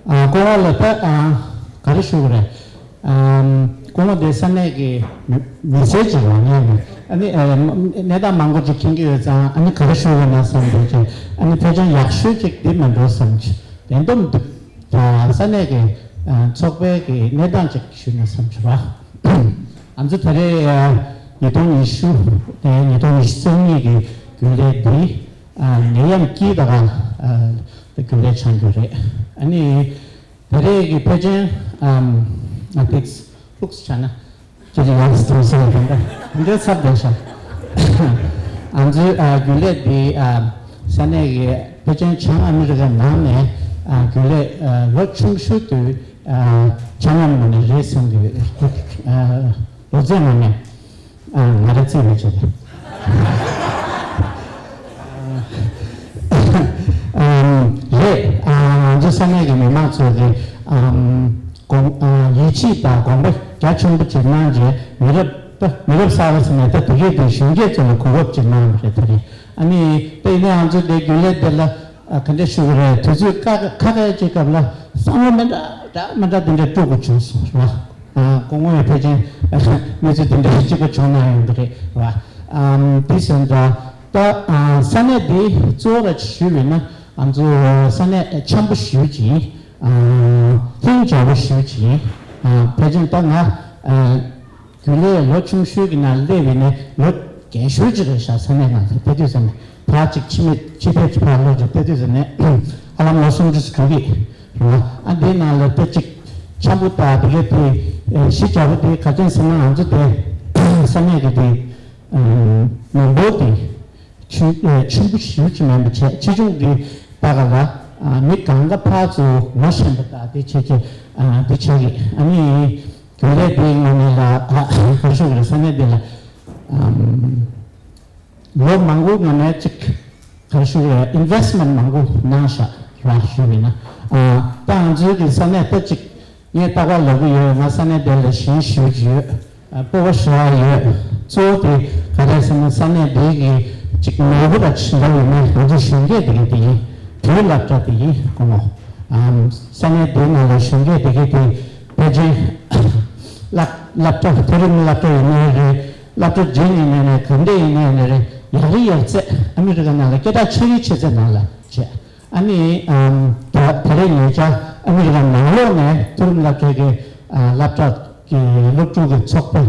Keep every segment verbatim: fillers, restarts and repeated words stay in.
ཨ། སྐུ་ངོ་ལགས། ད་ཨ་ག་རེ་ཞུ་དགོས་རེད། ཨམ། སྐུ་ངོ་དེ་ས་གནས་ཀྱི་མི་མི་སེར་ཅིག་རང་ཡིན་པས། ཨ་ནི་ཨ་གནས་སྟངས་མང་པོ་ཅིག་མཁྱེན་གྱི་ཡོད་ཙང་། ཨ་ནི་ག་རེ་ཞུ་དགོས་ན་བསམ་འདུག་ཅིང་། ཨ་ནི་ཕལ་ཆེར་ཡག་ཤོས་ཅིག་འདི་མིན་འགྲོ་བསམ་ཅིང་། བདེན་སྟོབས་འདུག་ད་ས་གནས་ཀྱི་ཨ་ཚོགས་པའི་གི་གནས་སྟངས་ཅིག་ཞུས་ན་བསམ་བྱུང་བ། ང་ཚོ་ད་རེས་ཨ་ཉིས་སྟོང་ཉི་ཤུ་ནས་ཉིས་སྟོང་ཉི་ཤུ་རྩ་གཉིས་ཀྱི་རྒྱུན་ལས་འདི་ཨ་ནད་ཡམས་དཀྱིལ་དང་ཨ་རྒྱུན་ལས་ཆགས་རྒྱུ་རེད། ཨ་ནི་ད་རེས་ཀྱི་ཕལ་ཆེར་ཨམ་ང་ཏིག་ལྷུགས་སུ་ཆགས་ན་ཅི་ཅི་ཡང་སྟོང་སོང་། དེ་འདྲ་དེ་འདྲ་ཚབ་བསྡད་ཤག་ང་ཚོའི་ཨ་རྒྱུན་ལས་འདི་ཨ་ས་གནས་ཀྱི་ཕལ་ཆེར་བྱང་ཨ་མི་རི་ཀ་ནང་ནས་ཨ་རྒྱུན་ལས་ཨ་ལོ་ཆུང་ཤོས་དེ་ཨ་ཆ་མཉམ་ངོས་ནས་རེད་བསམ་གྱི་ཡོད། ཨ་ལོ་ཚད་ངོས་ནས་ཨ་ང་རང་རྩིས་མི་བྱེད་དེ། ཨམ། རེད། ཨ་ང་ཚོ་ས་གནས་ཀྱི་མི་མང་ཚོས་ཀྱི་ཨམ་དགོངས་ཨ་ཡིད་ཆེས་དང་དགོངས་པ་རྒྱ་ཆེན་པོ་ཅིག་གནང་རྗེས། མི་རབས་ད་མི་རབས་གསར་པ་ཟེར་ནས་ད་དེ་གའི་དེ་གཞོན་སྐྱེས་ཚོ་ལ་གོ་སྐབས་ཅིག་གནང་བ་རེད། ད་རེད། ཨ་ནི་ད་ཡིན་ན་ང་ཚོ་དེ་རྒྱུན་ལས་དེ་ལ་ཨ་ག་འདྲ་ཞུ་གི་རེད། དུས་ཚོད་ཁ་ཁ་ཁ་ཅིག་སྐབས་ལ་བསམ་བློ་མི་འདྲ་འདྲ་མི་འདྲ་དེ་འདྲ་སྤྲོ་དགོས་བྱུང་སོང་རེད་བ། ཨ་སྐུ་ངོ་ཡང་ཕལ་ཆེར་གནས་ཚུལ་དེ་འདྲ་གཅིག་པ་བྱུང་ན་ཡོང་གི་རེད་བ། ཨམ་དེ་ཟེར་འདྲ། ད་ཨ་ས་གནས་འདི་གཙོ་བོ་ར་ཞུས་པ་ཡིན་ན་ང་ཚོ་ས་གནས་འཆམ་པོ་ཞེ་པོ་ཅིག་ཨ་ལྷིང་འཇགས་པོ་ཞེ་པོ་ཅིག་ཨ་ཕལ་ཆེར་ད་ང་ཨ་རྒྱུན་ལས་ལོ་ཆུང་ཤོས་ཀྱི་ནང་སླེབས་པ་ཡིན་ན་ལོ་རྒན་ཤོས་ཅིག་རེད་ཤག་ས་གནས་ནང་དུ་ཕེབས་དུས་ཙམ་ནས། ཕར་ཅིག་ཕྱི་མི་ཕྱི་ཕེབས་ཅིག་ཕར་ལོག་ཅིག་ཕེབས་དུས་ཙམ་ནས་ཧ་ལམ་ལོ་སུམ་ཅུ་ཙམ་གྱི་རེད་བ། ཨ་འདིའི་ནང་ལ་ད་ཅིག་འཆམ་པོ་དང་དེ་གའི་དེ་གཞི་བྱ་བོ་དེ་ག་ཅན་ཟེར་ན། ང་ཚོ་དེ་ས་གནས་ཀྱི་དེ་མི་འབོར་དེ་ཆུང་ཆུང་པོ་ཞེ་པོ་ཅིག་མིན་པ་བྱས། ཆེ་ཆུང་གི་ལྟ་ག་ལ་མི་གང་ག་ཕར་ཚུར་ངོ་ཤེས་པ་དང་དེ་བྱས་བྱས་དེ་བྱས་ཀྱི། ཨ་ནི་རྒྱུན་ལས་དེའི་ངོས་ནས་ལ་ཨ་ག་རེ་ཞུ་དགོས་རེད། ས་གནས་འདི་ལ་ཨམ་ལོ་མང་པོའི་ངོས་ནས་ཅིག་ག་རེ་ཞུ་དགོས་རེད། ཨིན་ཝེ་སི་མེན་ཊི་མང་པོ་གནང་ཤག་ར་ཞུ་བ་ཡིན་ན། ཨ་ད་ང་ཚོའི་གི་ས་གནས་ད་ཅིག་ངས་ལྟ་ག་ལབ་ཀྱི་ཡོད། ང་ས་གནས་དེ་ལ་ཞེན་ཞེ་པོ་ཅིག་ཡོད། ཨ་སྤོབས་པ་ཞེ་དྲག་ཡོད། གཙོ་བོ་དེ་ག་རེ་ཟེར་ན། ས་གནས་འདི་གི་ཅིག་ནོར་བུ་ར་ཇི་འདྲ་ཡོད་ན་ང་ཚོ་གཞོན་སྐྱེས་དེ་ག་དེ་ཡིན། དེའི་སློབ་གྲྭ་དེ་ཡིན། སྐུ་ངོ་ཨམ་ས་གནས་འདིའི་ནང་ལ་གཞོན་སྐྱེས་དེ་ག་དེ་ཕལ་ཆེར་ལག་ སློབ་གྲྭ་མཐོ་རིམ་སློབ་གྲྭ་ཡིན་ནའི་རེད། སློབ་གྲྭ་རྒྱུན་ཡིན་ནའི་རེད། ག་འདྲ་ཡིན་ནའི་རེད། ཡག་རེད་ཡག་ཚད་ཨ་མི་རི་ཀ་ནང་ལ་སྐད་གྲགས་ཆེ་རིགས་ཆེ་ཚད་ནང་ལ་བྱས། ཨ་ནི་ཨམ་ད་ད་རེས་ཉེ་ཆར་ཨ་མི་རི་ཀ་ནང་ལོགས་ནས་མཐོ་རིམ་སློབ་གྲྭའི་གི་ཨ་སློབ་གྲྭ་གི་སློབ་ཕྲུག་གི་ཚོགས་པའི་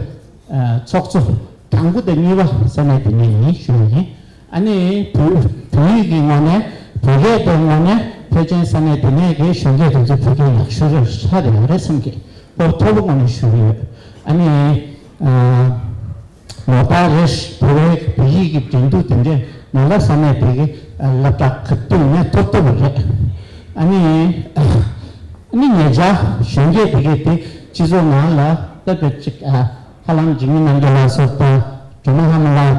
ཨ་ཚོགས་གཙོ་དང་པོ་དང་གཉིས་པ་ས་གནས་དེ་ནས་ཡིན་ཞུ་ཡིན། ཨ་ནི་བོད་བོད་ཡིག་གི་ངོས་ནས་བོད་སྐད་དེ་ངོས་ནས་ཕལ་ཆེར་ས་གནས་དེ་ནས་གི་གཞོན་སྐྱེས་དེ་ཚོ་བོད་སྐད་ཡག་ཤོས་རེད་ཆགས་བསྡད་ཡོད་རེད་བསམ་གི་སྤོབས་མཐོ་པོ་ངོས་ནས་ཞུ་གི་ཡོད། ཨ་ནི་ཨ། ལོ་ལྟར་རེ་བཞིན་བོད་པའི་བོད་ཡིག་གི་འགྲན་བསྡུར་དེ་འདྲའི་ནང་ལ་ས་གནས་དེ་གི་སློབ་གྲྭ་ཁག་ཏུ་ནས་ཐོབ་ཐུབ་པ་རེད། ཨ་ནི་ཨ་ནི་ཉེ་ཆར་གཞོན་སྐྱེས་དེ་གི་དེ་སྤྱི་ཚོགས་ནང་ལ་ལྟ་བུ་ཅིག་ཨ་ཧ་ལམ་འཇིགས་མེད་རྣམ་རྒྱལ་ལགས་སོགས་དང་སྒྲོལ་མ་ལྷ་མོ་ལགས་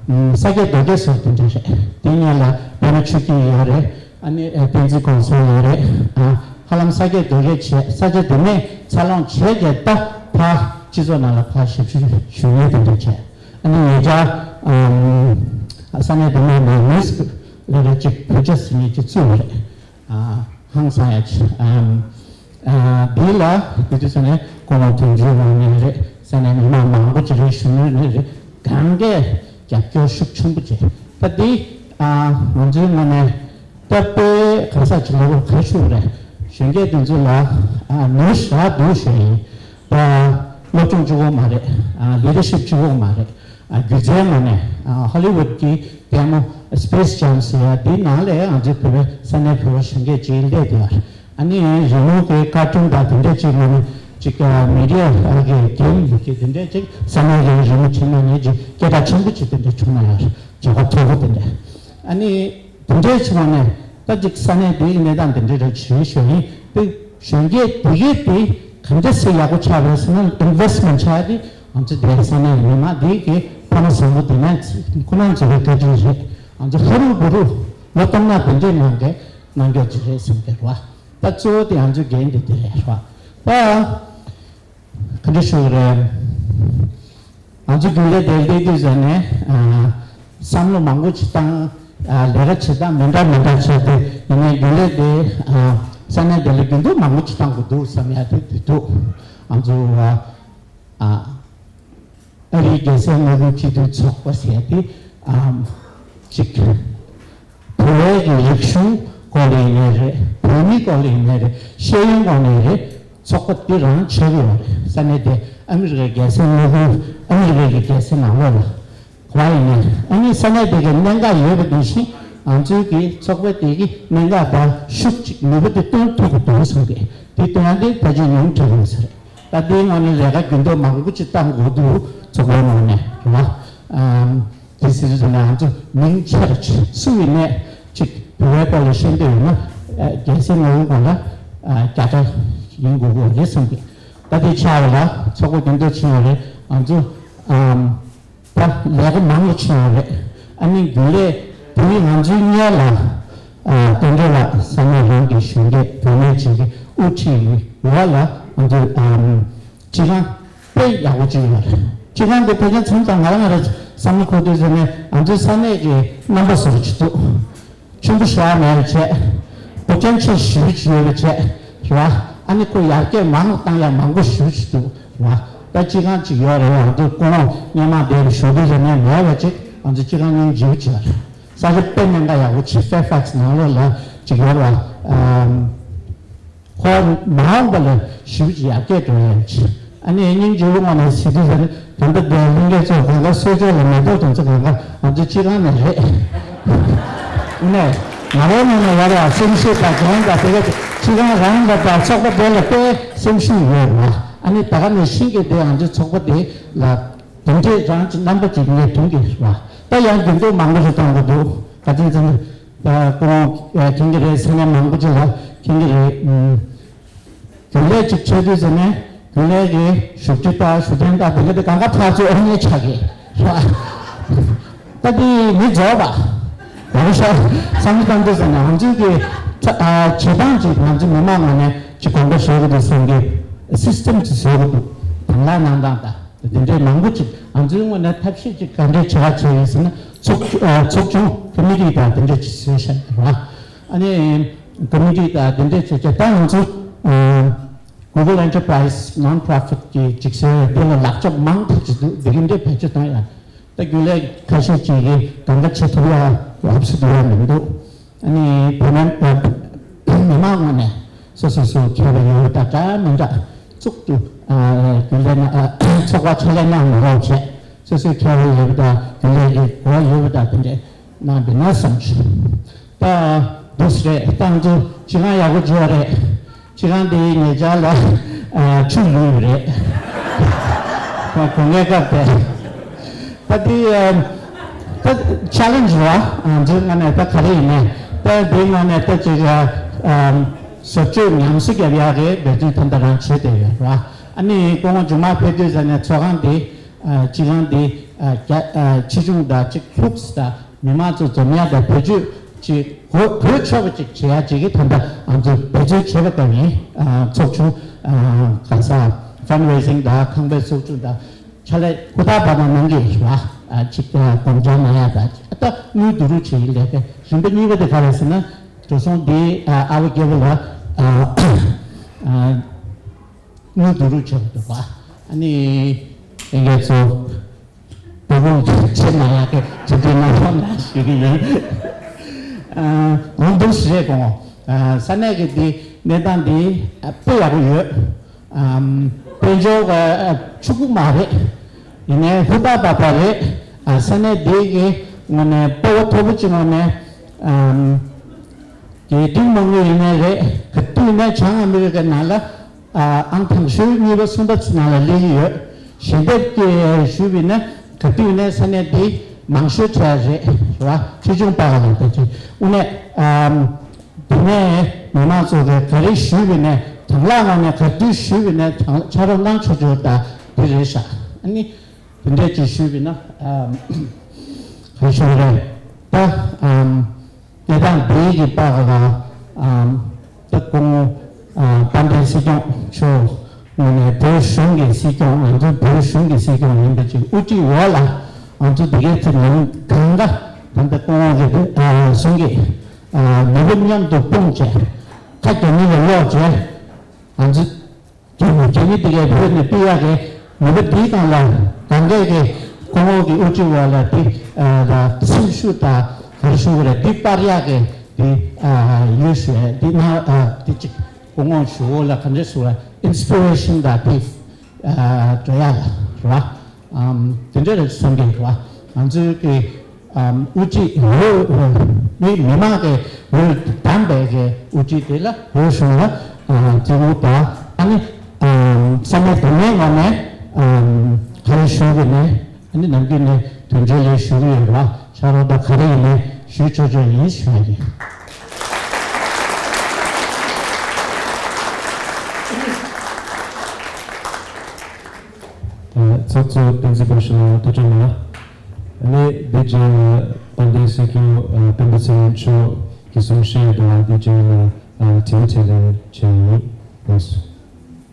དང་ས་སྐྱ་རྡོ་རྗེ་སོགས་དེ་འདྲ་རེད། དེ་སྔོན་ལ་པད་མ་ཆོས་སྐྱིད་ཡོད་རེད། ཨ་ནི་ཨ་བསྟན་འཛིན་གོང་ས་ཡོད་རེད། ཨ་ཧ་ལམ་ས་སྐྱ་རྡོ་རྗེ་བྱས་ས་ཆ་དེ་ནས་འཚར་ལོངས་བྱས་རྗེས་ད་ཕར་སྤྱི་ཚོགས་ནང་ལ་ཕར་ཞབས་ཞུ་ཞུ་ཡས་དེ་འདྲ་བྱས། ཨ་ནི་ཉེ་ཆར་ཨམ་ས་གནས་དེ་ནས་ནས་མིས་ལས་རིགས་གཅིག་བོད་ཆས་ཟེར་མཁན་གཅིག་བཙུགས་ཡོད་རེད། ཨ་ཧང་སང་ཡ་ཆེ། ཨམ་ཨ་འདི་ལ་དེ་དུས་ས་གནས་སྐུ་ངོ་དོན་གཅོད་དབང་མོ་རེད། ས་གནས་མི་མང་མང་པོ་ཅིག་རེད། གཞོན་ནུ་རེད། གང་གས་རྒྱབ་སྐྱོར་ཤུགས་ཆེན་པོ་བྱས། ད་འདི་ཨ་ང་ཚོའི་ངོས་ནས་ད་དཔེ་ག་ས་ཅིག་ལ་ཁ་ཤུགས་རེད། གཞོན་སྐྱེས་དེ་ཚོ་ལ་ཨ་ནུས་ཤ་འདུག་ཞུ་ཡིན། ད་སློབ་སྦྱོང་གཅིག་པོ་མ་རེད། ཨ་ལི་ཌར་ཤིབ་གཅིག་པོ་མ་རེད། ཨ་སྒྱུ་རྩལ་ངོས་ནས་ཨ་ཧོ་ལི་ཝུད་ཀྱི་ལྟད་མོ་Space Jam ཟེར་ཡ་དེའི་ནང་ལ་ང་ཚོའི་བོད་པའི་ས་གནས་བོད་པ་གཞོན་སྐྱེས་ཅིག་སླེབས་བསྡད་ཡོད་རེད། ཨ་ནི་རི་མོ་གི་ཀར་ཊུན་དང་དེ་འདྲ་ཅིག་ངོས་ནས་ཅིག་ཨ་མི་ཌི་ཡ་གི་གེམ་གི་དེ་འདྲ་ཅིག་ས་གནས་གི་རི་མོ་ཆེན་མོ་ནས་ཅིག་སྐད་གྲགས་ཆེན་པོ་ཅིག་དེ་འདྲ་བྱུང་ན་ཡང་བྱ་བ་མཐོ་པོ་དེ་འདྲ། ཨ་ནི་དེ་འདྲའི་ཆེད་ནས་ད་ཅིག་ས་གནས་དེའི་གནས་སྟངས་དེ་འདྲ་རེད་ཞུས་ཞུ་ཡིན། དེ་གཞོན་སྐྱེས་དེ་གས་དེ་ག་འདྲ་སེ་ཡག་པོ་ཆགས་རེད་ཟེར་ན་ཨིན་ཝེ་སི་མེན་ཊི་ཆགས་དེ་ང་ཚོ་དེ་ས་གནས་མི་མང་དེ་གས་ཕ་མ་བཟང་པོ་དེ་ནས་ཁོ་རང་ཚོ་གི་བཀའ་དྲིན་རེད། ང་ཚོ་ཧ་རུ་བུ་རུ་ལོ་སྟོང་ན་དེ་འདྲའི་ནང་གི་རྣམ་འགྱུར་ཅིག་རེད་བསམ་གི་རེད་བ། ད་གཙོ་བོ་དེ་ང་ཚོའི་འགན་དེ་དེ་རེད་བ། ད་ག་འདྲ་ཞུ་གི་རེད། ང་ཚོ་རྒྱུན་ལས་དེ་སླེབས་དུས་ཙམ་ནས་ཨ་བསམ་བློ་མང་པོ་ཅིག་བཏང་། ཨ་ལས་ཀ་བྱེད་སྟངས་མི་འདྲ་མི་འདྲ་བྱས་ཏེ་ཡིན་ནའི་རྒྱུན་ལས་དེ་ཨ་ས་གནས་དེ་ལ་རྒྱུན་དུ་མང་པོ་ཅིག་བཏང་དགོས་འདུག་བསམ་ཡ་དེ་དེ་འདུག་ང་ཚོ་ཨ་ཨ་ཨ་རིའི་རྒྱལ་སའི་དངོས་པོའི་སྤྱི་འཐུས་ཚོགས་པ་ཟེར་ཏེ་ཨམ་ཅིག་བོད་ཀྱི་རིག་གཞུང་སྐོར་ལ་ཡིན་ནའི་རེད། བོད་མིའི་སྐོར་ལ་ཡིན་ནའི་རེད། ཤེས་ཡོན་སྐོར་ནས་རེད། ཚོགས་པ་འདི་རང་ཆགས་ཀྱི་ཡོད་རེད། ས་གནས་དེ་ཨ་མི་རི་ཀའི་རྒྱལ་སའི་དངོས་པོའི་ཨ་མི་རི་ཀའི་རྒྱལ་སའི་ནང་ལོགས་ལ་ག་པར་ཡིན་ནའི་ཨ་ནི་ས་གནས་དེ་གའི་གནད་འགག་ཡོད་པ་ནང་བཞིན་ང་ཚོའི་གི་ཚོགས་པ་དེ་གི་གནད་འགག་དང་ཤུགས་ཅིག་ནུས་པ་དེ་སྟོན་ཐུབ་ཀྱི་འདུག་བསམ་གི་དེ་སྟོན་ཡ་དེ་ཕལ་ཆེར་ཉུང་དྲགས་ཡོད་ས་རེད། ད་ལྟའི་ངང་ནས་ལས་ཀ་རྒྱུན་མཐུད་མང་པོ་ཅིག་བཏང་དགོས་འདུག་ཚོགས་པའི་ངོས་ནས་རེད་བ། ཨམ་དེ་ཟེར་དུས་ང་ཚོ་མིང་ཆེ་རུ་ཕྱིན། སུ་ཡིན་ནའི་ཅིག་བོད་པའི་སྐོར་ལ་ཤེས་འདོད་ཡོད་ན་ཨ་རྒྱལ་སའི་དངོས་པོའི་སྐོར་ལ་ཨ་བརྒྱ་ཕྲག་ཡིན་དགོས་ཀྱི་རེད་བསམ་གི་ད་དེ་ཆགས་པ་ལ་ཚོགས་པ་རྒྱུན་མཐུད་ཕྱིན་ཡོད་རེད། ང་ཚོ་ཨམ་ད་ལས་ཀ་མང་རུ་ཕྱིན་ཡོད་རེད། ཨ་ནི་རྒྱུན་ལས་དེ་ནི་ང་ཚོའི་སྔོན་ལ་ཨ་དོན་གྲུབ་ལགས་ས་གནས་རང་གི་གཞོན་སྐྱེས་བུད་མེད་ཅིག་གི་དབུ་ཁྲིད་ཡོད་ལ་ང་ཚོ་ཨམ་སྤྱི་ཁང་དཔེ་ཡག་པོ་ཅིག་ཡོད་རེད། སྤྱི་ཁང་དེ་ཕལ་ཆེར་མཚམས་མཚམས་ང་རང་ང་རང་བསམ་བློ་འཁོར་དུས་ཟེར་ནས་ང་ཚོའི་ས་གནས་ཀྱི་རྣམ་པ་བཟོ་རུ་ཅིག་འདུག་ཆུན་པོ་ཞེ་དྲག་མེད་པ་བྱས། སྒོ་ཅན་ཆེ་ཞེ་པོ་ཅིག་ཡོད་པ་བྱས། རེད་བ། ཨ་ནི་ཁོ་ཡར་རྒྱས་མང་བཏང་ཡ་མང་པོ་ཞེ་པོ་ཅིག་འདུག་རེད་བ། ད་སྤྱི་ཁང་ཅིག་ཡོད་རེད་བ། ང་ཚོ་སྐུ་ངོ་སྔོན་མ་དེར་བཞུགས་དུས་ཟེར་ནས་མེད་པ་ཅིག་ང་ཚོ་སྤྱི་ཁང་སྙིང་རྗེ་པོ་ཅིག་ཡོད་རེད། ས་ཆ་དཔེ་གནད་འགག་ཡག་པོ་ཅིག་ཧྥེར་ཕེག་སི་ནང་ལོགས་ལ་ཅིག་ཡོད་རེད་བ། ཨམ། ཁོ་མ་འོངས་པ་ལ་ཞེ་པོ་ཅིག་ཡར་རྒྱས་འགྲོ་ཡ་ཡིན་ཅིག་ཨ་ནི་སྙིང་རྗེ་པོའི་ངང་ནས་ཟེར་དུས་ཟེར་ནས་ད་ལྟ་དེ་ལྷན་རྒྱས་ཚོ་གང་ག་གསོལ་ཇ་ལ་མེ་ཏོག་དང་ཚོ་གང་ག་ང་ཚོ་སྤྱི་ཁང་ནས་རེད། ཨ་ནི་ང་རའི་ནང་ནས་ཡོད་རེད་བ། སེམས་ཤུགས་དང་རྒྱན་དང་དེ་ག་སྤྱི་ཁང་རང་ལ་དང་ཚོགས་པ་དེ་ལ་དཔེ་སེམས་ཤུགས་ཡོད་རེད་བ། ཨ་ནི་ད་ག་ནང་བཞིན་གྱི་དེ་ང་ཚོའི་ཚོགས་པ་དེ་ལ་དེ་འདྲའི་རང་གི་རྣམ་པ་ཅིག་ངས་མཐོང་གི་རེད་བ། ད་ཡང་རྒྱུན་འཁྱོངས་མང་པོ་ཞིག་གཏོང་དགོས་འདུག་ག་ཚོད་ཚོད་ད་ཁོང་མཁྱེན་གྱི་རེད། ས་གནས་མང་པོ་ཅིག་ལ་མཁྱེན་གྱི་རེད། ཨུམ། རྒྱུན་ལས་ཅིག་བྱེད་དུས་ཟེར་ནས་རྒྱུན་ལས་ཀྱི་བཞུགས་ཁྲི་དང་བཞུགས་གདན་དང་དེ་འདྲ་དེ་གང་ག་ཕར་ཚུར་ཨེ་ཉེ་ཆགས་ཀྱི་རེད་བ། ད་དེ་མི་རྫོགས་པ། ད་རེ་ཤ་བསམ་བློ་བཏང་དུས་ཟེར་ནས་ང་ཚོའི་གི་ཨ་བྱེད་སྟངས་ཅིག་ང་ཚོ་མི་མང་ངོས་ནས་ཅིག་གོམ་པ་བཞག་གི་འདུག་བསམ་གི་སིས་ཊེམ་ཅིག་བཟོ་གི་འདུག་དང་བླངས་གནང་སྟངས་དང་། དེ་འདྲའི་མང་པོ་ཅིག་ང་ཚོའི་ངོས་ནས་ཐབས་ཤེས་ཅིག་ག་འདྲས་བྱེད་ག་བྱེད་ཡིན་ཟེར་ན་ཚོགས་ཨ་ཚོགས་ཆུང་ཀོ་མི་ཊི་དང་དེ་འདྲས་ཅིག་བཟོས་བཞག་རེད་བ། ཨ་ནི་ཀོ་མི་ཊི་དང་དེ་འདྲས་བྱས་བྱས་ད་ང་ཚོ་ཨ་ Google Enterprise Non-Profit གི་ཅིག་ཟེར་འདི་ལ་ལག་ཆ་མང་དུ་ཅིག་འདུག་འདི་གི་འདྲའི་བེད་སྤྱོད་བཏང་ཡ། ད་རྒྱུན་ལས་ཁ་ཤས་ཅིག་གིས་གང་ག་བྱེད་ཐུབ་ཡ་ལབ་སུ་འདུག་ཡ་མི་འདུག་ཨ་ནི་བོད་ནང་མི་མང་ངོས་ནས་སོ་སོ་སོ་ཁྱད་པར་ཡོད་ད་འདྲ་མི་འདྲ་གཙུག་ཏུ་རྒྱུན་ལས་ན་ཚོགས་པ་ཆེ་ལས་གནང་མི་རོགས་བྱས་སོ་སོའི་ཁྱད་པར་ཡོད་ད་རྒྱུན་ལས་ཀྱི་གོ་ཡོད་ད་དེ་འདྲས། གནང་བས་ན་བསམ་བྱུང་། ད་འདུག་སེ་རེད་ཏང་ཙུ་སྤྱི་ཁང་ཡག་པོ་བྱོས་རེད། སྤྱི་ཁང་དེ་ཉེ་ཆར་ལ་ཆུ་ལུས་རེད། ཁོང་ཁོང་ངའི་སྐབས་དེ། ད་དེ་ད་ཆེ་ལེན་ཇི་ར་ང་ཚོའི་ངོས་ནས་ད་ག་རེ་ཡིན་ནའི་ད་དེའི་ངོས་ནས་ད་ཅིག་བཟོ་བཅོས་ཉམས་གསོ་རྒྱབ་ཡག་གི་འབད་བརྩོན་ད་ལྟ་རང་བྱེད་བསྡད་ཡོད་ར། ཨ་ནི་སྐུ་ངོ་མཇུག་མ་ཕེབས་དུས་ཙ་ནས་ཚོགས་ཁང་དེ་སྤྱི་ཁང་དེ་ཆེ་ཆུང་དང་ཅིག་ལྷུགས་དང་། མི་མང་ཚོ་འཛོམས་ཡག་དང་བེད་སྤྱོད་ཅིག་གོ་གོ་ཆོད་པ་ཅིག་བྱེད་ཡག་ཅིག་གི་ད་ལྟ་ང་ཚོས་བེད་སྤྱོད་བྱེད་པ་ལྟ་བུ་ཡིན། ཚོགས་ཆུང་གང་ཟག་fundraising དང་ཁང་པའི་ཚོགས་ཆུང་དང་ཕྱག་ལས་ཧུར་ཐག་པ་དང་གནང་གི་ཡོད་པ་ཅིག་དགོངས་འཆར་གནང་ཡག་དང་ད་དངུལ་བསྡུ་རུབ་བྱེད་ཡིན་ལས་ཀ་རིམ་པ་གཉིས་པ་དེ་ག་རེ་ཟེར་ན་འགྲོ་སོང་དེ་ཨ་བ་རྒྱལ་པོ་ལ། དངུལ་བསྡུ་རུབ་བྱས་པ་འདུག་པ། ཨ་ནི་ལྷན་རྒྱས་ཚོ་སྤྲོ་བོ་ཆེ་ན་ཡག་གི་ཆེ་འདྲི་གནང་སོང་ན་ཞུ་གི་ཡིན། ཨ་འོང་འདུག་ཞེས་དགོངས། ས་གནས་ཀྱི་འདི་གནས་སྟངས་འདི་དཔེ་ཡག་པོ་ཡོད། དཔལ་འབྱོར་ཕྱུག་པོ་མ་རེད། ཡིན་ནའི་ཧུར་ཐག་པ་པ་རེད། ས་གནས་འདི་གི་ངོས་ནས་སྤོབས་པ་མཐོ་པོ་ཅིག་ངོས་ནས། དེ་དུས་མང་པོ་ཡིན་ནའི་རེད། ག་དུས་ནས་བྱང་ཨ་མི་རི་ཀའི་ནང་ལ་ཨང་དང་ཤོས་གཉིས་པ་གསུམ་པ་ཚོ་ནང་ལ་སླེབས་ཀྱི་ཡོད། ཞལ་འདེབས་ཀྱི་ཞུས་པ་ཡིན་ན་ག་དུས་ནས་ས་གནས་འདི་མང་ཤོས་བྱས་རེད་ར། ཆེ་ཆུང་པ་ལ་དེ་ཚོ་དངོས་གནས་དེ་ནས་མི་མང་ཚོ་གི་ག་རེ་ཞུས་པ་ཡིན་ནའི་དང་བླངས་ངང་ནས་ག་དུས་ཞུས་པ་ཡིན་ནའི་དང་ཕྱག་རོགས་གནང་ཆོག་ཆོག་ད་དེ་རེད་ཤག་ཨ་ནི། དེ་འདྲས་ཅིག་ཞུས་པ་ཡིན་ན། ག་རེ་ཞུ་དགོས་རེད། ད་གནས་སྟངས་འདིའི་གི་པར་ལ་ད་སྐུ་ངོ་དཔལ་ལྡན་སྲིད་སྐྱོང་མཆོག་ངོས་ནས་བོད་གཞུང་གི་སྲིད་སྐྱོང་ང་ཚོའི་བོད་གཞུང་གི་སྲིད་སྐྱོང་ཡིན་པ་ཅིག་དབུ་ཁྲིད་འོག་ལ་ང་ཚོ་འདི་གའི་ཚེ་ཉིན་གང་ག་ད་ལྟ་སྐུ་ངོ་གི་བོད་གཞུང་གི་ནུས་པ་མཉམ་དུ་སྤུངས་བྱས་ཁ་རྒྱ་མི་ལ་ལོག་བྱས་ང་ཚོ། རྒྱ་མི་རྒྱ་མི་དེ་གའི་བོད་ནས་ཕུད་ཡག་གི་ནུས་པ་འདིའི་སྒང་ལ་གང་གས་ཀྱི་སྐུ་ངོ་གི་དབུ་ཁྲིད་འོག་ལ་དེ་ལ་སེམས་ཤུགས་དང་ག་རེ་ཞུ་དགོས་རེད། འདི་སྤར་ཡག་གི་དེ་ཡོད་ཞུ་ཡ་འདི་ན་དེ་གཅིག་སྐུ་ངོ་ཞུ་འོག་ལ་ག་འདྲ་ཞུ་བ་inspiration དང་དེ་འགྲོ་ཡག་ལ་རེད་བ། དེ་འདྲ་རེད་བསམ་གྱི་འདུག་བ། ང་ཚོའི་གི་དབུ་ཁྲིད་འོས་མི་མི་མང་གི་འོས་བདམས་པའི་གི་དབུ་ཁྲིད་དེ་ལ་འོས་གཞུང་ལ་བཙན་པོ་དང་ཨ་ནི་ས་གནས་བདག་མིའི་ངོས་ནས་ག་རེ་ཞུ་གི་ནས་ཨ་ནི་ནམ་རྒྱུན་ནས་དོན་འབྲེལ་ལས་ཞུ་གི་ཡོད་པ་ཕྱག་རོགས་དང་ག་རེ་ཡིན་ནས་ཞུ་ཆོག་ཆོག་ཡིན་ཞུ་བ་ཡིན། ཚོགས་གཙོ་བསྟན་འཛིན་པ་ཞུ་ལ་ཐུགས་རྗེ་གནང་། ཨ་ནི་འདི་རྗེས་ལ་དཔལ་ལྡན་སྲིད་སྐྱོང་སྤེན་པ་ཚེ་རིང་མཆོག་གི་གསུང་བཤད་དང་འདི་རྗེས་ལ་དྲི་བ་དྲིས་ལན་བྱས་ཡིན། ལགས་སོ།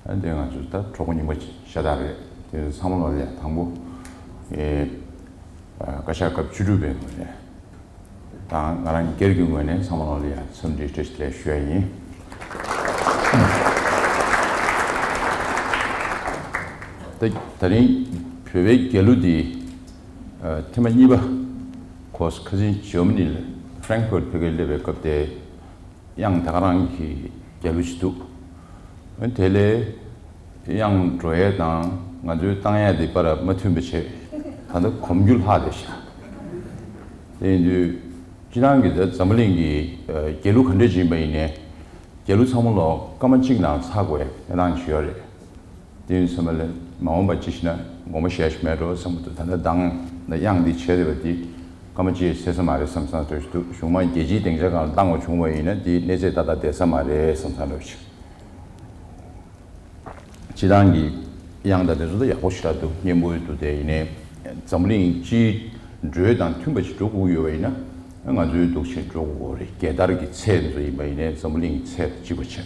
ཨ་འདི་ང་ཚོ་ད་གྲོགས་པོ་རྙིང་པ་ཤ་སྟག་རེད། དེ་ཚང་མ་ལོ་ལས་དང་པོ་ཨེ་བཀའ་ཤག་སྐབས་བཅུ་དྲུག་པའི་ངོས་ནས་དང་ང་རང་སྒེར་གྱི་ངོས་ནས་ཚང་མ་ལོ་ལ་ཡང་འཚམས་འདྲི་བཀྲ་ཤིས་བདེ་ལེགས་ཞུ་ཡ་ཡིན། ད་ད་རིང་བོད་པའི་རྒྱལ་གླུ་འདི་ཐེངས་མ་གཉིས་པ་ཁོ་ཁ་སང་ཇར་མ་ནི་ལ་ཧྥ་རན་ཁི་ཕུར་ཕ་གིར་སླེབས་པའི་སྐབས་དེ། དབྱངས་ད་ག་རང་གི་རྒྱལ་གླུ་ཞིག་འདུག་དེ་ལས་དབྱངས་འགྲོ་ཡས་དང་ང་ཚོའི་བཏང་ཡས་དེ་པར་མ་མཐུན་པ་བྱས། ད་ལྟ་གོམས་རྒྱུ་ལྷག་བསྡད་ཤག་དེ་ཡིན་དུས་སྤྱིར་བཏང་གི་ད་འཛམ་བུ་གླིང་གི་རྒྱལ་གླུ་ག་འདྲ་ཅིག་ཡིན་པ་ཡིན་ནའི་རྒྱལ་གླུ་ཚང་མ་ལོ་སྐར་མ་གཅིག་ནང་ཚར་དགོས་ཡས་གནས་སྟངས་ཅིག་ཡོད་རེད། དེ་ཡིན་ཙང་མ་ལས་མ་འོངས་པ་ཅི་ཞིག་ན་དགོངས་པ་བཞེས་ཤིག་མེད་འགྲོ་བསམ་གྱི་འདུག་ད་ལྟ་དང་ན་དབྱངས་འདི་བྱས་བསྡད་པ་འདི་སྐར་མ་གཅིག་ཟད་ས་མ་རེད་བསམ་བསམ་འདྲ་ཞིག་འདུག་གཞུང་མང་རྒྱལ་སྤྱིའི་སྡིངས་ཆ་སྒང་ལ་བཏང་བ་བྱུང་བ་ཡིན་ན་འདི་གནས་ཚད་ཏག་ཏག་བསྡད་ས་མ་རེད་བསམ་བསམ་འདྲ་ཞིག་སྤྱིར་བཏང་གི་དབྱངས་དང་དེ་ཚོ་ད་ཡག་པོ་ཞེ་དྲག་འདུག་སྙན་པོ་འདུག་དེ་ཡིན་ནའི་འཛམ་གླིང་སྤྱིའི་འགྲོས་དང་མཐུན་པ་ཞིག་འགྲོ་དགོས་ཡོད་པ་ཡིན་ན་ང་ཚོའི་འདུག་ཕྱིན་འགྲོ་དགོས་རེད། རྒྱལ་དར་གྱི་ཚད་འདི་ཚོ་ཡིན་པ་ཡིན་ནའི་འཛམ་གླིང་གི་ཚད་དང་གཅིག་པ་བྱས།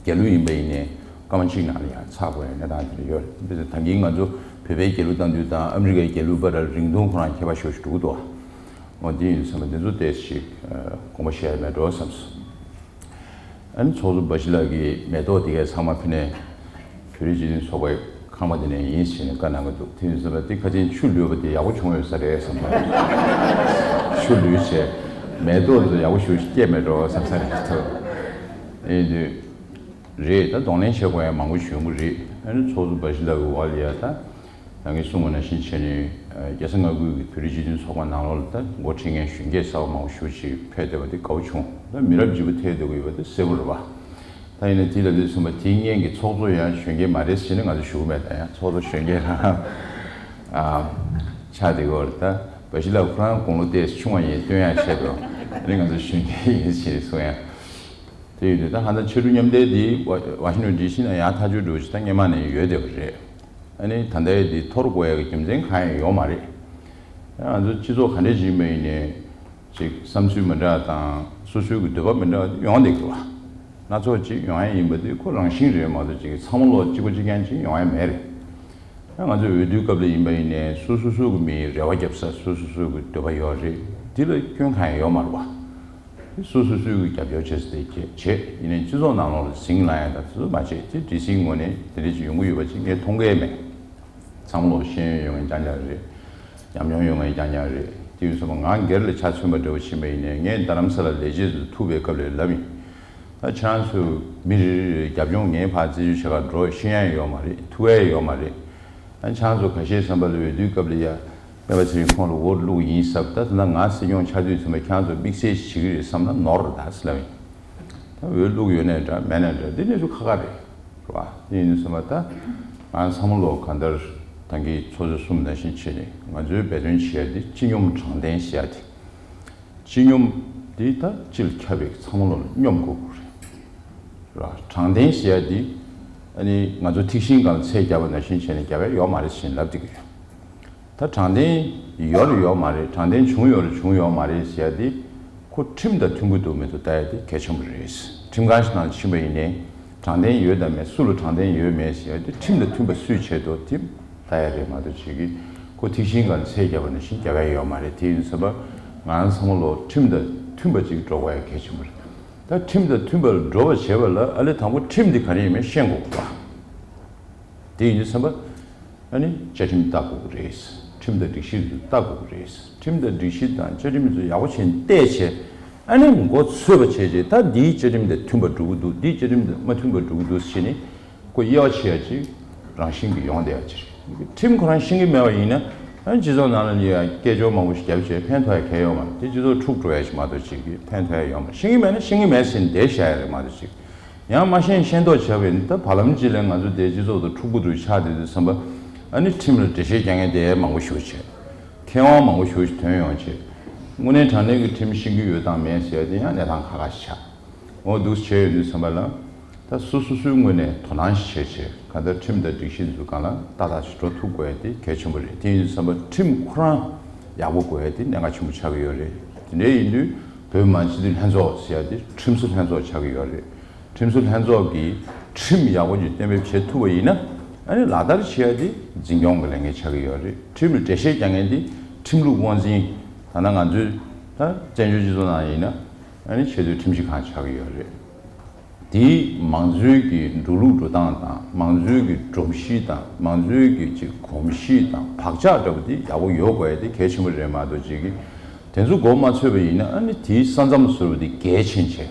རྒྱལ་གླུ་ཡིན་པ་ཡིན་ནའི་སྐར་མ་གཅིག་ནང་ལ་ཡང་ཚར་དགོས་ཡ་གནས་སྟངས་དེ་འདྲ་ཡོད་རེད། དེ་ད་གིན་ང་ཚོ་བོད་པའི་རྒྱལ་གླུ་བཏང་དུས་དང་ཨ་མི་རི་ཀའི་རྒྱལ་གླུ་བར་ལ་རིང་ཐུང་ཁོ་རང་ཁྱད་པར་ཞེ་པོ་ཞིག་འགྲོ་གི་འདུག་འོ་དེ་ཡིན་ཙང་དེ་ཚོ་ཏོག་ཙམ་ཞིག་དགོངས་པ་བཞེས་ཡ་མེད་འགྲོ་བསམ་སོང་། ཨ་ནི་ཚོགས་གཙོ་འབའ་ཞིག་ལགས་ཀྱིས་མེ་ཏོག་དེ་གའི་ཚང་མ་ཕུལ་ནས་ བོད་རིགས་སྤྱི་མཐུན་ཚོགས་པའི་ཁང་པ་དེ་ནས་ཡིན་ཟེར་ནས་བཀའ་གནང་གི་འདུག་དེ་ཡིན་ཙང་དེ་ཁ་ཆེན་ཆུ་ལུད་པ་དེ་ཡག་པོ་བྱུང་ཡོད་ས་རེད་བསམ་པ། ཆུ་ལུད་བྱས་མེ་ཏོག་ཚོ་ཡག་པོ་ཞེ་པོ་ཞིག་སྐྱེས་མེད་འགྲོ་བསམ་ས་རེད་འདུག་ཨེ་འདུག་རེད། ད་གདོང་ལེན་བྱེད་དགོས་ཡ་མང་པོ་ཞིག་ཡོང་གི་རེད། ཨ་ནི་ཚོགས་གཙོ་བ་ཤི་ལ་གི་བ་ལ་ཡ་ད་ད་གིན་གསུངས་པ་ནང་བཞིན་བྱས་ནས་རྒྱལ་ས་མངའ་ཁུལ་གྱི་བོད་རིགས་སྤྱི་མཐུན་ཚོགས་པ་ནང་ལོགས་ལ་ད་འགོ་ཁྲིད་མཁན་གཞོན་སྐྱེས་གསར་པ་མང་པོ་ཞེ་པོ་ཞིག་ཕེབས་བསྡད་པ་དེ་དགའ་པོ་བྱུང་། ད་མི་རབས་བརྗེ་པོ་ཐེབས་བསྡད་ཀྱི་ཡོད་པ་དེ་གསལ་པོ་རེད་པ། ད་ཡིན་ན་དེ་ལ་དུས་གསུངས་པ་དེའི་སྔོན་གྱི་ཚོགས་གཙོ་ཡང་གཞོན་སྐྱེས་མ་རེད་ཟེར་ནས་ང་ཚོ་ཞུ་གི་མེད། ད་ཡང་ཚོགས་གཙོ་གཞོན་སྐྱེས་རང་ཨ་ཆགས་བསྡད་ཀྱི་ཡོད་རེད། ད་བ་ཤི་ལ་ཁོ་རང་དགུང་ལོ་དེ་ཆུང་བ་ཡིན་སྟོན་ཡག་ཆེད་དུ་ཨ་ནི་ང་ཚོ་གཞོན་སྐྱེས་ཡིན་ཞེས་གསུང་ཡག་དེ་ཡིན་དུས་ད་ཧ་ད་ཕྱི་དྲོ་མཉམ་འབྲེལ་འདི་ཝ་ཤིང་ཊོན་ཌི་སི་ནང་ཡང་ཐག་གཅོད་འགྲོ་ཞིག་ད་སྔོན་མ་ནས་ཡོད་བསྡད་པ་རེད། ཨ་ནི་ད་ལྟའི་འདི་འཐོར་དགོས་ཡག་གི་རྒྱུ་མཚན་གང་ཡང་ཡོད་མ་རེད། ང་ཚོ་སྤྱི་ཚོགས་ག་འདྲས་ཡིན་པ་ཡིན་ནའི་ཅིག་བསམ་ཚུལ་མི་འདྲ་དང་སོ་སོའི་གི་འདོད་པ་མི་འདྲ་བ་ཡོང་བསྡད་ཀྱི་རེད་བ། སྣ་ཚོགས་ཅིག་ཡོང་ཡ་ཡིན་པ་དེ་ཁོ་རང་བཞིན་རེད་མ་གཏོགས་ཅིག་ཚང་མ་ལོག་གཅིག་པ་གཅིག་རྐྱང་ཅིག་ཡོང་ཡ་མེད་རེད། ང་ཚོ་འོས་བསྡུའི་སྐབས་ལ་ཡིན་པ་ཡིན་ནའི་སོ་སོ་སོ་གི་མིའི་རེ་བ་རྒྱབ་ས་སོ་སོ་སོ་གི་འདོད་པ་ཡོད་རེད། འདི་ལ་སྐྱོན་གང་ཡང་ཡོད་མ་རེད་བ། དེ་སོ་སོ་སོའི་གི་རྒྱབ་སྐྱོར་བྱེད་ས་དེ་བྱེད་བྱེད་ཡིན་ནའི་སྤྱི་ཚོགས་ནང་ལོགས་ལ་ཟིང་ལངས་ཡ་དང་དེ་ཚོ་མ་བྱེད་དེ་ཌི་སིའི་ངོས་ནས་དེ་འདྲ་ཅིག་ཡོང་གི་ཡོད་པ་ཅིག་ངས་མཐོང་གི་མེད། ཚང་མ་ལོག་ཤེས་ཡོན་ཡོད་མཁན་རྐྱང་རྐྱང་རེད། ཉམས་མྱོང་ཡོད་མཁན་རྐྱང་རྐྱང་རེད། དེ་ཡིན་སོང་ང་སྒེར་ལ་ཆ་མཚོན་པ་འདྲ་བོ་ཕྱིན་པ་ཡིན་ནའི་ངས་རྡ་རམ་ས་ལ་ལས་བྱེད་དུ་ཐུག་པའི་སྐབས་ལ་ལབ་ཡིན། ད་ཁྱེད་རང་ཚོ་མི་རེ་རེ་རེ་རྒྱབ་ལྗོངས་ངའི་ཕར་རྩད་གཅོད་བྱེད་གར་འགྲོ་ཤེས་ཡ་ཡོད་མ་རེད། ཐུག་ཡ་ཡོད་མ་རེད། ད་ཁྱེད་རང་ཚོ་ཁ་ཤས་བསམ་པ་ལ་འོས་བསྡུའི་སྐབས་ལ་ཡ་སྤེན་པ་ཚེ་རིང་ཁོང་ལ་འོ་བླུག་ཡིན་ཟབ་ད་ད་ང་སྲིད་སྐྱོང་ཆགས་དུས་ཚོད་མ་ཁྱེད་རང་ཚོ་དམིགས་བསལ་བྱེད་ཀྱི་རེད་བསམ་ན་ནོར་ད་ཟེར་ལབ་ཡིན། ད་འོས་བླུག་ཡོད་ནའི་འདྲ་མེད་ནའི་འདྲ་འདི་གནས་ཚུལ་ཁག་ཁག་རེད། རེད་བ། དེ་ཡིན་དུས་ཙམ་པ་ད་ང་ཚང་མ་ལོག་གང་ལྟར་ད་གིན་ཚོགས་གཙོ་གསུམ་ནང་བཞིན་བྱས་ནས་ང་ཚོའི་འབད་བརྩོན་བྱེད་ཡ་དེ་སྤྱི་སྙོམས་དྲང་བདེན་ཟེར་ཡ་དེ། སྤྱི་སྙོམས་དེ་ད་སྤྱི་ལ་ཁྱབ་པའི་ཚང་མ་ལོག་ལ་སྙོམས་དགོས་དགོས་རེད། རེད་བ། དྲང་བདེན་ཟེར་ཡ་དེ་ཨ་ནི་ང་ཚོ་ཐིག་ཤིང་སྒང་ལ་ཚད་བརྒྱབ་པ་ནང་བཞིན་བྱས་ནས་བརྒྱབ་ཡ་ཡོད་མ་རེད་ཟེར་ནས་ལབ་བསྡད་ཀྱི་ཡོད། ད་དྲང་བདེན་ཡོད་རེད་ཡོད་མ་རེད། དྲང་བདེན་བྱུང་ཡོད་རེད་བྱུང་ཡོད་མ་རེད་ཟེར་ཡ་དེ་ཁོ་ཁྲིམས་དང་མཐུན་པོ་འདུག་མི་འདུག་ལྟ་ཡ་དེ་གལ་ཆེན་པོ་རེད། ཁྲིམས་ཁང་ཞིག་ནང་ཕྱིན་པ་ཡིན་ནའི་དྲང་བདེན་ཡོད་དང་མེད་སུ་ལ་དྲང་བདེན་ཡོད་མེད་ཟེར་ཡ་དེ་ཁྲིམས་དང་མཐུན་པ་སུས་བྱས་འདུག་དེ་ལྟ་ཡ་རེད་མ་གཏོགས་ཅིག་གིས་ཁོ་ཐིག་ཤིང་སྒང་ལ་ཚད་བརྒྱབ་པ་ནང་བཞིན་བརྒྱབ་ཡ་ཡོད་མ་རེད། དེ་ཡིན་ཙམ་པ་ང་རང་ཚང་མ་ལོག་ཁྲིམས་དང་མཐུན་པ་ཅིག་འགྲོ་དགོས་ཡ་གལ་ཆེན་པོ་རེད། ད་ཁྲིམས་དང་མཐུན་པར་འགྲོ་བ་བྱེད་པ་ལ་ཨ་ལས་དང་པོ་ཁྲིམས་འདི་ག་རེ་ཡིན་མིན་ཤེས་དགོས་པ། དེ་ཡིན་དུས་ཙམ་པ། ཨ་ནི་བཅའ་ཁྲིམས་ལྟ་དགོས་ཀྱི་རེད། ཁྲིམས་དང་སྒྲིག་གཞི་ཚོ་ལྟ་དགོས་ཀྱི་རེད། ཁྲིམས་དང་སྒྲིག་གཞི་དང་བཅའ་ཁྲིམས་ཚོ་ཡག་པོ་བྱས་ནས་བལྟས་བྱས། ཨ་ནི་མགོ་ཚོས་པ་བྱས་བྱས་ད་འདིའི་བཅའ་ཁྲིམས་དང་མཐུན་པར་འགྲོ་གི་འདུག་འདིའི་བཅའ་ཁྲིམས་དང་མ་མཐུན་པར་འགྲོ་གི་འདུག་ཟེར་ནས་ཁོ་དབྱེ་བ་ཕྱེ་ཡ་ཅིག་རང་བཞིན་གྱིས་ཡོང་བསྡད་ཡ་ཅིག་རེད། ཁྲིམས་ཁོ་རང་ཤེས་ཀྱི་མེད་པ་ཡིན་ན་ཨ་ནི་སྤྱི་ཚོགས་ནང་ལ་ཡ་སྐད་ཅོར་མང་པོ་ཞིག་བརྒྱབ་བྱས་ཕན་ཐོགས་ཡ་གང་ཡང་ཡོད་མ་རེད། དེ་སྤྱི་ཚོགས་འཁྲུག་འགྲོ་ཡ་ཞིག་མ་གཏོགས་ཅིག་གིས་ཕན་ཐོགས་ཡ་ཡོད་མ་རེད། ཤེས་ཀྱི་མེད་ན་ཤེས་ཀྱི་མེད་ཟེར་ནས་བསྡད་བཞག་ཡ་རེད་མ་གཏོགས་ཅིག་ཡང་མ་ཤེས་ཤེས་མདོག་བྱས་པ་ཡིན་ན་ད་བར་ལམ་གཅིག་ལ་ང་ཚོ་དེ་སྤྱི་ཚོགས་དང་འཁྲུག་པོ་འདུག་ཆགས་བསྡད་དུས་ཙམ་པ། ཨ་ནི་ཁྲིམས་ལ་འགྲེལ་བཤད་རྒྱག་མཁན་དེ་མང་པོ་ཞེ་པོ་བྱས། མཁས་དབང་མང་པོ་ཞེ་པོ་ཞིག་ཐོན་ཡོང་བྱས། དངོས་གནས་དྲང་གནས་ཀྱི་ཁྲིམས་ཤེས་ཀྱི་ཡོད་དང་མེད་ཟེར་ཡ་དེ་ཡང་གནས་སྟངས་ཁག་ཁག་ཞིག་ཆགས། འོ་འདུག་བྱས་ཡོང་དུས་ཙམ་པ་ལ། ད་སོ་སོ་སོའི་ངོས་ནས་དོ་སྣང་ཞིག་བྱས་བྱས་གང་ལྟར་ཁྲིམས་དང་སྒྲིག་གཞི་འདི་ཚོ་སྒང་ལ་ཏག་ཏག་ཞིག་འགྲོ་ཐུབ་དགོས་ཡ་དེ་གལ་ཆེན་པོ་རེད། དེ་ཡིན་དུས་ཙམ་པ་ཁྲིམས་ཁོ་རང་ཡག་པོ་དགོས་ཡ་དེ་གནད་འགག་ཆེན་པོ་ཆགས་ཀྱི་ཡོད་རེད། དེ་འདྲ་ཡིན་དུས་བོད་མི་མང་སྤྱི་འཐུས་ལྷན་ཚོགས་ཟེར་ཡ་དེ་ཁྲིམས་བཟོ་ལྷན་ཚོགས་ཆགས་ཀྱི་ཡོད་རེད། ཁྲིམས་བཟོ་ལྷན་ཚོགས་ཀྱིས་ཁྲིམས་ཡག་པོ་ཅིག་གཏན་འབེབས་བྱེད་ཐུབ་པ་ཡིན་ན། ཨ་ནི་ལག་བསྟར་བྱེད་ཡ་དེ་འཛིན་སྐྱོང་གི་ལས་འགན་ཆགས་ཀྱི་ཡོད་རེད། ཁྲིམས་ལ་འགྲེལ་བཤད་རྒྱག་མཁན་དེ་ཁྲིམས་ལུགས་དབང་འཛིན། ད་ལྟ་ང་ཚོའི་ད་བཙན་བྱོལ་སྤྱི་ཚོགས་ནང་ཡིན་ན་ཨ་ནི་ཆེས་མཐོའི་ཁྲིམས་ཞིབ་ཁང་ཆགས་ཀྱི་ཡོད་རེད། དེས་མང་གཙོའི་གི་འགྲོ་ལུགས་འགྲོ་སྟངས་དང་མང་གཙོའི་གི་སྒྲོམ་གཞི་དང་མང་གཙོའི་གི་ཅིག་གོམས་གཤིས་དང་བག་ཆགས་འདྲ་པོ་དེ་ཡག་པོ་ཡོད་དགོས་ཡ་དེ་གལ་ཆེན་པོ་རེད་མ་གཏོགས་ཅིག་གི་དེ་ཚོ་མགོ་མ་ཚོས་པ་ཡིན་ན་ཨ་ནི་དེའི་ས་མཚམས་ཟེར་བ་དེ་རྒལ་ཕྱིན་བྱས།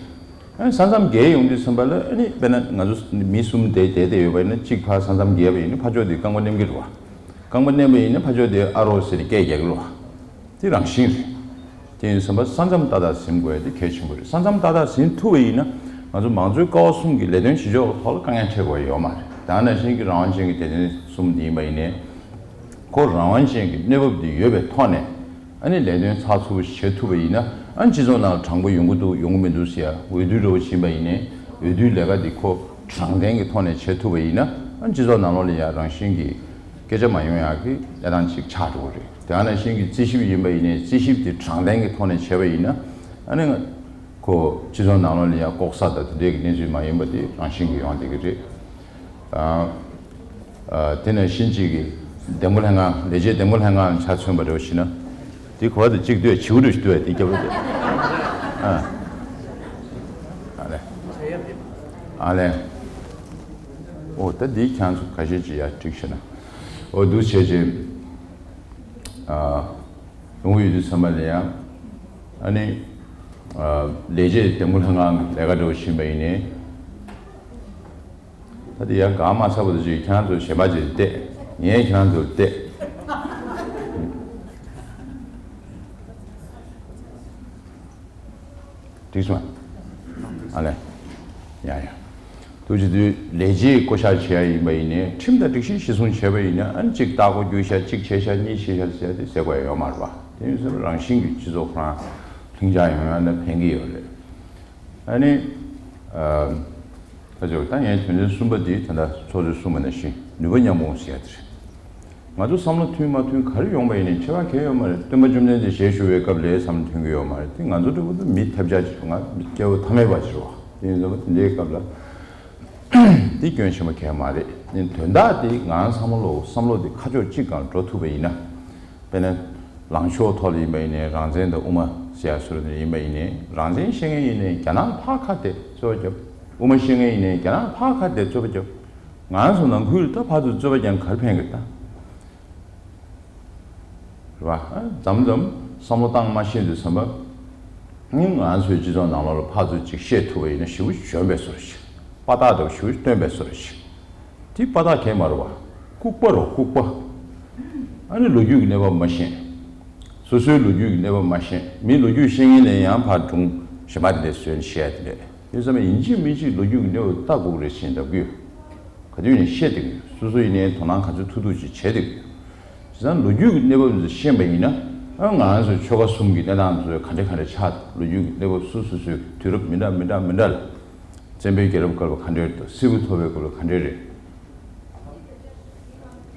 ཨ་ནི་ས་མཚམས་བརྒལ་ཡོང་དུས་ཙམ་པ་ལ་ཨ་ནི་དཔེར་ན་ང་ཚོ་མི་གསུམ་བསྡད་བསྡད་བསྡད་ཡོད་པ་ཡིན་ན་གཅིག་ཕར་ས་མཚམས་བརྒལ་བ་ཡིན་ན་ཕར་ཕྱོགས་དེ་རྐང་པ་མནན་གྱི་རེད་བ། རྐང་པ་མནན་པ་ཡིན་ན་ཕར་ཕྱོགས་དེ་ཨ་རོ་ཟེར་ནས་སྐད་རྒྱག་གི་རེད་བ། དེ་རང་བཞིན་རེད། དེ་ཡིན་ཙམ་པ་ས་མཚམས་ཏག་ཏག་ཟིན་དགོས་ཡ་དེ་གལ་ཆེན་པོ་རེད། ས་མཚམས་ཏག་ཏག་ཟིན་ཐུབ་པ་ཡིན་ན་ང་ཚོ་མང་གཙོའི་ཀ་བ་གསུམ་གྱི་ལས་དོན་བྱེད་ཕྱོགས་ཀྱི་ཐོག་ལ་དཀའ་ངལ་འཕྲད་དགོས་ཡ་ཡོད་མ་རེད། ད་ནང་བཞིན་གྱི་རང་དབང་ཅན་གྱི་སྡེ་ཚན་གསུམ་དེ་ཡིན་པ་ཡིན་ནའི། ཁོ་རང་དབང་ཅན་གྱི་གནས་བབ་དེ་ཡོད་པའི་ཐོག་ནས་ཨ་ནི་ལས་དོན་ཚགས་ཚུད་པོ་ཞིག་བྱེད་ཐུབ་པ་ཡིན་ན་ཨ་ནི་སྤྱི་ཚོགས་ནང་ལ་དྲང་པོ་ཡོང་གི་འདུག་ཡོང་གི་མི་འདུག་ཟེར་ཡ་འོས་བསྡུ་འདྲ་བོ་ཕྱིན་པ་ཡིན་ནའི་འོས་བསྡུའི་ལས་ཀ་དེ་ཁོ་དྲང་བདེན་གྱི་ཐོག་ནས་བྱེད་ཐུབ་པ་ཡིན་ན་ཨ་ནི་སྤྱི་ཚོགས་ནང་ལོགས་ལ་ཡ་རང་བཞིན་གྱིས་སྐད་ཆ་མ་ཡོང་ཡག་གི་གནས་སྟངས་ཅིག་ཆགས་འགྲོ་གི་རེད། དེ་ནང་བཞིན་གྱི་རྩིས་ཞིབ་ཡིན་པ་ཡིན་ནའི་རྩིས་ཞིབ་དེ་དྲང་བདེན་གྱི་ཐོག་ནས་བྱས་པ་ཡིན་ན་ཨ་ནི་ཁོ་སྤྱི་ཚོགས་ནང་ལོགས་ལ་ཡ་ལྐོག་ཟ་དང་དེ་འདྲའི་གི་གནས་ཚུལ་མ་ཡིན་པ་དེ་རང་བཞིན་གྱིས་ཡོང་བསྡད་ཀྱི་རེད། ཨ། ཨ། དེ་ནས་ཕྱིན་ཅིག་གི་འདེམས་བསྐོ་ལྷན་ཁང་ལས་བྱེད་འདེམས་བསྐོ་ལྷན་ཁང་ལ་ཆ་མཚོན་པ་འདྲ་བོ་ཞིག་ན། དེ་གོ་བ་དེ་གཅིག་ལྟོས་བྱིའུ་འདྲ་ཞིག་ལྟོས་དེ་སྐྱབས་རེད་དེ། ཨ། ཨ་ལས། ཨ་ལས། ཨོ་ད་འདི་ཁྱེད་ཚོ་ཁ་ཤས་ཅིག་ཡ་འགྲིག་ཤེ་ན། ཨོ་འདུག་བྱས་རྗེས། ཨ། ཡོང་གི་ཡོད་དུས་ཙམ་པ་ལ་ཡང་། ཨ་ནི། ཨ། ལས་བྱེད་དེ་མོ་ལྷ་ངང་ལས་ཀ་འགྲོ་བཞིན་པ་ཡིན་ནའི། ད་དེ་ཡང་གང་མ་ཚར་བ་དུ་ཅིག་ཁྱེད་རང་ཚོ་གཞན་པ་ཅིག་བལྟས། ངས་ཁྱེད་རང་ཚོར་བལྟས། འགྲིག་སོང་། ཨ་ལས། ཡ་ཡ། དུ་ཅི་དུས་ལས་བྱེད་བསྐོ་བཞག་བྱེད་ཡ་ཡིན་པ་ཡིན་ནའི་ཁྲིམས་དང་སྒྲིག་གཞི་གཞིར་བཟུང་བྱས་པ་ཡིན་ན་ཨ་ནི་གཅིག་ལྟ་སྒོ་བརྒྱུད་ཤ་གཅིག་བྱས་ཤ་གཉིས་བྱས་ཤ་ཟེར་ཏེ་ཟེར་དགོས་ཡ་ཡོད་མ་རེད་པ། དེ་ཡིན་ཙང་རང་བཞིན་གྱིས་སྤྱི་ཚོགས་ཁོ་རང་ལྷིང་འཇགས་ཡོང་ཡ་ལ་ཕན་གྱི་ཡོད་རེད། ཨ་ནི། ཨ། ད་ཅོག་ད་ངས་དོན་ཚན་གསུམ་པ་འདི་ད་ལྟ་ཚོགས་གཙོས་གསུངས་པ་ནང་བཞིན་ནུས་པ་མཉམ་སྤུངས་ཟེར་ཡ་དེ་རེད། ང་ཚོ་བསམ་བློ་མཐུན་མ་མཐུན་ག་རེ་ཡོང་པ་ཡིན་ནའི་ཁྱད་པར་གང་ཡང་ཡོད་མ་རེད། སྟོན་པ་བཅོམ་ལྡན་འདས་ཞལ་བཞུགས་པའི་སྐབས་ལ་བསམ་བློ་མཐུན་གྱི་ཡོད་མ་རེད། དེ་ང་ཚོ་འདྲ་བོ་ད་མི་ཐབས་ཆག་ཅིག་རེད། ང་སྐྱེ་བོ་ཐ་མལ་པ་ཅིག་རེད་པ། དེ་ཡིན་ཙང་དེ་འདྲའི་སྐབས་ལ་དེ་སྐྱོན་ཆེན་པོ་གང་ཡང་མ་རེད། དེ་དོན་དག་དེ་ང་བསམ་བློ་བསམ་བློ་དེ་ཁ་ཕྱོགས་གཅིག་སྒང་འགྲོ་ཐུབ་པ་ཡིན་ན། དཔེར་ན། ལངས་ཕྱོགས་ཐོག་ལ་ཡིན་པ་ཡིན་ནའི་རང་བཙན་དང་དབུ་མ་ཟེར་ཡ་སུ་ར་ནས་ཡིན་པ་ཡིན་ནའི་རང་བཙན་བཤད་མཁན་ཡིན་ནའི་རྒྱ་ནག་ཕར་ཁ་གཏད་རྩོད་པ་རྒྱབ། དབུ་མ་བཤད་མཁན་ཡིན་ནའི་རྒྱ་ནག་ཕར་ཁ་གཏད་རྩོད་པ་རྒྱབ། ང་ཚོ་ནང་ཁུལ་ད་ཕར་ཚུར་རྩོད་པ་རྒྱག་ག་རེ་ཕན་གི་ད། རེད་པ། མཚམས་མཚམས་བསམ་བློ་བཏང་མ་ཤེས་དུས་ཙམ་པ། ང་ཚོའི་སྤྱི་ཚོགས་ནང་ལོགས་ལ་ཕར་ཚུར་ཅིག་བཤད་ཐུབ་པ་ཡིན་ན་ཞེ་པོ་འཇོན་པའི་བཟོ་འདྲ་ཞིག་དཔའ་རྟགས་འདྲ་བོ་ཞེ་པོ་སྟོན་པའི་བཟོ་འདྲ་ཞིག་དེ་དཔའ་རྟགས་གང་ཡང་མ་རེད་པ། ལྐུགས་པ་རེད་པ་ལྐུགས་པ། ཨ་ནི་ལོ་རྒྱུས་ཀྱི་གནས་བབ་མ་ཤེས། སོ་སོའི་ལོ་རྒྱུས་ཀྱི་གནས་བབ་མ་ཤེས། མིའི་ལོ་རྒྱུས་ཤེས་མཁན་ལས་ཡང་ཕར་སྒྲུང་གཞན་པ་དེ་འདྲ་བཟོས་ནས་བཤད་དེ་འདྲ། དེ་ཙམ་ཡིན་གཅིག་མིན་གཅིག་ལོ་རྒྱུས་ཀྱི་གནས་བབ་ལྟ་དགོས་རེད་ཅེས་ལབ་ཀྱི་ཡོད། ག་དུས་ནས་བཤད་བསྡད་ཀྱི་ཡོད། སོ་སོ་ཡིན་ནའི་དོ་སྣང་ག་ཚོད་ཐུབ་ཐུབ་ཅིག་བྱས་བསྡད་ཀྱི་ཡོད། བྱས་ཙང་ལོ་རྒྱུས་ཀྱི་གནས་བབ་འདི་ཚོ་ཤེས་པ་ཡིན་ན། ཨ་ང་རང་ཚོ་ཆོལ་ཁ་གསུམ་གྱི་གནས་སྟངས་འདི་ཚོ་ག་འདྲ་ག་འདྲ་ཆགས་འདུག་ལོ་རྒྱུས་ཀྱི་གནས་བབ་སོ་སོ་སོའི་དུས་རབས་མི་འདྲ་མི་འདྲ་མི་འདྲ་ལ། བཙན་པོའི་རྒྱལ་རབས་སྐབས་ལ་ག་འདྲ་རེད་འདུག་སིལ་བུ་ཐོར་བུའི་སྐབས་ལ་ག་འདྲ་རེད། རེད་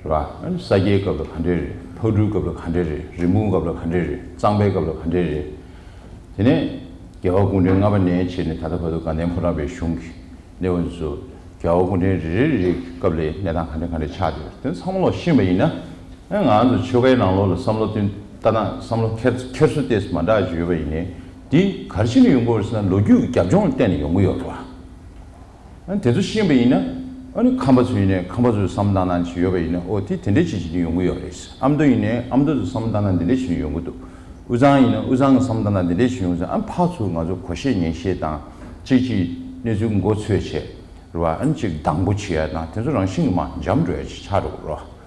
པ། ཨ་ནི་ས་སྐྱའི་སྐབས་ལ་ག་འདྲ་རེད། ཕག་གྲུའི་སྐབས་ལ་ག་འདྲ་རེད། རིན་སྤུངས་སྐབས་ལ་ག་འདྲ་རེད། གཙང་པའི་སྐབས་ལ་ག་འདྲ་རེད། དེ་ནས་རྒྱལ་བ་སྐུ་ཕྲེང་ལྔ་པ་ནས་བྱས་ནས་ད་ལྟ་བར་དུ་དགའ་ལྡན་ཕོ་བྲང་པའི་གཞུང་གི་གནས་བབ་ཚོ། རྒྱལ་བ་སྐུ་ཕྲེང་རེ་རེ་རེའི་སྐབས་ལ་གནས་སྟངས་ག་འདྲ་ག་འདྲ་ཆགས་བསྡད་ཡོད་རེད། དེ་ཚང་མ་ལོག་ཤེས་པ་ཡིན་ན། ཨ་ང་ཚོ་ཆོལ་ཁའི་ནང་ལོགས་ལ་བསམ་བློ་བཏོན་ལྟ་སྟངས་བསམ་བློ་འཁྱེར་འཁྱེར་སོ་ཏོག་ཙམ་མ་འདྲ་ཞིག་ཡོད་པ་ཡིན་ནའི། འདི་ག་རེ་བྱས་ནས་ཡོང་གི་ཡོད་རེད་ཟེར་ན་ལོ་རྒྱུས་ཀྱི་རྒྱབ་ལྗོངས་ལ་བལྟས་ནས་ཡོང་གི་ཡོད་རེད་པ། ཨ་ནི་དེ་ཚོ་ཤེས་པ་ཡིན་ན། ཨ་ནི་ཁམས་པ་ཚོ་ཡིན་ནའི་ཁམས་པ་ཚོའི་བསམ་བློ་བཏང་སྟངས་ཅིག་ཡོད་པ་ཡིན་ན། ཨོ་དེ་དེ་འདྲས་ཅིག་བྱས་ནས་ཡོང་གི་ཡོད་རེད། ཨ་མདོ་ཡིན་ནའི་ཨ་མདོ་ཚོའི་བསམ་བློ་བཏང་སྟངས་དེ་འདྲས་བྱས་ནས་ཡོང་གི་འདུག་དབུས་གཙང་ཡིན་ན་དབུས་གཙང་གི་བསམ་བློ་བཏང་སྟངས་དེ་འདྲས་བྱས་ནས་ཡོང་གི་འདུག་ཨ་ནི་ཕར་ཚུར་ང་ཚོ་གོ་ཤེས་ཉན་ཤེས་དང་། གཅིག་གཅིག་གནས་ཚུལ་མགོ་ཚོས་བྱས། རེད་པ། ཨ་ནི་གཅིག་སྡང་པོ་བྱེད་ཡ་དང་དེ་ཚོ་རང་བཞིན་གྱིས་མར་འཇམ་འགྲོ་ཡ་ཅིག་ཆགས་འགྲོ་གི་རེད་པ།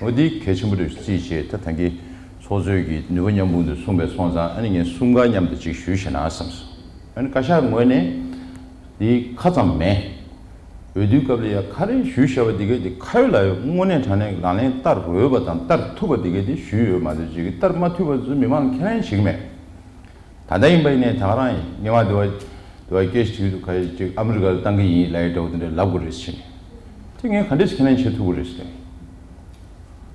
འོ་འདི་གལ་ཆེན་པོ་རེད་བརྩིས་བྱས། ད་ད་གིན་ཚོགས་གཙོས་ཀྱིས་ནུས་པ་མཉམ་སྤུངས་དེ་གསུངས་པས་སོང་ཙང་། ཨ་ནི་ངས་གསུམ་ཀ་མཉམ་དུ་ཅིག་ཞུས་ཤེ་ན་བསམས་སོང་། ཨ་ནི་བཀའ་ཤག་ངོས་ནས་འདི་ཁ་ཙམ་མེད། འོས་བསྡུའི་སྐབས་ལ་ཡ་ག་རེ་ཞུས་བཞག་པ་འདི་གའི་འདི་ཁ་ཡོད་ལག་ཡོད་དངོས་གནས་དྲང་གནས་ལག་ལེན་བསྟར་འོས་པ་དང་བསྟར་ཐུབ་པ་འདི་གའི་འདི་ཞུས་ཡོད་མ་གཏོགས་ཅིག་བསྟར་མ་ཐུབ་པ་ཚོ་མི་མང་ལ་ཁས་ལེན་བྱེད་ཀྱི་མེད། ད་ལྟ་ཡིན་པ་ཡིན་ནའི་ད་ག་རང་ཡིན། ཉེ་བ་འདི་བ་འདི་བ་སྐད་ཆ་དྲིས་འདུག་ག་ཡེ་ཅིག་ཨ་མི་རི་ཀ་ལ་བཏང་གི་ཡིན་ལབ་ཡ་འདྲ་བོ་འདི་འདྲ་ལབ་དགོས་རེད་ཟེར་ནས། དེ་ངས་ག་འདྲས་སེ་ཁས་ལེན་བྱེད་ཐུབ་ཀྱི་རེད་ཟེར་ནས།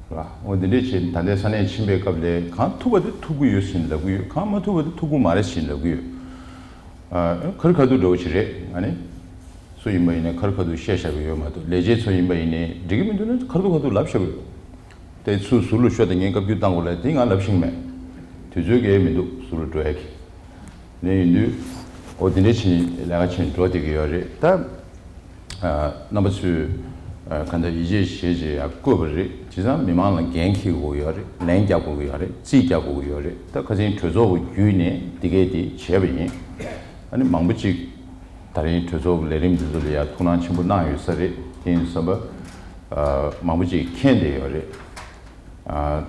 ར། འོ་འདི་འདྲས་བྱས་ནས་ད་ལྟའི་ས་གནས་ཕྱིན་པའི་སྐབས་ལ་གང་ཐུབ་པ་དེ་ཐུབ་ཀྱི་ཡོད་ཟེར་ནས་ལབ་ཀྱི་ཡོད། གང་མ་ཐུབ་པ་དེ་ཐུབ་ཀྱི་མ་རེད་ཟེར་ནས་ལབ་ཀྱི་ཡོད། ཨ། ཁ་རི་ཁ་ཐུག་འདྲ་བོ་ཞིག་རེད། ང་ནི་སུ་ཡིན་པ་ཡིན་ནའི་ཁ་རི་ཁ་ཐུག་བཤད་བཞག་གི་ཡོད་མ་གཏོགས། ལས་བྱེད་ཚོ་ཡིན་པ་ཡིན་ནའི་འགྲིག་གི་མི་འདུག་ན་ཁ་རི་ཁ་ཐུག་ལབ་བཞག་གི་ཡོད། དེ་ཚུར་ཟུར་ལ་ཤོག་དང་ངས་བཀའ་བཀྱོན་བཏང་དགོས་ལབ་དེ་ང་ལབ་ཤེས་ཀྱི་མེད། དུས་ཚོད་ཀྱི་མི་འདུག་ཟུར་ལ་འགྲོ་ཡ་གི། ནས་ཡིན་དུས། འོ་དེ་འདྲའི་ཕྱིན་ལས་ཀ་ཕྱིན་འགྲོ་བསྡད་ཀྱི་ཡོད་རེད་ད། ཨ། རྣམ་པ་ཚོས། ཨ། གང་ལྟར་ཡིད་ཆེས་བྱས་བྱས་ཡར་བཀོད་པ་རེད། བྱས་ཙང་མི་མང་ལ་འགན་འཁྱེར་དགོས་ཀྱི་ཡོད་རེད། ལན་རྒྱག་དགོས་ཀྱི་ཡོད་རེད། རྩིས་རྒྱག་དགོས་ཀྱི་ཡོད་རེད། ད་ཁ་སང་གྲོས་ཚོགས་ཀྱི་བརྒྱུད་ནས་འདི་གས་དེ་བྱས་པ་ཡིན། ཨ་ནི་མང་པོ་ཅིག་ད་རིང་གྲོས་ཚོགས་ཀྱི་ལས་རིམ་འདི་ཚོ་ལ་ཡར་ཐུགས་སྣང་ཆེན་པོ་གནང་ཡོད་ས་རེད། དེ་ཡིན་དུས་ཙམ་པ། ཨ། མང་པོ་ཅིག་མཁྱེན་བསྡད་ཡོད་རེད། ཨ།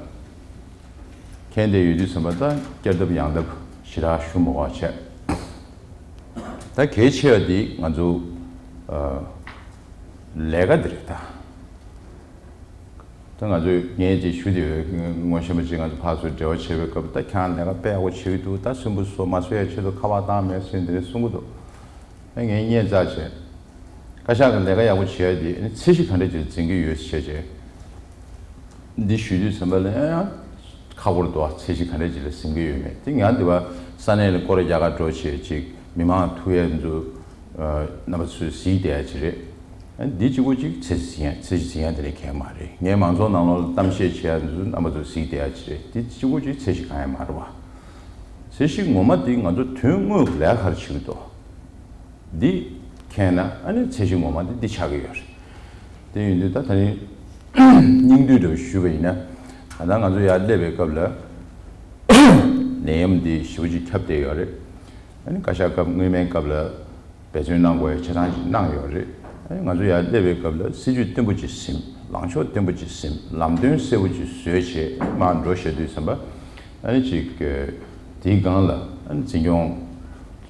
མཁྱེན་བསྡད་ཡོད་དུས་ཙམ་པ་ད་བསྐྱར་ལྡབ་ཡང་ལྡབ་ཞེ་དྲག་ཞུ་མི་དགོས་པ་བྱས། ད་གལ་ཆེ་བ་འདི་ང་ཚོ། ཨ། ལས་ཀ་འདི་རེད་ད། ད་ང་ཚོས་ངས་ཅིག་ཞུ་དེ་ངོ་ཤེས་པ་ཅིག་ང་ཚོ་ཕར་ཚུར་འབྲེལ་བ་བྱེད་པའི་སྐབས། ད་ཁྱེད་རང་ལས་ཀ་དཔེ་ཡག་པོ་བྱེད་ཀྱི་འདུག་ད་སུན་པོ་བཟོ་མ་བཟོ་ཡ་ཆེད་དུ་ཁ་པར་བཏང་མེད་ཟེར་འདི་རེད་གསུང་གི་འདུག་ཨ། ངས་སྙད་བཙལ་བྱས། བཀའ་ཤག་གི་ལས་ཀ་ཡག་པོ་བྱེད་ཡ་དེ་ཨ་ནི་ཚད་གཞི་ག་འདྲ་ཅིག་འཛིན་གྱི་ཡོད་ཟེར་བྱས། འདི་ཞུ་དུས་ཙམ་པ་ལ་ཡང་ཁག་པོ་འདུག་ཚད་གཞི་ག་འདྲ་ཅིག་ལ་འཛིན་གྱི་ཡོད་མེད་དེ། ང་འདི་བ་ས་གནས་ལ་སྐོར་ར་རྒྱག་གར་འགྲོ་བྱས་ཅིག་མི་མང་ཐུག་ཡ་ཚོ། ཨ། རྣམ་པ་ཚོས་གཟིགས་བསྡད་ཡ་ཅིག་རེད། ཨ། འདི་གཅིག་པོ་ཅིག་ཚད་གཞི་འཛིན་ཡ་ཚད་གཞི་འཛིན་ཡ་དེ་ལས་གལ་མ་རེད། ངས་མང་ཚོགས་ནང་ལོགས་ལ་གཏམ་བཤད་བྱེད་ཡ་ཚོ་རྣམ་པ་ཚོས་གཟིགས་བསྡད་ཡ་ཅིག་རེད། འདི་གཅིག་པོ་ཅིག་ཚད་གཞི་གང་ཡང་མ་རེད་བ། ཚད་གཞི་ངོ་མ་འདི་ང་ཚོ་དོན་དངོས་ཀྱི་ལས་ཀ་ག་རེ་བྱེད་ཀྱི་འདུག་འདི་མཁྱེན་ན་ཨ་ནི་ཚད་གཞི་ངོ་མ་འདི་འདི་ཆགས་ཀྱི་ཡོད་རེད། དེ་ཡིན་དུས་ད་ད་རིང་སྙིང་བསྡུས་འདྲ་བོ་ཞུས་པ་ཡིན་ན། ད་ལྟ་ང་ཚོ་ཡར་སླེབས་པའི་སྐབས་ལ་ནད་ཡམས་འདི་ཞེ་པོ་ཅིག་ཁྱབ་བསྡད་ཡོད་རེད། ཨ་ནི་བཀའ་ཤག་སྐབས་སྔོན་མའི་སྐབས་ལ་འབད་བརྩོན་གནང་དགོས་ཡ་ཆ་ཚང་ཞིག་གནང་ཡོད་རེད། ཨ་ནི་ང་ཚོ་ཡར་སླེབས་པའི་སྐབས་ལ་སྲིད་ཇུས་བརྟན་པོ་ཅིག་ཟིན། ལངས་ཕྱོགས་བརྟན་པོ་ཅིག་ཟིན། ལམ་སྟོན་གསལ་པོ་ཅིག་བཟོས་བྱས་མར་འགྲོ་བཞག་དུས་ཙམ་པ། ཨ་ནི་ཅིག་དེའི་སྒང་ལ་ཨ་ནི་འཛིན་སྐྱོང་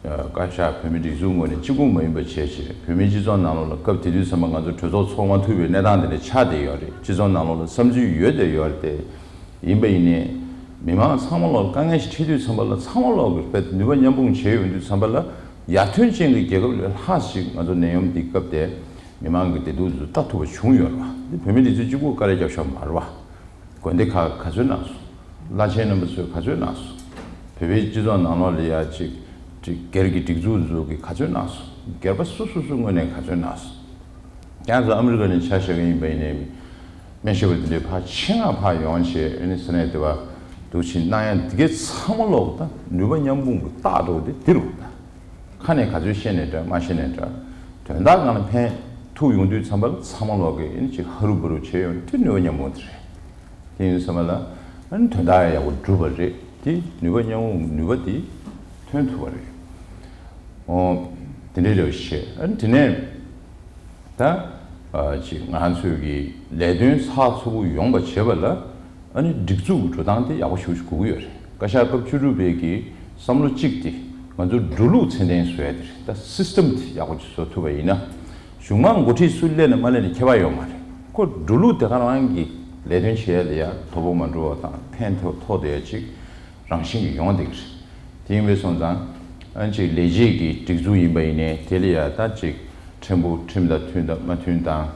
བཀའ་ཤག་བོད་མིའི་སྒྲིག་འཛུགས་ངོས་ནས་གཅིག་པུ་མ་ཡིན་པ་བྱས་བྱས། བོད་མིའི་སྤྱི་ཚོགས་ནང་ལོགས་ལ་སྐབས་དེ་དུས་ཙམ་པ་ང་ཚོ་གྲོས་ཚོགས་ཚོགས་མ་ཐུབ་པའི་གནས་སྟངས་དེ་འདྲ་ཆགས་བསྡད་ཡོད་རེད། སྤྱི་ཚོགས་ནང་ལོགས་ལ་བསམ་ཚུལ་ཡོད་བསྡད་ཡོད་རེད་དེ། ཡིན་པ་ཡིན་ནའི་མི་མང་ཚང་མ་ལོག་དཀའ་ངལ་ཞིག་འཕྲད་དུས་ཙམ་པ་ལ་ཚང་མ་ལོག་གི་དཔེ་ནུས་པ་མཉམ་སྤུངས་བྱས་ཡོང་དུས་ཙམ་པ་ལ་ཡར་ཐོན་ཅན་གྱི་རྒྱལ་ཁབ་ལས་ལྷག་ཞིག་ང་ཚོ་ནད་ཡམས་འདིའི་སྐབས་དེ་མི་མང་གི་བདེ་སྡུག་ཚོ་ལྟ་ཐུབ་པ་བྱུང་ཡོད་རེད་བ། འདི་བོད་མི་འདི་ཚོས་གཅིག་པུ་དཀའ་ལས་རྒྱབ་ཤོག་མ་རེད་བ། དགོན་སྡེ་ཁག་ག་ཚོད་གནང་སོང་། བླ་ཆེན་རྣམ་པ་ཚོས་ག་ཚོད་གནང་སོང་། བོད་པའི་སྤྱི་ཚོགས་ནང་ལོགས་ལ་ཡ་གཅིག་གཅིག་སྒེར་གྱི་སྒྲིག་འཛུགས་ཚོ་གིས་ག་ཚོད་གནང་སོང་། སྒེར་པ་སོ་སོ་སོའི་ངོས་ནས་ག་ཚོད་གནང་སོང་། ཁྱེད་ཚོ་ཨ་མི་རི་ཀ་ནས་ཆ་བཞག་གི་ཡིན་པ་ཡིན་ནའི། སྨན་ཞབས་པ་དེ་འདྲའི་ཕར་ཆེད་མངགས་ཕར་ཡོང་བྱས་ཨ་ནི་ས་གནས་དེ་བ་འདུག་ཕྱིན་གནང་ཡ་འདི་གའི་ཚང་མ་ལོག་ད་ནུས་པ་མཉམ་སྤུངས་ཀྱི་རྟགས་འདྲ་བོ་དེ་འདི་རུ་ད། ཁ་ནས་ག་ཚོད་བཤད་ནས་འདྲ་མ་བཤད་ནས་འདྲ། དོན་དག་སྒང་ལ་ཕན་ཐུག་ཡོང་དུས་ཙམ་པ་ལ་ཚང་མ་ལོག་གི་ཨ་ནི་ཅིག་ཧ་རུ་བུ་རུ་བྱས་ཡོང་དེ་ནུས་པ་མཉམ་སྤུངས་དེ་རེད། དེ་ཡིན་ཙམ་པ་ལ་ཨ་ནི་དོན་དག་ཡག་པོ་འགྲུབ་པ་རེད། དེ་ནུས་པ་མཉམ་སྤུངས་ནུས་པ་དེ་ཐོན་ཐུབ་པ་རེད། ཨོ། དེ་འདྲའི་འདྲ་བོ་བཤད། ཨ་ནི་དེ་ནས་ད་ཨ་ཅིག་ང་ཚོས་ཀྱི་ལས་དོན་ཚགས་ཚུད་པོ་ཡོང་བ་བྱེད་པ་ལ་ཨ་ནི་སྒྲིག་འཛུགས་ཀྱི་འགྲོ་སྟངས་དེ་ཡག་པོ་ཞེ་པོ་ཞིག་དགོས་ཀྱི་ཡོད་རེད། བཀའ་ཤག་སྐབས་བཅུ་དྲུག་པའི་གི་བསམ་བློ་གཅིག་དེ་ང་ཚོ་འགྲོ་ལུགས་ཚད་ལྡན་བཟོ་ཡ་དེ་རེད། ད་སི་སི་ཊམ་དེ་ཡག་པོ་ཅིག་བཟོ་ཐུབ་པ་ཡིན་ན། གཞུང་མང་འགོ་ཁྲིད་སུ་སླེབས་ནས་མ་སླེབས་ནས་ཁྱད་པར་ཡོད་མ་རེད། ཁོ་འགྲོ་ལུགས་དེ་ག་རང་གི་ལས་དོན་བྱེད་ཡ་ལ་ཡ་དོ་ཕོག་མ་འགྲོ་བ་དང་ཕན་ཐོགས་ཐོགས་བསྡད་ཡ་ཅིག་རང་བཞིན་གྱིས་ཡོང་བསྡད་ཀྱི་རེད། དེ་ཡིན་པའི་སོང་ཙང་ཨ་ཅིག་ལས་བྱེད་ཀྱི་སྒྲིག་འཛུགས་ཡིན་པ་ཡིན་ནའི་དེ་ལ་ཡ་ད་ཅིག་ཕྲན་བུ་ཁྲིམས་དང་མཐུན་དང་མ་མཐུན་དང་།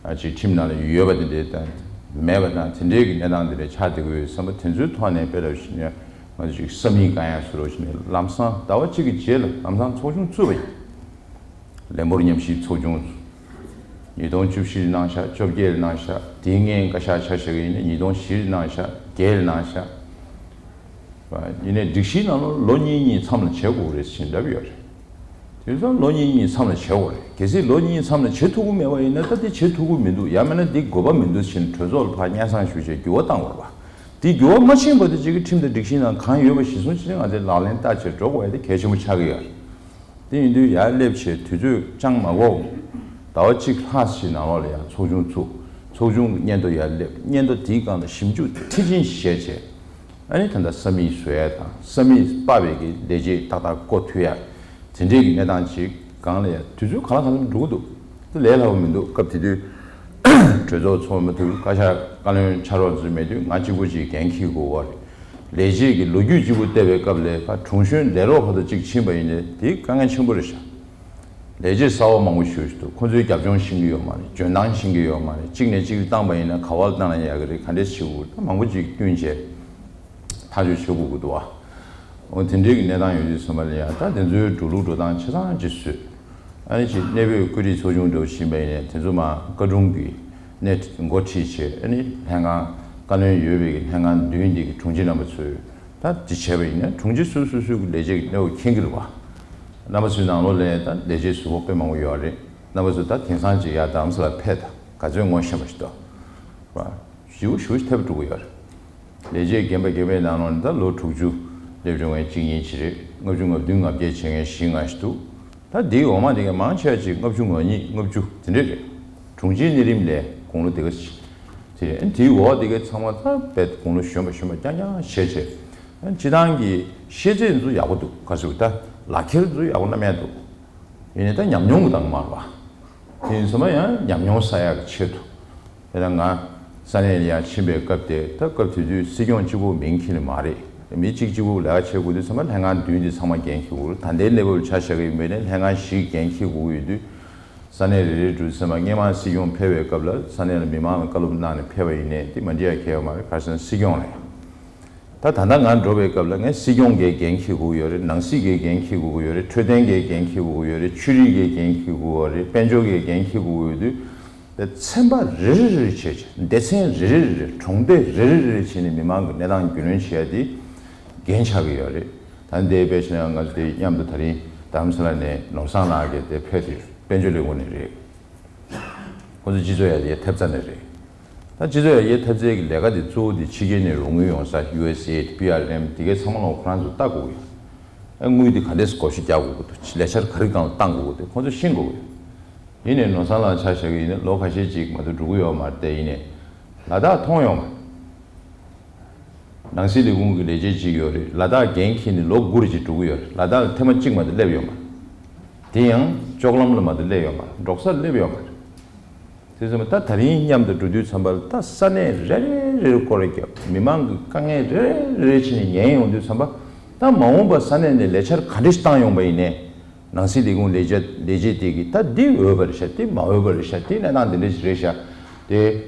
ཨ་ཅིག་ཁྲིམས་ནང་ལ་ཡོད་པ་དེ་འདྲའི་དང་མེད་པ་དང་དེ་འདྲའི་གི་གནས་སྟངས་དེ་འདྲའི་ཆགས་བསྡད་ཀྱི་ཡོད་བསམ་པ་དེ་ཚོའི་ཐོག་ནས་དཔེ་ལབ་བཞིན་ནས་ང་ཚོ་ཅིག་ས་མིག་བཀང་ཡ་བཟོ་འདྲ་བྱས་ནས་ལམ་སང་ཟླ་བ་གཅིག་གི་རྗེས་ལ་ལམ་སང་ཚོགས་ཆུང་བཙུགས་པ་ཡིན། ལན་འབོར་ཉམས་ཞིབ་ཚོགས་ཆུང་། ཉིས་སྟོང་བཅུ་བཞི་ལ་གནང་ཤག་བཅོ་བརྒྱད་ལ་གནང་ཤག་དེའི་སྔོན་བཀའ་ཤག་ཆ་བཞག་གི་ཡིན་ན་ཉིས་སྟོང་བཞི་ལ་གནང་ཤག་བརྒྱད་ལ་གནང་ཤག་ཡིན་ནའི་སྒྲིག་གཞིའི་ནང་ལོ་ལོ་གཉིས་གཉིས་མཚམས་ལ་བྱེད་དགོས་རེད་ཟེར་ལབ་ཡོད་རེད། དེ་ཚོ་ལོ་གཉིས་གཉིས་མཚམས་ལ་བྱེད་དགོས་རེད། གལ་སྲིད་ལོ་གཉིས་མཚམས་ལ་བྱེད་ཐུབ་ཀྱི་མེད་པ་ཡིན་ན་ད་དེ་བྱེད་ཐུབ་ཀྱི་མི་འདུག་ཡང་མིན་ན་འདི་དགོས་པ་མི་འདུག་ཟེར་གྲོས་ཚོགས་ལ་ཕར་སྙན་སེང་ཞུས་བྱས་འགྱུར་བ་བཏང་དགོས་རེད་པ། དེ་འགྱུར་བ་མ་ཕྱིན་བར་དུ་གཅིག་གི་ཁྲིམས་དང་སྒྲིག་གཞིའི་ནང་གང་ཡོད་པ་གཞིར་བཟུང་བྱས་ནས་ང་ཚོས་ལག་ལེན་བསྟར་བྱས་འགྲོ་དགོས་ཡ་དེ་གལ་ཆེན་པོ་ཆགས་ཀྱི་ཡོད་རེད། དེ་ཡིན་དུས་ཡར་སླེབས་བྱས་དུས་ཚོད་ཅང་མ་འགོར། ཟླ་བ་གཅིག་ལྷག་ཞིག་ནང་ལོགས་ལ་ཡང་ཚོགས་ཆུང་བཙུགས། ཚོགས་ཆུང་གི་སྙན་ཐོ་ཡར་སླེབས། སྙན་ཐོ་དེའི་སྒང་ལ་ཞིབ་འཇུག་མཐིལ་ཕྱིན་བྱས་བྱས། ཨ་ནི་ད་ལྟ་ས་མིག་བཟོ་ཡ་དང་ས་མིག་སྤར་བའི་གི་ལས་བྱེད་ཏག་ཏག་བསྐོ་ཐུབ་ཡ། དེ་འདྲའི་གི་གནས་སྟངས་ཅིག་སྒང་ལ་ཡང་དུས་ཚོད་གང་ལ་གང་འཚམ་འགྲོ་གི་འདུག་དེ་ལས་སླ་པོ་མི་འདུག་སྐབས་དེ་དུས་གྲོས་ཚོགས་ཚོགས་མ་ཐུབ། བཀའ་ཤག་བཀའ་བློན་ཕྱག་རོགས་ཚོ་མེད་དུས་ང་གཅིག་པུ་ཅིག་འགན་འཁྱེར་དགོས་པ་རེད། ལས་བྱེད་ཀྱི་ལོ་རྒྱུས་གཅིག་པུ་བལྟས་པའི་སྐབས་ལ་ཕར་དྲུང་གཞོན་ལས་རོགས་ཁ་ཐུག་གཅིག་ཕྱིན་པ་ཡིན་ནའི་དེ་དཀའ་ངལ་ཆེན་པོ་རེད་ཤག་ལས་བྱེད་གསར་པ་མང་པོ་ཞིག་འདུག་ཁོ་ཚོའི་རྒྱབ་ལྗོངས་ཤེས་ཀྱི་ཡོད་མ་རེད། འཇོན་ཐང་ཤེས་ཀྱི་ཡོད་མ་རེད། གཅིག་ནས་གཅིག་བཏང་པ་ཡིན་ན་ག་པར་བཏང་ན་ཡག་གི་རེད། ག་འདྲས་བྱེད་དགོས་རེད། ད་མང་པོ་ཅིག་བསྟུན་བྱས་ཐག་གཅོད་བྱེད་དགོས་ཀྱི་འདུག་བ། འོ་དེ་འདྲའི་གི་གནས་སྟངས་ཡོད་དུས་ཙམ་པ་ལ་ཡང་ད་དེ་ཚོའི་འགྲོ་ལུགས་འགྲོ་སྟངས་ཆ་ཚང་ཅིག་བཟོས། ཨ་ནི་ཅིག་གནས་སྤོས་བཀོད་སྒྲིག་ཚོགས་ཆུང་འདྲ་བོ་ཞིག་ཡིན་པ་ཡིན་ནའི་དེ་ཚོ་མར་བཀའ་དྲུང་གི་གནས་འགོ་ཁྲིད་བྱས། ཨ་ནི་ལྷན་ཁང་བཀའ་བློན་ཡོད་པའི་གི་ལྷན་ཁང་བདུན་འདི་གི་དྲུང་ཆེ་རྣམ་པ་ཚོས་ད་འདི་བྱས་པ་ཡིན་ན་དྲུང་ཆེ་སོ་སོ་སོའི་གི་ལས་བྱེད་ཀྱི་གནས་བབ་མཁྱེན་གྱི་རེད་བ། རྣམ་པ་ཚོའི་ནང་ལོགས་ལ་ད་ལས་བྱེད་ཟུར་པོ་དཔེ་མང་པོ་ཡོད་རེད། རྣམ་པ་ཚོ་ད་དེང་སང་ཅིག་ཡར་རྡ་རམ་ས་ལ་ཕེབས་དང་ག་ཚོད་ངོ་ཤེས་པ་ཞིག་འདུག་བ། ཞེ་པོ་ཞེ་པོ་ཐེབས་འགྲོ་གི་ཡོད་རེད། ལས་བྱེད་རྒན་པ་རྒན་པའི་ནང་ལོགས་ནས་ད་ལོ་དྲུག་ཅུ་སླེབས་འགྲོ་མཁན་གཅིག་གཉིས་ཅིག་རེད། ལྔ་བཅུ་ང་བདུན་ང་བརྒྱད་བྱེད་མཁན་བཞི་ལྔ་ཞིག་འདུག་ད་འདིའི་འོག་མ་དེ་གའི་མང་ཆེ་བ་ཅིག་ལྔ་བཅུ་ང་གཉིས་ལྔ་བཅུ་དེ་འདྲས་རེད། དྲུང་ཆེའི་གནས་རིམ་ལས་དགུང་ལོ་དེ་ག་ཅིག་དེ་རེད། དེའི་འོག་དེ་གའི་ཚང་མ་ད་དཔེ་དགུང་ལོ་གཞོན་པ་གཞོན་པ་རྐྱང་རྐྱང་བྱས་བྱས། སྤྱི་བཏང་གི་ཤེས་ཚད་ཚོ་ཡག་པོ་འདུག་ག་ཚོད་ད་ལག་ཁྱེར་ཚོ་ཡག་པོ་རྣམ་གཡེང་འདུག་ཡིན་ནའི་ད་ཉམས་མྱོང་གི་སྟེང་མ་རེད་པ། དེ་ཡིན་ཙང་ཡང་ཉམས་མྱོང་བསགས་ཡག་གི་ཆེད་དུ། དཔེར་ན་ང་ས་གནས་ལ་ཡར་ཕྱིན་པའི་སྐབས་དེ་ད་སྐབས་དེ་དུས་སྲིད་སྐྱོང་གཅིག་པོ་མིང་འཁྱེར་ནི་མ་རེད། མི་གཅིག་གཅིག་པོ་ལས་ཀ་བྱེད་དགོས་དུས་ཙམ་པ་ལྷན་ཁང་བདུན་དེ་ཚང་མ་འགན་འཁྱེར་དགོས་རེད། ད་ལྟའི་གནས་བབ་ལ་ཆ་བཞག་གི་ཡིན་པས་ན་ལྷན་ཁང་བཞི་འགན་འཁྱེར་དགོས་ཀྱི་ཡོད་དུས། ས་གནས་རེ་རེའི་འགྲོ་དུས་ཙམ་པ་སྔོན་མ་སྲིད་སྐྱོང་ཕེབས་པའི་སྐབས་ལ་ས་གནས་ལ་མི་མང་ལ་བཀའ་སློབ་གནང་ནས་ཕེབས་པ་ཡིན་ནའི་དེ་མ་འགྲིག་ཡ་གང་ཡང་ཡོད་མ་རེད། ག་རེ་ཟེར་ན་སྲིད་སྐྱོང་རེད། ད་ད་ལྟ་ང་འགྲོ་བའི་སྐབས་ལ་ངས་སྲིད་སྐྱོང་གི་འགན་འཁྱེར་དགོས་ཀྱི་ཡོད་རེད། ནང་སྲིད་ཀྱི་འགན་འཁྱེར་དགོས་ཀྱི་ཡོད་རེད། འཕྲོད་བསྟེན་གྱི་འགན་འཁྱེར་དགོས་ཀྱི་ཡོད་རེད། ཆོས་རིག་གི་འགན་འཁྱེར་དགོས་ཀྱི་ཡོད་རེད། དཔལ་འབྱོར་གྱི་འགན་འཁྱེར་དགོས་ཀྱི་ཡོད་དུས། ཚན་པ་རེ་རེ་རེ་བྱས་བྱས། སྡེ་ཚན་རེ་རེ་རེ་རེ། གྲོང་སྡེ་རེ་རེ་རེ་རེ་བྱས་ནས་མི་མང་གི་གནས་སྟངས་རྒྱུས་ལོན་བྱེད་ཡ་དེ་འགན་ཆགས་ཀྱི་ཡོད་རེད། ད་འདི་དཔེ་བྱས་ན་ང་ཚོ་དེ་མཉམ་དུ་ད་རིང་རྡ་རམ་ས་ལ་ནས་ནོར་བཟང་ལགས་ཀྱིས་དེ་ཕེབས་དུས་དཔལ་འབྱོར་ལས་ཁུངས་ནས་རེད། ཁོ་ཚོ་སྤྱི་ཚོགས་ཡར་རྒྱས་ཐེབས་རྩ་ནས་རེད། ད་སྤྱི་ཚོགས་ཡར་རྒྱས་ཐེབས་རྩའི་གི་ལས་ཀ་དེ་གཙོ་བོ་དེ་ཕྱི་རྒྱལ་ནས་རོགས་དངུལ་ཡོང་ས་ཡུ་ཨེས་ཨེ་ཌི་པི་ཨར་ཨེམ་དེ་གའི་ཚང་མ་ལ་ཁོ་རང་ཚོ་ལྟ་དགོས་ཀྱི་ཡོད། ཨ་དངུལ་དེ་ག་འདྲས་སེ་བགོ་བཤའ་རྒྱག་དགོས་ཀྱི་འདུག་ལས་འཆར་ག་རེ་སྒང་ལ་བཏང་དགོས་ཀྱི་འདུག་ཁོ་ཚོ་ཤེས་དགོས་ཀྱི་ཡོད། ཡིན་ནའི་ནོར་བཟང་ལགས་ཆ་བཞག་གི་ཡིན་ན་ལོ་ཁ་ཤས་ཅིག་མ་གཏོགས་འགྲོ་གི་ཡོད་མ་རེད། དེ་ཡིན་ནའི་ལ་དྭགས་མཐོང་ཡོད་མ་རེད། ནང་སྲིད་ལས་ཁུངས་ཀྱི་ལས་བྱེད་ཅིག་ཡོད་རེད། ལ་དྭགས་འགན་འཁྱེར་ནས་ལོ་དགུ་རེ་ཅིག་འགྲོ་གི་ཡོད་རེད། ལ་དྭགས་ལ་ཐེངས་མ་གཅིག་མ་གཏོགས་སླེབས་ཡོད་མ་རེད། དེ་ཡང་ལྕོག་ལམ་ལ་མ་གཏོགས་སླེབས་ཡོད་མ་རེད། འབྲོག་སར་སླེབས་ཡོད་མ་རེད། དེ་ཚོ་ད་ད་རིང་མཉམ་དུ་འགྲོ་དུས་ཙམ་པ་ལ་ད་ས་གནས་རེ་རེ་རེ་རེ་སྐོར་ར་བརྒྱབ། མི་མང་གི་དཀའ་ངལ་རེ་རེ་རེ་རེ་བྱས་ནས་ཉན་ཡོང་དུས་ཙམ་པ་ད་མ་འོངས་པ་ས་གནས་ནས་ལས་འཆར་ག་འདྲ་ཞིག་བཏང་ཡོང་པ་ཡིན་ནའི། ནང་སྲིད་ལས་ཁུངས་ལས་བྱེད་ལས་བྱེད་དེ་གིས་ད་འདི་འོས་པ་རེད་ཤག་འདི་མ་འོས་པ་རེད་ཤག་འདི་གནས་སྟངས་འདི་འདྲ་ཞིག་རེད་ཤག་དེ་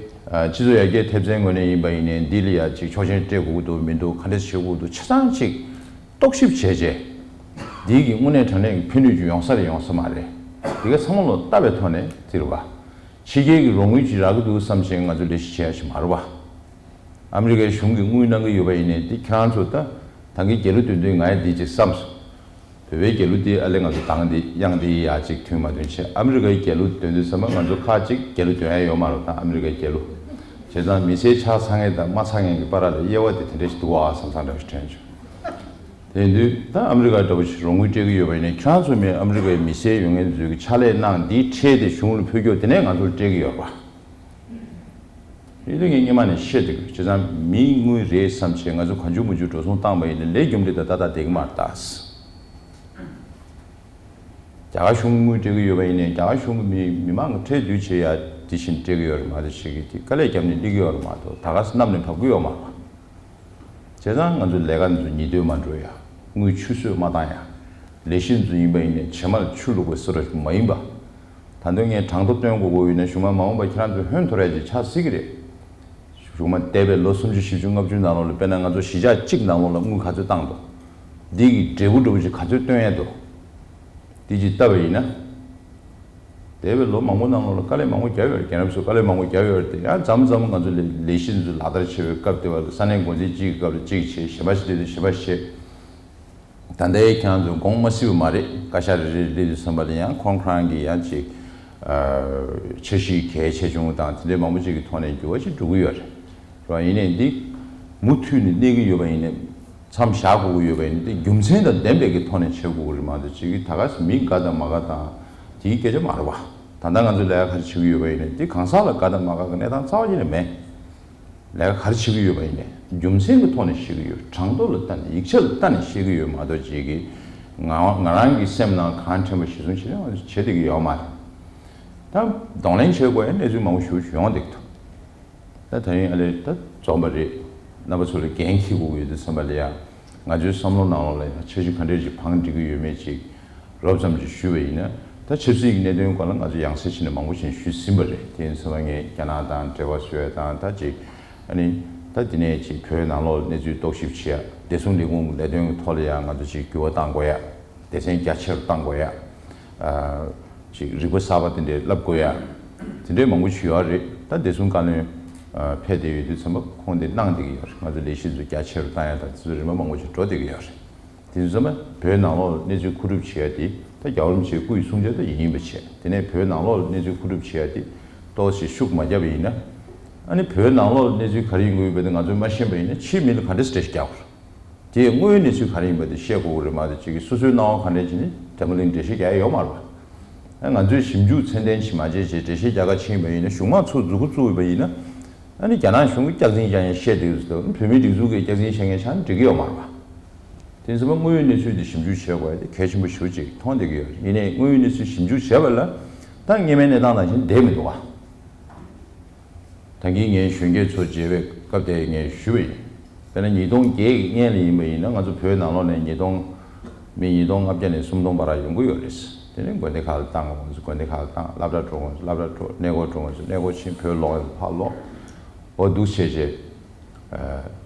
ཨ་སྤྱི་ཚོགས་ཡར་རྒྱས་ཐེབས་རྩའི་ངོས་ནས་ཡིན་པ་ཡིན་ནའི་འདི་ལ་ཡ་ཅིག་ཆོག་མཆན་སྤྲད་དགོས་ཀྱི་འདུག་མི་འདུག་ག་འདྲ་བྱེད་དགོས་འདུག་ཆ་ཚང་ཅིག་རྟོག་ཞིབ་བྱས་རྗེས་འདི་གི་དངོས་གནས་དྲང་གནས་ཀྱི་ཕན་ནུས་ཅིག་ཡོང་ས་རེད་ཡོང་ས་མ་རེད། འདི་ག་ཚང་མ་ལོ་ལྟ་བའི་ཐོག་ནས་དེ་རེད་བ། ཕྱི་རྒྱལ་གྱི་རོགས་དངུལ་ཅིག་རག་གི་འདུག་བསམ་བྱས་ང་ཚོ་ལས་གཞི་བྱེད་ཡ་ཞིག་མ་རེད་བ། ཨ་མི་རི་ཀའི་གཞུང་གིས་དངུལ་གནང་གི་ཡོད་པ་ཡིན་ནའི་འདི་ཁྱེད་རང་ཚོ་ད་ད་གིན་རྒྱལ་གླུ་འདོན་དུས་ང་ཡང་འདི་ཅིག་བསམ་སོང་། བོད་པའི་རྒྱལ་གླུ་འདི་ཨ་ལས་ང་ཚོ་གདངས་འདི་དབྱངས་འདི་ཡག་ཅིག་ཐོན་མ་ཐོན་བྱས། ཨ་མི་རི་ཀའི་རྒྱལ་གླུ་འདོན་དུས་ཙམ་པ་ང་ཚོ་ཁག་ཅིག་རྒྱལ་གླུ་འདོན་ཡ་ཡོད་མ་རེད། ད་ཨ་མི་རི་ཀའི་རྒྱལ་གླུ། བྱས་ཙང་མི་ཚེ་ཆ་ཚང་མཁན་དང་མ་ཚང་མཁན་གྱི་བར་ལ་དབྱེ་བ་དེ་དེ་འདྲ་ཞིག་འདུག་ཨ་བསམ་བསམ་འདྲ་ཞིག་དྲན་བྱུང་། དེ་ཡིན་དུས་ད་ཨ་མི་རི་ཀ་འདྲ་པོ་ཞིག་རོགས་དངུལ་སྤྲད་ཀྱི་ཡོད་པ་ཡིན་ནའི་ཁྱེད་རང་ཚོ་མི་ཨ་མི་རི་ཀའི་མི་སེར་ཡོད་མཁན་ཚོས་ཀྱི་ཕྱག་ལས་གནང་འདིའི་ཁྲལ་དེ་གཞུང་ལ་ཕུལ་རྒྱུ་དེ་ནས་ང་ཚོར་སྤྲད་ཀྱི་ཡོད་རེད་པ། ཡིན་དུས་ངས་སྔོན་མ་ནས་བཤད་བསྡད་ཀྱི་ཡོད། བྱས་ཙང་མིའི་དངུལ་རེད་བསམ་བྱས་ང་ཚོ་གང་བྱུང་མང་བྱུང་འགྲོ་སོང་བཏང་པ་ཡིན་ན་ལས་རྒྱུ་འབྲས་དང་ཏག་ཏག་བསྡད་ཀྱི་མ་རེད་ད། རྒྱ་གར་གཞུང་གི་དངུལ་སྤྲད་ཀྱི་ཡོད་པ་ཡིན་ནའི་རྒྱ་གར་གཞུང་གི་མི་མི་མང་གི་ཁྲལ་བསྡུ་བྱེད་ཡ་དེ་བཞིན་སྤྲད་ཀྱི་ཡོད་རེད་མ་གཏོགས་བྱེད་ཀྱི་དེ་དཀའ་ལས་བརྒྱབ་ནས་སླེབས་ཀྱི་ཡོད་རེད་མ་གཏོགས་ད་ག་སེ་གནམ་ནས་བབས་ཀྱི་ཡོད་མ་རེད་པ། བྱས་ཙང་ང་ཚོ་ལས་ཀ་འདི་ཚོ་ཉིས་ལྟོས་མ་འགྲོ་ཡ། དངུལ་ཆུད་ཟོས་མ་བཏང་ཡ། ལས་གཞི་འདི་ཚོ་ཡིན་པ་ཡིན་ནའི་བྱེ་མར་ཆུ་བླུགས་པའི་བཟོ་འདྲ་ཞིག་མ་ཡིན་པ། ད་དུང་ངས་གྲངས་ཐོ་སྟོན་དགོས་དགོས་ཡོད་ན་གཞུག་མ་མ་འོངས་པ་ཁྱེད་རང་ཚོས་ཧོན་འཐོར་ཡ་ཅིག་ཆགས་སྲིད་ཀྱི་རེད། གཞུག་མ་འདས་པའི་ལོ་སུམ་ཅུ་བཞི་བཅུ་ལྔ་བཅུ་ནང་ལོགས་ལ་དཔེར་ན་ང་ཚོ་གཞིས་ཆགས་གཅིག་ནང་ལོགས་ལ་དངུལ་ག་ཚོད་བཏང་འདུག་འདི་གི་འབྲས་བུ་འདྲ་པོ་ཅིག་ག་ཚོད་སྟོན་ཡ་འདུག་འདི་ཅིག་བལྟ་བ་ཡིན་ན། འདས་པའི་ལོ་མང་པོ་ནང་ལོགས་ལ་དཀའ་ལས་མང་པོ་བརྒྱབ་ཡོད་རེད། རྒན་རབས་ཚོས་དཀའ་ལས་མང་པོ་བརྒྱབ་ཡོད་རེད་དེ། ཡང་མཚམས་མཚམས་ང་ཚོ་ལས་ལས་གཞི་འདི་ཚོ་ལག་བསྟར་བྱེད་པའི་སྐབས་དེ་བ་ལ་ས་གནས་འགོ་འཛིན་གཅིག་གི་སྐབས་ལ་གཅིག་བྱེད། གཞན་པ་ཞིག་སླེབས་དུས་གཞན་པ་བྱེད། ད་ལྟའི་ཁྱེད་རང་ཚོས་དགོངས་མ་སྲིད་པ་མ་རེད། བཀའ་ཤག་རེ་རེ་སླེབས་དུས་ཙམ་པ་ལ་ཡང་ཁོང་ཁོ་རང་གི་ཡང་ཅིག་འཆར་གཞི་གལ་ཆེ་ཆུང་དང་དེ་འདྲའི་མང་པོ་ཅིག་གི་ཐོག་ནས་འགྱུར་བ་ཞིག་འགྲོ་གི་ཡོད་རེད། རེད་བ། ཡིན་ནའི་འདི་མུ་མཐུད་ནས་གནས་ཀྱི་ཡོད་པ་ཡིན་ནའི། མཚམས་བཞག་དགོས་ཀྱི་ཡོད་པ་ཡིན་ན་དེ་རྒྱུ་མཚན་དང་ལྡན་པའི་གི་ཐོག་ནས་བྱེད་དགོས་ཀྱི་རེད་མ་གཏོགས་ཅིག་གི་ད་ག་སེ་མི་དགའ་དང་མ་དགའ་དང་དེའི་སྐད་ཆ་མ་རེད་བ། ད་ལྟ་ང་ཚོས་ལས་ཀ་ག་རེ་བྱེད་ཀྱི་ཡོད་པ་ཡིན་ནའི་དེ་གང་ཟག་ལ་དགའ་དང་མ་དགའ་གི་གནས་སྟངས་རྩ་བ་ཉིད་ནས་མེད། ལས་ཀ་ག་རེ་བྱེད་ཀྱི་ཡོད་པ་ཡིན་ནའི་རྒྱུ་མཚན་གྱི་ཐོག་ནས་བཤད་ཀྱི་ཡོད། གྲངས་ཐོ་ལ་ལྟ་ནས་ཡིག་ཆ་ལ་ལྟ་ནས་བཤད་ཀྱི་ཡོད་མ་གཏོགས་ཅིག་གི་ང་ང་རང་གི་སེམས་ནང་གང་དྲན་པ་གཞི་བཟུང་བྱས་ནས་ང་ཚོས་བྱེད་བསྡད་ཀྱི་ཡོད་མ་རེད། ད་གདོང་ལེན་བྱེད་དགོས་ཡ་གནས་ཚུལ་མང་པོ་ཞེ་པོ་ཅིག་ཡོང་བསྡད་ཀྱི་འདུག་ད་ད་རིང་ཨ་ལས་ད་འཛོམས་པ་རེད། རྣམ་པ་ཚོ་ལ་འགན་འཁྱེར་དགོས་ཀྱི་ཡོད་དུས་ཙམ་པ་ལ་ཡང་ང་ཚོའི་བསམ་བློ་ནང་ལོགས་ལ་ཡང་འཆར་གཞི་ག་འདྲས་ཅིག་བང་སྒྲིག་གི་ཡོད་མེད་ཅིག་རོབ་ཙམ་ཅིག་ཞུས་པ་ཡིན་ན། ད་ཆབ་སྲིད་ཀྱི་གནད་དོན་སྐོར་ལ་ང་ཚོ་ཡང་སེ་བྱས་ནས་མང་པོ་ཞིག་ཞུས་ཟིན་པ་རེད། དེ་ཡིན་ཙང་ངས་རྒྱ་ནག་དང་འབྲེལ་བ་བཟོ་ཡ་དང་ད་ཅིག་ཨ་ནི་ད་དེ་ནས་ཅིག་བོད་ནང་ལོགས་གནས་ཚུལ་རྟོག་ཞིབ་བྱེད་ཡ། བདེ་སྲུང་ལས་ཁུངས་ཀྱི་ལས་དོན་གྱི་ཐོག་ལ་ཡང་ང་ཚོ་ཅིག་འགྱུར་བ་གཏང་དགོས་ཡ། སྡེ་ཚན་རྒྱ་ཆེར་གཏང་དགོས་ཡ། ཨ་ཅིག་རིག་པ་གསར་པ་དེ་འདྲའི་བསླབ་དགོས་ཡ། དེ་འདྲའི་མང་པོ་ཞིག་ཡོད་རེད། ད་བདེ་སྲུང་བཀའ་བློན་ཨ་ཕེབས་བསྡད་ཡོད་དུས་ཙམ་པ་ཁོང་དེ་གནང་བསྡད་ཀྱི་ཡོད་རེད། ང་ཚོ་ལས་གཞི་ཚོ་རྒྱ་ཆེ་རུ་བཏང་ཡ་དང་དེ་ཚོ་རིམ་པ་མང་པོ་ཞིག་འགྲོ་བསྡད་ཀྱི་ཡོད་རེད། དེ་ཚོ་ཚང་མ་བོད་ནང་ལོགས་གནས་ཚུལ་མཁོ་སྒྲུབ་བྱེད་ཡ་དེ་ད་རྒྱལ་བ་རིན་པོ་ཆེའི་སྐུ་ཡི་གསུང་བྱ་ད་ཡིན་ཡིན་པ་བྱས། དེ་ནས་བོད་ནང་ལོགས་གནས་ཚུལ་མཁོ་སྒྲུབ་བྱེད་ཡ་དེ་ཏོག་ཙམ་ཤུགས་མ་བརྒྱབ་པ་ཡིན་ན། ཨ་ནི་བོད་ནང་ལོགས་གནས་ཚུལ་ག་རེ་ཡིན་དགོས་ཡོད་པ་དེ་ང་ཚོས་མ་ཤེས་པ་ཡིན་ན་ཕྱིའི་མི་ལ་ག་འདྲས་འགྲེལ་བཤད་རྒྱག་དགོས་རེད། དེའི་དངོས་ཡོད་གནས་ཚུལ་ག་རེ་ཡིན་པ་དེ་བཤད་དགོས་ཀྱི་རེད་མ་གཏོགས་ཅིག་གིས་སོ་སོའི་སྣང་བ་གང་དྲན་བྱས་ནས་འཛམ་བུ་གླིང་འགྲེལ་བཤད་རྒྱག་ཡ་ཡོད་མ་རེད་པ། ང་ཚོས་ཞིབ་འཇུག་ཚད་ལྡན་ཞིག་མ་བྱས་བྱས་འགྲེལ་བཤད་རྒྱག་ག་ཕྱིན་པ་ཡིན་ན་གཞུང་མང་ཚོ་མཛུབ་གུ་བཙུགས་ཡོད་པ་ཡིན་ན། ཨ་ནི་རྒྱ་ནག་གཞུང་གིས་སྐྱག་རྫུན་རྐྱང་རྐྱང་བཤད་བསྡད་ཡོད་ཟེར། བོད་མིའི་སྒྲིག་འཛུགས་ཀྱིས་སྐྱག་རྫུན་བཤད་མཁན་ཆགས་ན་འགྲིག་གི་ཡོད་མ་རེད་པ། དེ་ཚོ་དངོས་ཡོད་གནས་ཚུལ་དེ་ཞིབ་འཇུག་བྱེད་དགོས་ཡ་དེ་གལ་ཆེན་པོ་ཞེ་པོ་ཅིག་མཐོང་བསྡད་ཀྱི་ཡོད་རེད། ཡིན་ནའི་དངོས་ཡོད་གནས་ཚུལ་ཞིབ་འཇུག་བྱས་པ་ལ་ད་སྔོན་མའི་གནས་སྟངས་ནང་བཞིན་བསྡད་མི་འདུག་ག་ད་གིན་ངས་གཞོན་སྐྱེས་ཚོ་མཇལ་བའི་སྐབས་དེར་ངས་ཞུས་པ་ཡིན། དཔེར་ན་ཉིས་སྟོང་བརྒྱད་ཀྱི་སྔན་ལ་ཡིན་པ་ཡིན་ན་ང་ཚོ་བོད་ནང་ལོགས་ནས་ཉིས་སྟོང་མི་ཉིས་སྟོང་ལྔ་བརྒྱ་ནས་སུམ་སྟོང་བར་ཡོང་གི་ཡོད་རེད། དེ་ནས་དགོན་སྡེ་ཁག་ལ་བཏང་། ང་ཚོ་དགོན་སྡེ་ཁག་ལ་བཏང་། སློབ་གྲྭ་འགྲོ། ང་ཚོ་སློབ་གྲྭ་འགྲོ། གནས་སྐོར་འགྲོ། ང་ཚོ་གནས་སྐོར་ཕྱིན། བོད་ལོག་ཡོང་ཕར་ལོག་འོ་འདུག་བྱས་བྱས།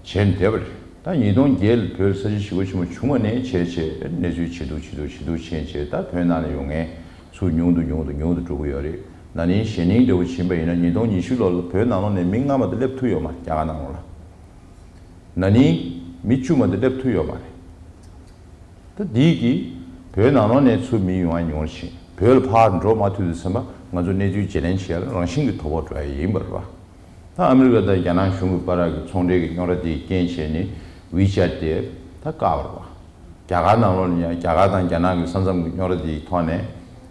བྱས་ནས་བསྡད་པ་རེད། ད་ཉིས་སྟོང་བརྒྱད་ལ་བོད་ས་ཆ་ཞི་རྒོལ་ཆེན་མོ་བྱུང་བ་ནས་བྱས་བྱས་གནས་ཚུལ་ཇེ་སྡུག་ཇེ་སྡུག་ཇེ་སྡུག་ཕྱིན་བྱས་ད་བོད་ནང་ལ་ཡོང་མཁན་ཚུར་ཉུང་དུ་ཉུང་དུ་ཉུང་དུ་འགྲོ་གི་ཡོད་རེད། ན་ནིང་གཞེས་ནིང་འདྲ་བོ་ཕྱིན་པ་ཡིན་ན་ཉིས་སྟོང་ཉི་ཤུ་ལོ་ལ་བོད་ནང་ལོགས་ནས་མི་སྔ་མ་དང་སླེབས་ཐུབ་ཡོད་མ་རེད། རྒྱ་གར་ནང་ལོགས་ལ། ན་ནིང་མི་བཅུ་མ་དང་སླེབས་ཐུབ་ཡོད་མ་རེད། ད་འདི་གིས་བོད་ནང་ལོགས་ནས་ཚུར་མི་ཡོང་བ་ཉུང་ཕྱིན། བོད་ལ་ཕར་འགྲོ་མ་ཐུབ་དུས་ཙམ་པ་ ང་ཚོ་གནས་ཚུལ་བརྗེ་ལེན་བྱེད་ཡ་ལ་རང་བཞིན་གྱིས་དོ་ཕོག་འགྲོ་ཡ་ཡིན་པ་རེད་བ། ད་ཨ་མི་རི་ཀ་དང་རྒྱ་ནག་གཞུང་གི་བར་གྱི་ཚོང་འབྲེལ་གྱི་རྙོག་དྲ་དེའི་རྐྱེན་བྱས་ནས་ཝི་ཅེཊ་དེ་ད་བཀག་པ་རེད་བ། རྒྱ་གར་ནང་ལོགས་ནས་ཡང་རྒྱ་གར་དང་རྒྱ་ནག་གི་ས་མཚམས་ཀྱི་རྙོག་དྲ་དེའི་ཐོག་ནས་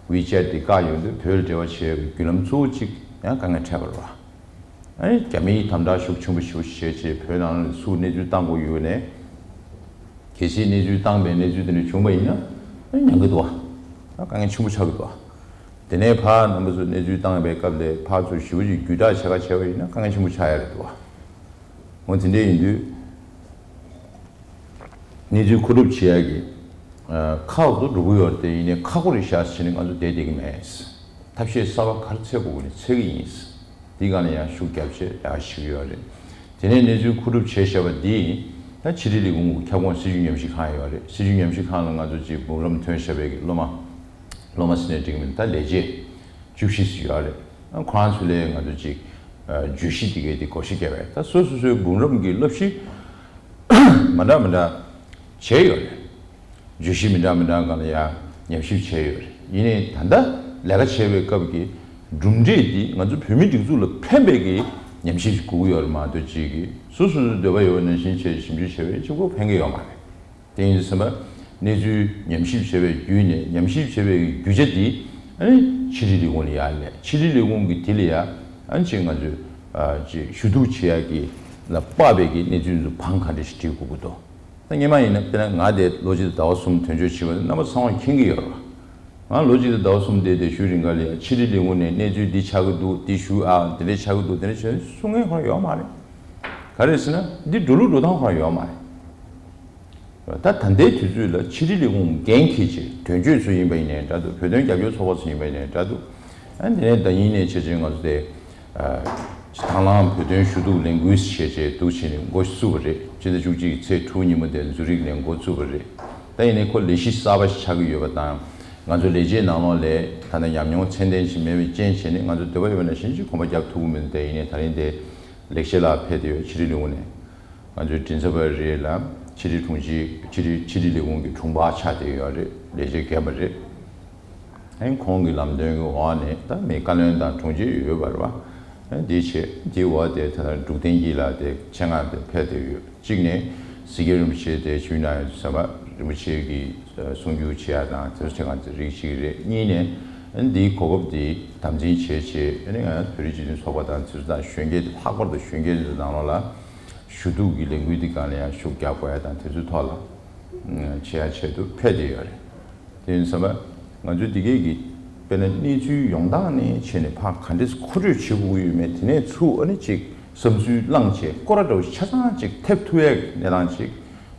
ཝི་ཅེཊ་དེ་བཀག་ཡོང་དུས་བོད་ལ་འབྲེལ་བ་བྱེད་ཡ་གི་བརྒྱུད་ལམ་གཙོ་བོ་གཅིག་ཡང་དཀའ་ངལ་འཕྲད་པ་རེད་བ། ཨ་ནི་རྒྱ་མིའི་དམ་དྲག་ཤུགས་ཆེན་པོ་ཞེ་པོ་བྱས་བྱས་བོད་ནང་ལ་སུ་གནས་ཚུལ་བཏང་དགོས་ཡོད་ནས། གལ་སྲིད་གནས་ཚུལ་བཏང་པའི་གནས་ཚུལ་དེ་འདྲ་བྱུང་བ་ཡིན་ན་ཨ་ནི་ཉན་གི་འདུག་བ། ཨ་དཀའ་ངལ་ཆེན་པོ་ཆགས་ཀྱི་འདུག་བ། དེ་ནས་ཕར་རྣམ་པ་ཚོ་གནས་ཚུལ་བཏང་བའི་སྐབས་ལ་ཕར་ཚུར་ཞེ་པོ་ཅིག་བརྒྱུད་བསྒྲགས་བྱེད་ཁ་བྱས་པ་ཡིན་ན་དཀའ་ངལ་ཆེན་པོ་ཆགས་ཡ་རེད་འདུག་བ། འོ་དེ་འདྲ་ཡིན་དུས། གནས་ཚུལ་མཁོ་སྒྲུབ་བྱེད་ཡ་གི་ཨ་ཁག་ཏུ་འགྲོ་གི་ཡོད་རེད་དེ། ཡིན་ནའི་ཁག་པོ་རེད་ཤག་ཟེར་ནས་ང་ཚོ་བསྡད་བསྡད་ཀྱི་མེད། ཐབས་ཤེས་གསར་པ་ག་རེ་འཚོལ་དགོས་ཀྱི་ནི་འཚོལ་གྱི་ཡིན། འདི་སྒང་ལ་ཡང་ཤུགས་རྒྱབ་བྱས་ཡག་ཞིག་ཡོད་རེད། དེ་ནས་གནས་ཚུལ་མཁོ་སྒྲུབ་བྱས་བཞག་པ་འདི་ད་ཕྱི་དྲིལ་ལས་ཁུངས་ཀྱི་ཁྱབ་ཁོངས་སྲིད་བྱུས་ཉམས་ཞིབ་ཁང་ཡོད་རེད། སྲིད་བྱུས་ཉམས་ཞིབ་ཁང་ལ་ང་ཚོ་གཅིག་འབུམ་རམས་ཐོན་བཞག་པའི་གི་སློབ་མ། སློབ་མ་ཟེར་ནས་འགྲིག་གི་མིན། ད་ལས་བྱེད་བཅུ་བཞི་ཙམ་ཡོད་རེད། ཁོ་རང་ཚོ་ལ་ང་ཚོ་གཅིག་ཨ་བརྗོད་གཞི་འདི་གའི་འདི་བགོ་བཤའ་བརྒྱབ་པས། ད་སོ་སོ་སོའི་འབུམ་རམས་ཀྱི་བསླབ་གཞི་མ་འདྲ་མ་འདྲ་བྱས་ཡོད་རེད། བརྗོད་གཞི་མི་འདྲ་མི་འདྲ་སྒང་ལ་ཡང་ཉམས་ཞིབ་བྱས་ཡོད་རེད། ཡིན་ནའི་ད་ལྟ་ལས་ཀ་བྱེད་པའི་སྐབས་ཀྱི་གྲུབ་འབྲས་འདི་ང་ཚོ་བོད་མིའི་སྒྲིག་འཛུགས་ལ་ཕན་པའི་གི་ཉམས་ཞིབ་ཞིག་དགོས་ཀྱི་ཡོད་རེད་མ་གཏོགས། གཅིག་གིས་སོ་སོ་སོའི་འདོད་པ་ཡོད་པ་ནང་བཞིན་བྱས་ཞིབ་འཇུག་བྱས་པས་གཅིག་པོ་ཕན་གྱི་ཡོད་མ་རེད། དེ་ཡིན་དུས་ཙམ་པ་གནས་ཚུལ་ཉམས་ཞིབ་བྱས་པའི་བརྒྱུད་ནས། ཉམས་ཞིབ་བྱས་པའི་རྒྱུ་ཆ་འདི་ཨ་ནི་ཕྱི་དྲིལ་ལས་ཁུངས་ལ་ཡར་སླེབས། ཕྱི་དྲིལ་ལས་ཁུངས་ཀྱིས་དེ་ལ་ཡ་ཨ་ནི་ཅིག་ང་ཚོས་ཨ་ཅིག་ཞུ་གཏུག་བྱེད་ཡ་གི་ལ་དཔག་པའི་གི་གནས་ཚུལ་ཚོ་བང་ག་འདྲ་ཞིག་སྒྲིག་དགོས་ཀྱི་འདུག་ད་སྔོན་མ་ཡིན་ན་དཔེར་ན་ང་དེ་ལོ་གཅིག་དང་ཟླ་བ་གསུམ་དོན་གཅོད་བྱེད་པ་རྣམ་པ་ཚང་མས་མཁྱེན་གྱི་ཡོད་རེད། ང་ལོ་གཅིག་དང་ཟླ་བ་གསུམ་དེ་དེ་ཞུ་རིང་ག་ལ་ཡ་ཕྱི་དྲིལ་ལས་ཁུངས་ནས་གནས་ཚུལ་འདི་ཆགས་ཀྱི་འདུག་འདི་ཞུ་ཨ་འདི་འདྲ་ཆགས་ཀྱི་འདུག་འདི་འདྲ་བྱས་གསུང་མཁན་ཁོ་རང་ཡོད་མ་རེད། ག་རེ་ཟེར་ན་འདི་འགྲོ་ལུགས་འགྲོ་སྟངས་ཁོ་རང་ཡོད་མ་རེད། ད་ད་ལྟའི་དུས་ཚོད་ལ་ཕྱི་དྲིལ་ལས་ཁུངས་འགན་འཁྱེར་བྱས་དོན་གཅོད་ཚོ་ཡིན་པ་ཡིན་ནའི་འདྲ་འདུག་བོད་དོན་རྒྱབ་སྐྱོར་ཚོགས་པ་ཚོ་ཡིན་པ་ཡིན་ནའི་འདྲ་འདུག་ཨ་འདི་ནས་ཟླ་ཉིན་ནས་བྱས་བྱས་ང་ཚོ་དེ་ཨ་དང་བླངས་བོད་དོན་ཞུ་གཏུག་ལས་འགུལ་བྱས་བྱས་འདུག་བྱས་ནས་འགོ་བཙུགས་པ་རེད། ཕྱི་ཟླ་བཅུ་གཅིག་གི་ཚེས་དྲུག་ཉིན་མོ་དེ་ཛུ་རིག་ནས་འགོ་བཙུགས་པ་རེད། ད་ཡིན་ནའི་ཁོ་ལས་གཞི་གསར་པ་ཞིག་ཆགས་ཀྱི་ཡོད་པ་དང་། ང་ཚོ་ལས་བྱེད་ནང་ལོགས་ལ་ད་ལྟ་ཉམས་མྱོང་ཚད་ལྡན་ཞིག་མེད་པའི་རྐྱེན་བྱས་ནས་ང་ཚོ་འདོད་པ་ཡོད་ན་གཞན་གྱིས་གོམ་པ་རྒྱབ་ཐུབ་ཀྱི་མི་འདུག་དེ་ཡིན་ནའི་ད་རིང་དེ་ལེགས་བཤད་ལ་ཕེབས་བསྡད་ཡོད། ཕྱི་དྲིལ་ལས་ཁུངས་ནས་ང་ཚོའི་མགྲིན་ཚབ་པ་རེད་ལ། ཕྱི་དྲིལ་དྲུང་ཆེ། ཕྱི་དྲིལ་ཕྱི་དྲིལ་ལས་ཁུངས་ཀྱི་དྲུང་འཕར་ཆགས་བསྡད་ཡོད་རེད། ལས་བྱེད་རྒན་པ་རེད། ཨ་ནི་ཁོང་གི་ལམ་སྟོན་གྱི་འོག་ནས་ད་མི་བཀའ་བློན་དང་དྲུང་ཆེ་ཡོད་པ་རེད་བ། ཨ་ནི་དེ་བྱས་དེའི་འོག་དེ་ད་ལྟ་འབྲུག་བསྟན་སྐྱིད་ལགས་དེ་ཆེད་མངགས་དེ་ཕེབས་བསྡད་ཡོད། གཅིག་ནས་སྲིད་རྒྱལ་རིན་པོ་ཆེ་དེ་ཆུ་ན་ཡོད་ཟེར་བ། རིན་པོ་ཆེ་གིས་གསུང་བསྒྱུར་བྱེད་ཡ་དང་དེ་ཚོ་ཆེད་མངགས་རིགས་གཅིག་རེད། གཉིས་ནས་ཨ་ནི་འདིའི་གོ་སྐབས་འདི་དམ་འཛིན་བྱས་བྱས། ཨ་ནི་ང་བོད་རིགས་སྤྱི་མཐུན་ཚོགས་པ་དང་དེ་ཚོ་དང་གཞོན་སྐྱེས་དེ་ལྷག་པར་དུ་གཞོན་སྐྱེས་ཚོའི་ནང་ལོགས་ལ་ཞུ་གཏུག་གི་ལས་འགུལ་འདི་སྒང་ལ་ཡང་ཤུགས་རྒྱག་དགོས་ཡ་དང་དེ་ཚོའི་ཐོག་ལ་བྱེད་ཡ་ཆེད་དུ་ཕེབས་བསྡད་ཡོད་རེད། དེ་ཡིན་ཙང་ང་ཚོས་འདི་གས་ཀྱི་དཔེར་ན་གནས་ཚུལ་ཡོང་སྟངས་ནས་བྱས་ནས་ཕར་ག་འདྲས་མཁོ་སྤྲོད་བྱེད་དགོས་ཀྱི་ཡོད་མེད། དེ་ནས་ཚུར་ཨ་ནི་ཅིག་བསམ་ཚུལ་བླངས་བྱས་སྐོར་ར་འདྲ་བོ་ཆ་ཚང་ཅིག་ཐེབས་ཐུབ་ཡ་གི་གནས་སྟངས་ཅིག་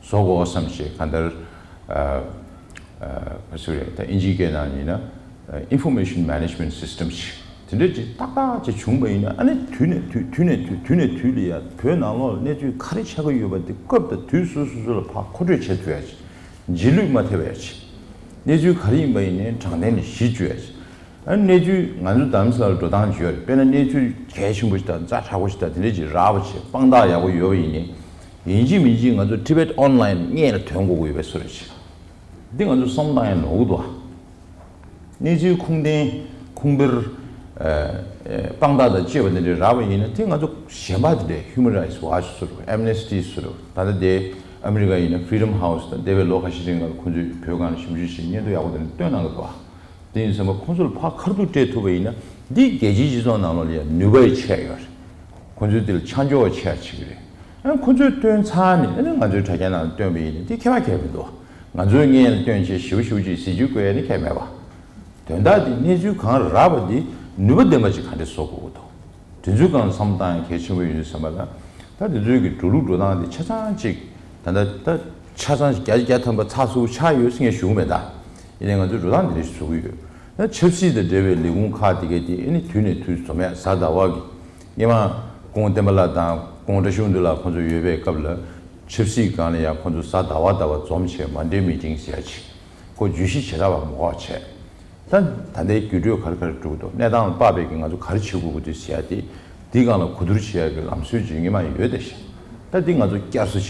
བཟོ་དགོས་བསམ་བྱས། གང་ལྟར་ཨ་ཨ་ག་ཚོད་རེད། ད་ཨིན་ཇིའི་སྐད་ནང་ཡིན་ན་ཨ་Information Management System ཅིག་དེ་འདྲ་ཅིག་ཏག་ཏག་ཅིག་བྱུང་བ་ཡིན་ན། ཨ་ནི་དུས་ནས་དུས་དུས་ནས་དུས་དུས་ནས་དུས་ལ་ཡ་བོད་ནང་ལོགས་ལ་གནས་ཚུལ་ག་རེ་ཆགས་ཀྱི་ཡོད་པ་དེ་སྐབས་དང་དུས་སོ་སོ་སོ་ལ་ཕར་མཁོ་སྤྲོད་བྱེད་ཐུབ་ཡ་ཅིག་རྗེས་ལུས་མ་ཐེབས་ཡ་ཅིག་གནས་ཚུལ་ག་རེ་ཡིན་པ་ཡིན་ནའི་དྲང་བདེན་ནས་གཞི་བཅོལ་ཡ་ཅིག་ཨ་ནི་གནས་ཚུལ་ང་ཚོ་རྡ་རམ་ས་ལར་འགྲོ་སྟངས་ཅིག་ཡོད་རེད། དཔེར་ན་གནས་ཚུལ་གལ་ཆེན་པོ་ཞིག་དང་ཛ་དྲག་པོ་ཞིག་དང་དེ་འདྲ་ཅིག་རག་པ་བྱས་དཔང་རྟགས་ཡག་པོ་ཡོད་པ་ཡིན་ནའི། ཡིན་གཅིག་མིན་གཅིག་ང་ཚོ་Tibet Online་སྔོན་ལ་ཐོན་དགོས་ཀྱི་ཡོད་པའི་བཟོ་འདྲ་ཅིག་འདི་ང་ཚོ་བསམ་བློ་བཏང་ཡ་ནོར་གི་འདུག་ཨ། གནས་ཚུལ་ཁུངས་ལྡན་ཁུངས་དཔེར་ཨ་ཨ་དཔང་རྟགས་དང་བཅས་པ་འདི་འདྲ་རག་པ་ཡིན་ན། དེ་ང་ཚོ་གཞན་པ་དེ་འདྲའི་Human Rights Watch་ཟེར་རོ། Amnesty་ཟེར་རོ། ད་ལྟ་དེ་ཨ་མི་རི་ཀ་ཡིན་ན་Freedom House་དང་འདས་པའི་ལོ་ཁ་ཤས་རིང་ལ་ཁོང་ཚོས་བོད་སྒང་ལ་ཞིབ་འཇུག་བྱེད་སྙན་ཐོ་ཡག་པོ་དེ་འདྲ་བཏོན་གནང་གི་འདུག་ཨ། དེ་ཡིན་ཙང་ཁོང་ཚོ་ལ་ཕར་ཁ་ཐུག་སྤྲད་ཐུབ་པ་ཡིན་ན་འདི་རྒྱལ་སྤྱིའི་སྤྱི་ཚོགས་ནང་ལོགས་ལ་ཡང་ནུས་པ་ཡང་ཆེ་ཡོད་རེད། ཁོང་ཚོས་དེ་ལ་ཆ་འཇོག་ཆེ་བ་བྱེད་ཀྱི་རེད། ཨ་ཁོང་ཚོས་བཏོན་ཚར་ནས་ཨ་ནི་ང་ཚོའི་དྲ་རྒྱ་ནང་ལ་བཏོན་པ་ཡིན་ན་དེ་ཁྱད་པར་གང་ཡང་མི་འདུག་ང་ཚོའི་སྔོན་ལ་བཏོན་བྱས་ཞེ་པོ་ཞེ་པོ་ཅིག་གཟི་བརྗིད་བཀོད་ཡ་ནི་གང་ཡང་མེད་པ། དོན་དག་དེ་གནས་ཚུལ་གང་རག་པ་དེ་ནུས་པ་ལྡན་པ་ཅིག་ག་འདྲས་བཟོ་དགོས་ཀྱི་འདུག་དེ་ཚོའི་སྒང་བསམ་བློ་བཏང་ཡ་གལ་ཆེན་པོ་ཡོད་དུས་ཙམ་པ་ལ། ད་དེ་ཚོའི་གི་འགྲོ་ལུགས་འགྲོ་སྟངས་དེ་ཆ་ཚང་ཅིག་ད་ལྟ་ད་ཆ་ཚང་ཅིག་བརྒྱ་ཆ་བརྒྱ་ཐམ་པ་ཚགས་ཚུད་པོ་ཆགས་ཡོད་ཟེར་ངས་ཞུ་གི་མེད་ད། ཡིན་ནའི་ང་ཚོས་འགྲོ་སྟངས་དེ་འདྲ་ཞིག་བཟོ་གི་ཡོད། ད་ཆབ་སྲིད་དང་འབྲེལ་བའི་ལས་ཁུངས་ཁག་དེ་གའི་དེ་ཨ་ནི་དུས་ནས་དུས་འཛོམས་ཡ། གཟའ་ཟླ་བ་གི་སྔོན་མ་སྐུ་ངོ་བསྟན་པ་ལགས་དང་སྐུ་ངོ་བཀྲ་ཤིས་དབང་འདུས་ལགས་ཁོང་ཚོ་ཡོད་པའི་སྐབས་ལ་ཆབ་སྲིད་སྒང་ལ་ཡང་ཁོང་ཚོ་གཟའ་ཟླ་བ་ཟླ་བ་འཛོམས་བྱས་Monday meeting་ཟེར་ཡ་ཅིག་ཁོ་བརྗོད་གཞི་བྱེ་བྲག་པ་མང་པོ་བྱས། ད་ད་ལྟའི་འགྱུར་འགྲོས་ག་རེ་ག་རེ་འགྲོ་གི་འདུག་གནས་སྟངས་ལ་དཔག་པའི་གི་ང་ཚོ་ག་རེ་བྱེད་དགོས་ཀྱི་འདུག་ཟེར་ཡ་དེ་འདི་སྒང་ལ་གོ་བསྡུར་བྱེད་ཡ་གི་ལམ་སྲོལ་ཅིག་སྔོན་མ་ཡོད་དེ་ཤག་ད་འདི་ང་ཚོ་བསྐྱར་གསོ་བྱས་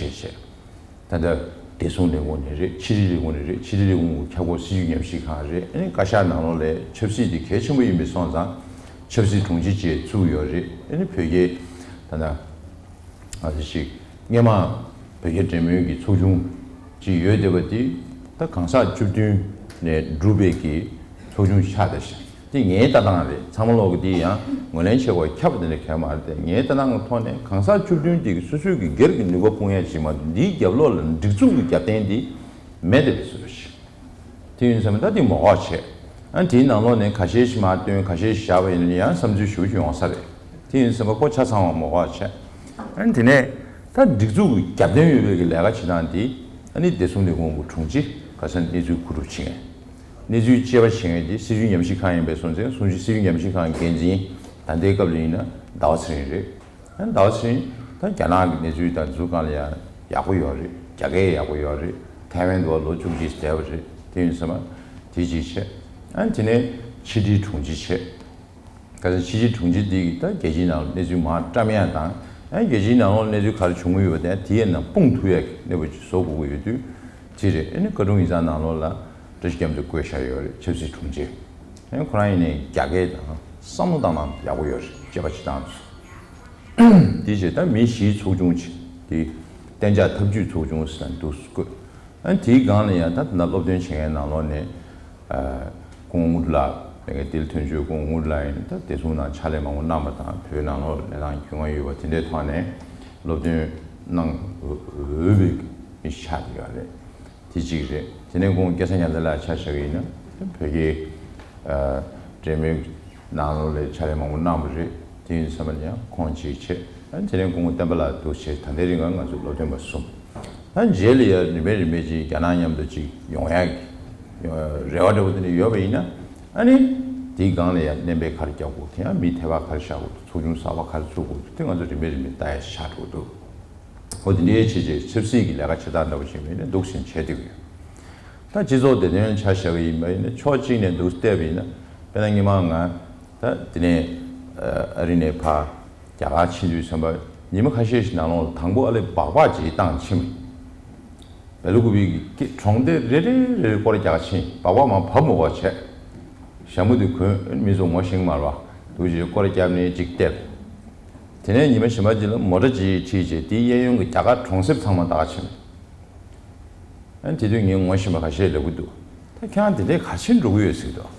བྱས། ད་ལྟ་ བདེ་སྲུང་ལས་ཁུངས་ནས་རེད། ཕྱི་དྲིལ་ལས་ཁུངས་ནས་རེད། ཕྱི་དྲིལ་ལས་ཁུངས་ཀྱི་ཁྱབ་ཁོངས་སྲིད་བྱུས་ཉམས་ཞིབ་ཁང་རེད། ཨ་ནི་བཀའ་ཤག་ནང་ལོགས་ལ་ཆབ་སྲིད་དེ་གལ་ཆེན་པོ་ཡིན་པས་སོང་ཙང་ཆབ་སྲིད་དྲུང་ཆེ་བཅས་བཙུགས་ཡོད་རེད། ཨ་ནི་བོད་རྒྱའི་ད་ལྟ་ང་ཚོ་ཞིག་སྔས་མ་བོད་རྒྱ་འབྲེལ་མོལ་གྱི་ཚོགས་ཆུང་ཅིག་ཡོད་བསྡད་པ་དེ་ད་གང་ཟག་བཅུ་བདུན་ནས་གྲུབ་པའི་གི་ཚོགས་ཆུང་ཆགས་བསྡད་ཤག་དེ་ངའི་ལྟ་སྟངས་རེད། ཚང་མ་ལོག་གི་དེ་ཡང་ངོས་ལེན་བྱེད་དགོས་ཁྱབ་དེ་འདྲ་གལ་མ་རེད་དེ། ངའི་ལྟ་སྟངས་ཀྱི་ཐོག་ནས་གང་ཟག་བཅུ་བདུན་དེ་གི་སོ་སོའི་གི་སྒེར་གྱི་ནུས་པ་སྤུངས་ཡ་ཞིག་མ་གཏོགས། འདིའི་རྒྱབ་ལོགས་ལ་སྒྲིག་འཛུགས་ཀྱི་རྒྱབ་རྟེན་དེ་མེད་བསྡད་པའི་བཟོ་འདྲ་ཞིག་དེ་ཡིན་ཙང་ད་དེ་མོ་ཧ་བྱས། ཨ་དེའི་ནང་ལོགས་ནས་ཁ་ཤས་ཤིག་མར་བཏོན། ཁ་ཤས་ཤིག་བཞག་པ་ཡིན་ན་ཡང་བསམ་ཚུལ་ཞེ་པོ་ཅིག་ཡོང་ས་རེད། དེ་ཡིན་ཙང་ཁོ་ཆ་ཚང་བ་མོ་ཧ་བྱས། ཨ་དེ་ནས་ད་སྒྲིག་འཛུགས་ཀྱི་རྒྱབ་རྟེན་ཡོད་པའི་གི་ལས་ཀ་བྱེད་སྟངས་དེ། ཨ་ནི་བདེ་སྲུང་ལས་ཁུངས་ཀྱི་དྲུང་ཆེ་ག་ས་གནས་ཚུལ་བསྡུ་རུབ་བྱེད་མཁན། གནས་ཚུལ་དཔྱད་པ་བྱེད་མཁན་དེ་སྲིད་བྱུས་ཉམས་ཞིབ་ཁང་ཡིན་པས་སོང་ཙང་། སྲིད་བྱུས་ཉམས་ཞིབ་ཁང་འགན་འཛིན་ད་ལྟའི་སྐབས་ལ་ཡིན་ན་ཟླ་བ་ཚེ་རིང་རེད། ཨ་ཟླ་བ་ཚེ་རིང་ད་རྒྱ་ནག་གི་གནས་ཚུལ་དང་འཛུལ་སྒང་ལ་ཡང་ཡག་པོ་ཡོད་རེད། རྒྱ་སྐད་ཡག་པོ་ཡོད་རེད། ཐའེ་ཝན་དུ་ལོ་བཅུ་གཅིག་བསྡད་པ་རེད། དེ་ཡིན་ཙང་དེ་གཅིག་བྱས། ཨ་དེ་ནས་ཕྱི་དྲིལ་དྲུང་ཆེ་བྱས། ག་ཚོད་ཕྱི་དྲིལ་དྲུང་ཆེ་འདི་གིས་ད་རྒྱལ་སྤྱིའི་ནང་གནས་ཚུལ་མར་བཀྲམ་ཡ་དང་། ཨ་རྒྱལ་སྤྱིའི་ནང་ལོགས་གནས་ཚུལ་ག་རེ་བྱུང་གི་ཡོད་པ་དེ་དེའི་ནང་སྤུངས་ཐུབ་ཡ་གི་གནས་བབ་ཅིག་བཟོ་དགོས་ཀྱི་ཡོད་དུས། དེ་རེད། ཨ་ནི་བཀའ་དྲུང་ཡིག་ཚང་ནང་ལོགས་ལ་བཀྲ་ཤིས་རྒྱ་མཚོ་བསྐོས་བཞག་ཡོད་རེད། ཆབ་སྲིད་དྲུང་ཆེ། ཨ་ནི་ཁོ་རང་ཡིན་ནའི་རྒྱ་སྐད་དང་བསམ་བློ་བཏང་སྟངས་ཡག་པོ་ཡོད་རེད། དཔྱད་པ་བྱེད་སྟངས་ཚོ། དེ་བྱས་ད་མི་བཞིའི་ཚོགས་ཆུང་ཅིག་དེ་གཏན་འཇགས་ཐབས་ཇུས་ཚོགས་ཆུང་ཟེར་ནས་འདུག་སེ་བསྐོས། ཨ་ནི་དེའི་སྒང་ལ་ཡང་ད་ད་ལྟ་སློབ་སྟོན་བྱེད་མཁན་ནང་ལོགས་ནས། ཨ་སྐུ་ངོ་དངོས་གྲུབ་ལགས། ལས་ཀའི་ཏིལ་ཐོན་ཆོས་སྐུ་ངོ་དངོས་གྲུབ་ལགས་ཡིན་ན་ད་བདེ་སྲུང་ནང་ཕྱག་ལས་མང་པོ་གནང་བ་དང་། བོད་ནང་ལོགས་གནས་སྟངས་རྒྱུས་མངའ་ཡོད་པ་དེ་འདྲའི་ཐོག་ནས་སློབ་སྟོན་གནང་འོས་པའི་མི་ཆགས་ཡོད་རེད། དེ་གཅིག་རེད། དེ་ནས་ཁོང་སྐལ་བཟང་ཉི་ཟླ་ལགས་ཆ་བཞག་གི་ཡིན་ན་བོད་ཀྱི་ཨ་འབྲེལ་མོལ་ནང་ལོགས་ལ་ཕྱག་ལས་མང་པོ་གནང་བ་རེད། དེ་ཡིན་ཙང་ཡང་ཁོང་གཅིག་བྱས། ཨ་དེ་ནས་སྐུ་ངོ་བསྟན་པ་ལགས་འདུག་བྱས། ད་ལྟའི་རིང་ང་ང་ཚོ་སློབ་སྟོན་པ་གསུམ། ད་རྗེས་ལ་ཡང་རིམ་པས་རིམ་པས་ཅིག་རྒྱ་ནག་མཉམ་དུ་ཅིག་ཡོང་ཡག་གི་རེ་བ་འདྲ་བོ་དེ་འདྲ་ཡོད་པ་ཡིན་ན། ཨ་ནི་དེའི་སྒང་ལ་ཡང་སྣོན་པ་ག་རེ་རྒྱག་དགོས། དེ་ཡང་མི་དེ་བ་ག་རེ་བཞག་དགོས། ཚོགས་ཆུང་གསར་པ་ག་རེ་བཙུགས་དགོས། དེ་ང་ཚོ་རིམ་པས་རིམ་པས་ལྟ་ཡ་ཆགས་འགྲོ་གི་འདུག་འོ་དེ་འདྲའི་བྱས་རྗེས་ཆབ་སྲིད་ཀྱི་ལས་ཀ་བྱེད་སྟངས་འདྲ་བོ་བྱས་པ་ཡིན་ན་འདུག་སེ་བྱས་བསྡད་ཀྱི་ཡོད། ད་སྤྱི་ཚོགས་བདེ་དོན་ཆ་བཞག་པ་ཡིན་པ་ཡིན་ན། ཕྱོགས་གཅིག་ནས་འདུག་བལྟས་པ་ཡིན་ན། དཔེར་ན་སྔོན་མ་ང་ད་དེ་ནས་ཨ་རི་ནས་ཕར་རྒྱ་གར་ཕྱིན་དུས་ཙམ་པ་ཉི་མ་ཁ་ཤས་ཤིག་ནང་ལོགས་ལ་དང་པོ་ཨ་ལེ་སྦག་སྦག་ཅིག་བཏང་ཕྱིན་པ། སྦེལ་ཀོབ་གི་གྲོང་སྡེ་རེ་རེ་རེ་རེ་སྐོར་རྒྱག་ཕྱིན། སྦག་སྦག་མར་བབས་མི་དགོས་བྱས། ཞྭ་མོ་དེ་གོན། མི་ཚོ་ངོ་ཤེས་ཀྱི་མ་རེད་པ། འདུག་ཅིག་སྐོར་རྒྱབ་ནས་ཅིག་བལྟས། དེ་ནས་ཉི་མ་གཞན་པ་ཅིག་ལ་མོ་ཊ་ཅིག་ཁྲིད་བྱས། དེའི་གཡས་གཡོན་གྱི་རྒྱ་གར་གྲོང་གསེབ་ཚང་མ་བདའ་ཕྱིན། ཨ་དེ་དུས་ངའི་ངོ་ཤེས་པ་ཁ་ཤས་ལབ་ཀྱི་འདུག་ད་ཁྱེད་རང་དེ་འདྲའི་ག་རེ་བྱེད་འགྲོ་གི་ཡོད་ཟེར་གྱི་འདུག་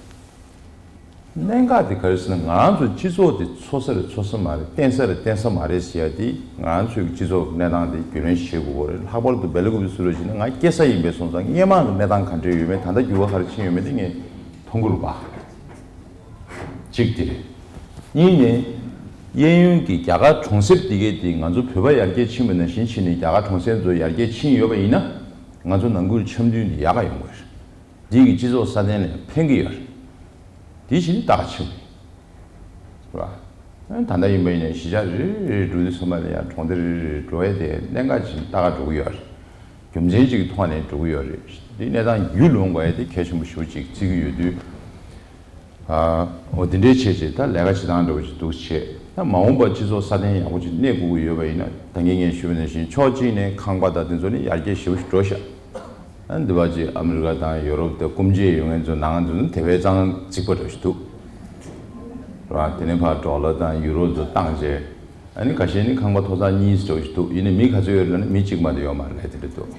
གནད་འགག་དེ་ག་རེ་ཟེར་ན། ང་རང་ཚོ་སྤྱི་ཚོགས་དེ་འཚོ་ས་རེད་འཚོ་ས་མ་རེད། བརྟེན་ས་རེད་བརྟེན་ས་མ་རེད་ཟེར་ཡ་དེ། ང་རང་ཚོའི་སྤྱི་ཚོགས་གནས་སྟངས་དེ་རྒྱུས་ལོན་བྱེད་དགོས་ཀྱི་རེད། ལྷག་པར་དུ་སྦེལ་ཀོབ་ཀྱི་བཟོ་འདྲ་བྱས་ན། ང་སྐྱེས་ས་ཡིན་པས་སོང་ཙང་སྔོན་མ་གི་གནས་སྟངས་ག་འདྲ་ཡོད་མེད། ད་ལྟ་འགྱུར་བ་ག་རེ་ཕྱིན་ཡོད་མེད་དེ་ངས་མཐོང་གི་རེད་པ། གཅིག་དེ་རེད། གཉིས་ནས་གཡས་གཡོན་གྱི་རྒྱ་གར་གྲོང་གསེབ་དེ་གའི་དེ་ང་ཚོ་བོད་པ་ཡར་རྒྱས་ཕྱིན་པ་ནང་བཞིན་ཕྱིན་ནས་རྒྱ་གར་གྲོང་གསེབ་ཚོ་ཡར་རྒྱས་ཕྱིན་ཡོད་པ་ཡིན་ན། ང་ཚོ་ནང་ཁུལ་འཆམ་མཐུན་དེ་ཡག་ག་ཡོང་གི་རེད། འདི་གི་སྤྱི་ཚོགས་སྲ་བརྟན་ལ་ཕན་གྱི་ཡོད་རེད། དེ་བཞིན་ཏག་ཆེ་བ་རེད་པ། ད་ལྟ་ཡིན་པ་ཡིན་ན་གཞིས་ཆགས་རེ་རེ་འགྲོ་དུས་ཙམ་པ་ལ་ཡང་གྲོང་སྡེ་རེ་རེ་རེ་འགྲོ་ཡ་དེ་གནད་འགག་ཅིག་ཏག་ཏག་འགྲོ་གི་ཡོད་རེད། རྒྱུ་མཚན་ཅིག་གི་ཐོག་ནས་འགྲོ་གི་ཡོད་རེད། འདི་གནས་སྟངས་རྒྱུས་ལོན་དགོས་ཡ་དེ་གལ་ཆེན་པོ་ཞེ་པོ་ཅིག་བརྩི་གི་ཡོད་དུས། ཨ་འོ་དེ་འདྲའི་བྱས་རྗེས་ད་ལས་ཀ་བྱེད་སྟངས་འདྲ་བོ་ཅིག་འདུག་བྱས། ད་མ་འོངས་པར་སྤྱི་ཚོགས་སྲ་བརྟན་ཡག་པོ་ཅིག་གནས་དགོས་ཀྱི་ཡོད་པ་ཡིན་ན། ད་གིན་ངས་ཞུས་པ་ནང་བཞིན་ཕྱོགས་གཅིག་ནས་ཁང་པ་དང་དེ་ཚོ་ནི་ཡར་རྒྱས་ཞེ་པོ་ཞིག་འགྲོ་ཤག་ཨ་འདི་བ་ཅིག་ཨ་མི་རི་ཀ་དང་ཡོ་རོབ་དང་སྐུ་མཇལ་ཡོང་མཁན་ཚོ་ནང་ཚོ་ནི་དེ་བས་ཙང་རྩིག་པ་འདྲ་བོ་ཞིག་འདུག་རེད་པ། དེ་ནས་ཕར་ཌོ་ལར་དང་ཡུ་རོ་ཚོ་བཏང་རྗེས། ཨ་ནི་ཁ་ཤས་ནི་ཁང་པ་ཐོག་ཚད་གཉིས་འདྲ་བོ་ཞིག་འདུག་ཡིན་ནའི་མི་ག་ཚོད་ཡོད་ལབ་ན་མི་གཅིག་མ་གཏོགས་ཡོད་མ་རེད། དེ་འདྲ་འདུག་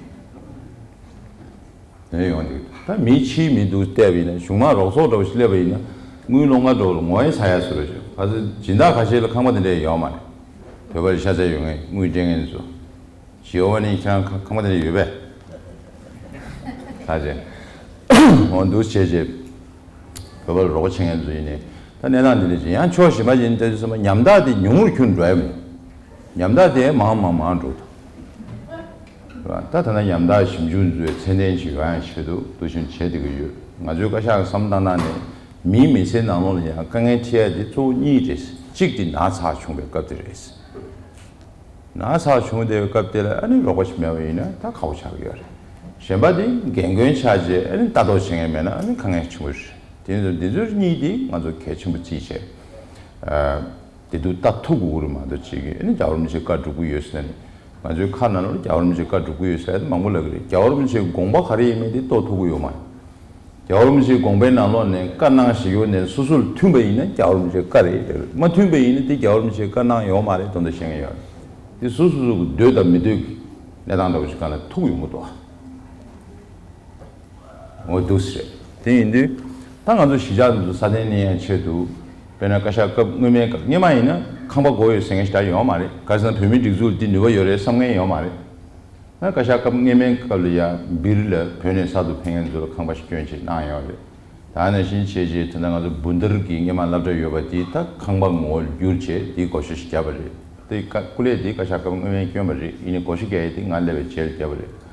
དེ་ཡོང་དུས་ད་མི་ཕྱིའི་མི་འདུག་བལྟས་པ་ཡིན་ན། གཞུང་དམངས་རོགས་ཚོགས་འདྲ་བོ་ཞིག་སླེབས་པ་ཡིན་ན། དངུལ་སློང་ག་འགྲོ་ལ་ངོ་ཡི་ཚ་ཡ་བཟོ་འདྲ་བྱུང་། ཁ་སང་སྦྱིན་བདག་ཁ་ཤས་ལ་ཁང་པ་དེ་འདྲ་ཡོད་མ་རེད། བོད་པ་ལ་ཤ་ཚ་ཡོད་མཁན། དངུལ་སྤྲད་མཁན་ཚོ། ཇི་ཨོ་ཝ་ནི་ཁྱེད་རང་ཁང་པ་དེ་འདྲ་ཡོད་པས། ད་ཅེ་འོ་འདུག་བྱས་རྗེས་བོད་པ་ལ་རོགས་པ་བྱེད་མཁན་ཚོ་ཡིན་ནའི། ད་གནས་སྟངས་འདི་འདྲ་ཅིག་ཡང་ཕྱོགས་གཞན་པ་ཅིག་ནས་བལྟས་དུས་ཙམ་པ་ཉམ་ཐག་དེ་ཉུང་ངུར་གྱུར་འགྲོ་ཡ་མོ། ཉམ་ཐག་དེ་མང་མང་མང་འགྲོ་འདུག་རེད་པ། ད་ད་ལྟ་ཉམ་ཐག་ཞིབ་འཇུག་འཛུལ་བའི་ཚད་ལྡན་ཞིག་ཡོང་ཡ་ཆེད་དུ་འདུག་བཞིན་བྱས་བསྡད་ཀྱི་ཡོད། ང་ཚོའི་བཀའ་ཤག་གི་བསམ་བློ་བཏང་སྟངས་ནི། མིའི་མི་ཚེའི་ནང་ལོགས་ལ་ཡང་དཀའ་ངལ་འཕྲད་ཡ་དེ་གཙོ་བོ་གཉིས་རེད། གཅིག་དེ་ན་ཚ་བྱུང་བའི་སྐབས་དེ་རེད། ན་ཚ་བྱུང་བསྡད་པའི་སྐབས་དེ་ལ་ཨ་ནི་རོགས་པ་ཞིག་མེད་པ་ཡིན་ན་ད་ཁག་པོ་ཆགས་ཀྱི་ཡོད་རེད། གཞན་པ་དེ་རྒན་རྒོན་ཆགས་རྗེས་ཨ་ནི་ལྟ་རྟོག་བྱེད་མཁན་མེད་ན་ཨ་ནི་དཀའ་ངལ་ཆེན་པོ་རེད། དེ་ཚོ་འདི་ཚོ་གཉིས་དེ་ང་ཚོ་གལ་ཆེན་པོ་བརྩིས་བྱས། ཨ་བདེ་སྡུག་ལྟ་ཐུབ་དགོས་ཀྱི་རེད་མ་གཏོགས། གཅིག་གིས་ཨ་ནི་རྒྱལ་བ་རིན་པོ་ཆེ་བཀའ་སྒྲུབ་ཀྱི་ཡོད་ཟེར་ནས་ ང་ཚོའི་ཁ་ནང་ལ་རྒྱལ་བ་རིན་པོ་ཆེའི་བཀའ་སྒྲུབ་ཀྱི་ཡོད་ཟེར་ཡ་དེ་མང་པོ་ལབ་ཀྱི་རེད། རྒྱལ་བ་རིན་པོ་ཆེའི་དགོངས་པ་ག་རེ་ཡིན་མིན་དེ་རྟོགས་ཐུབ་ཀྱི་ཡོད་མ་རེད། རྒྱལ་བ་རིན་པོ་ཆེའི་དགོངས་པའི་ནང་ལོགས་ནས་བཀའ་གནང་བཞག་ཡོད་ནས་སོ་སོར་མཐུན་པ་ཡིན་ན་རྒྱལ་བ་རིན་པོ་ཆེའི་བཀའ་རེད། མ་མཐུན་པ་ཡིན་ན་དེ་རྒྱལ་བ་རིན་པོ་ཆེའི་བཀའ་གནང་ཡོད་མ་རེད་དོན་དག་བཤད་མཁན་ཡོད་རེད། དེ་སོ་སོ་སོ་གི་འདོད་དང་མི་འདོད་ཀྱི་གནས་སྟངས་འདྲ་བོ་ཞིག་སྒང་ལ་ཐུག་ཡོང་གི་འདུག་ཨ། འོ་འདུག་སེ་རེད། དེ་ཡིན་དུས་ད་ང་ཚོ་གཞིས་ཆགས་འདི་ཚོ་སྲ་བརྟན་གནས་ཡག་ཆེད་དུ། དཔེར་ན་བཀའ་ཤག་སྐབས་སྔོན་མའི་སྐབས་སྔོན་མ་ཡིན་ན་ཁང་པ་དགོས་ཡོད་ཟེར་མཁན་ཞིག་ད་ཡོད་མ་རེད། ག་རེ་ཟེར་ན་བོད་མིའི་སྒྲིག་འཛུགས་ལ་འདི་ནུས་པ་ཡོད་རེད་བསམ་མཁན་ཡོད་མ་རེད། ད་བཀའ་ཤག་སྐབས་སྔོན་མའི་སྐབས་ལ་ཡ་སྦིར་ལ་བོད་ནས་གསར་དུ་ཕེབས་མཁན་ཚོ་ལ་ཁང་པ་ཞིག་སྐྱོན་ཆེད་གནང་ཡོད་རེད། ད་ནང་བཞིན་བྱས་རྗེས་དེ་འདྲ་ང་ཚོ་བུན་དར་གྱི་སྔོན་མ་སློབ་གྲྭ་ཡོད་པ་དེ་ད་ཁང་པ་ངོ་བོ་བསྒྱུར་བྱས་དེའི་བགོ་བཤའ་ཞིག་བརྒྱབ་པ་རེད། དེ་ཀ་སྐུ་ལས་དེ་བཀའ་ཤག་སྐབས་སྔོན་མའི་བསྐྱོན་པ་རེད། ཡིན་ནའི་བགོ་བཤའ་རྒྱག་ཡས་དེ་ང་སླེབས་པའི་རྗེས་ལ་བརྒྱབ་པ་རེད།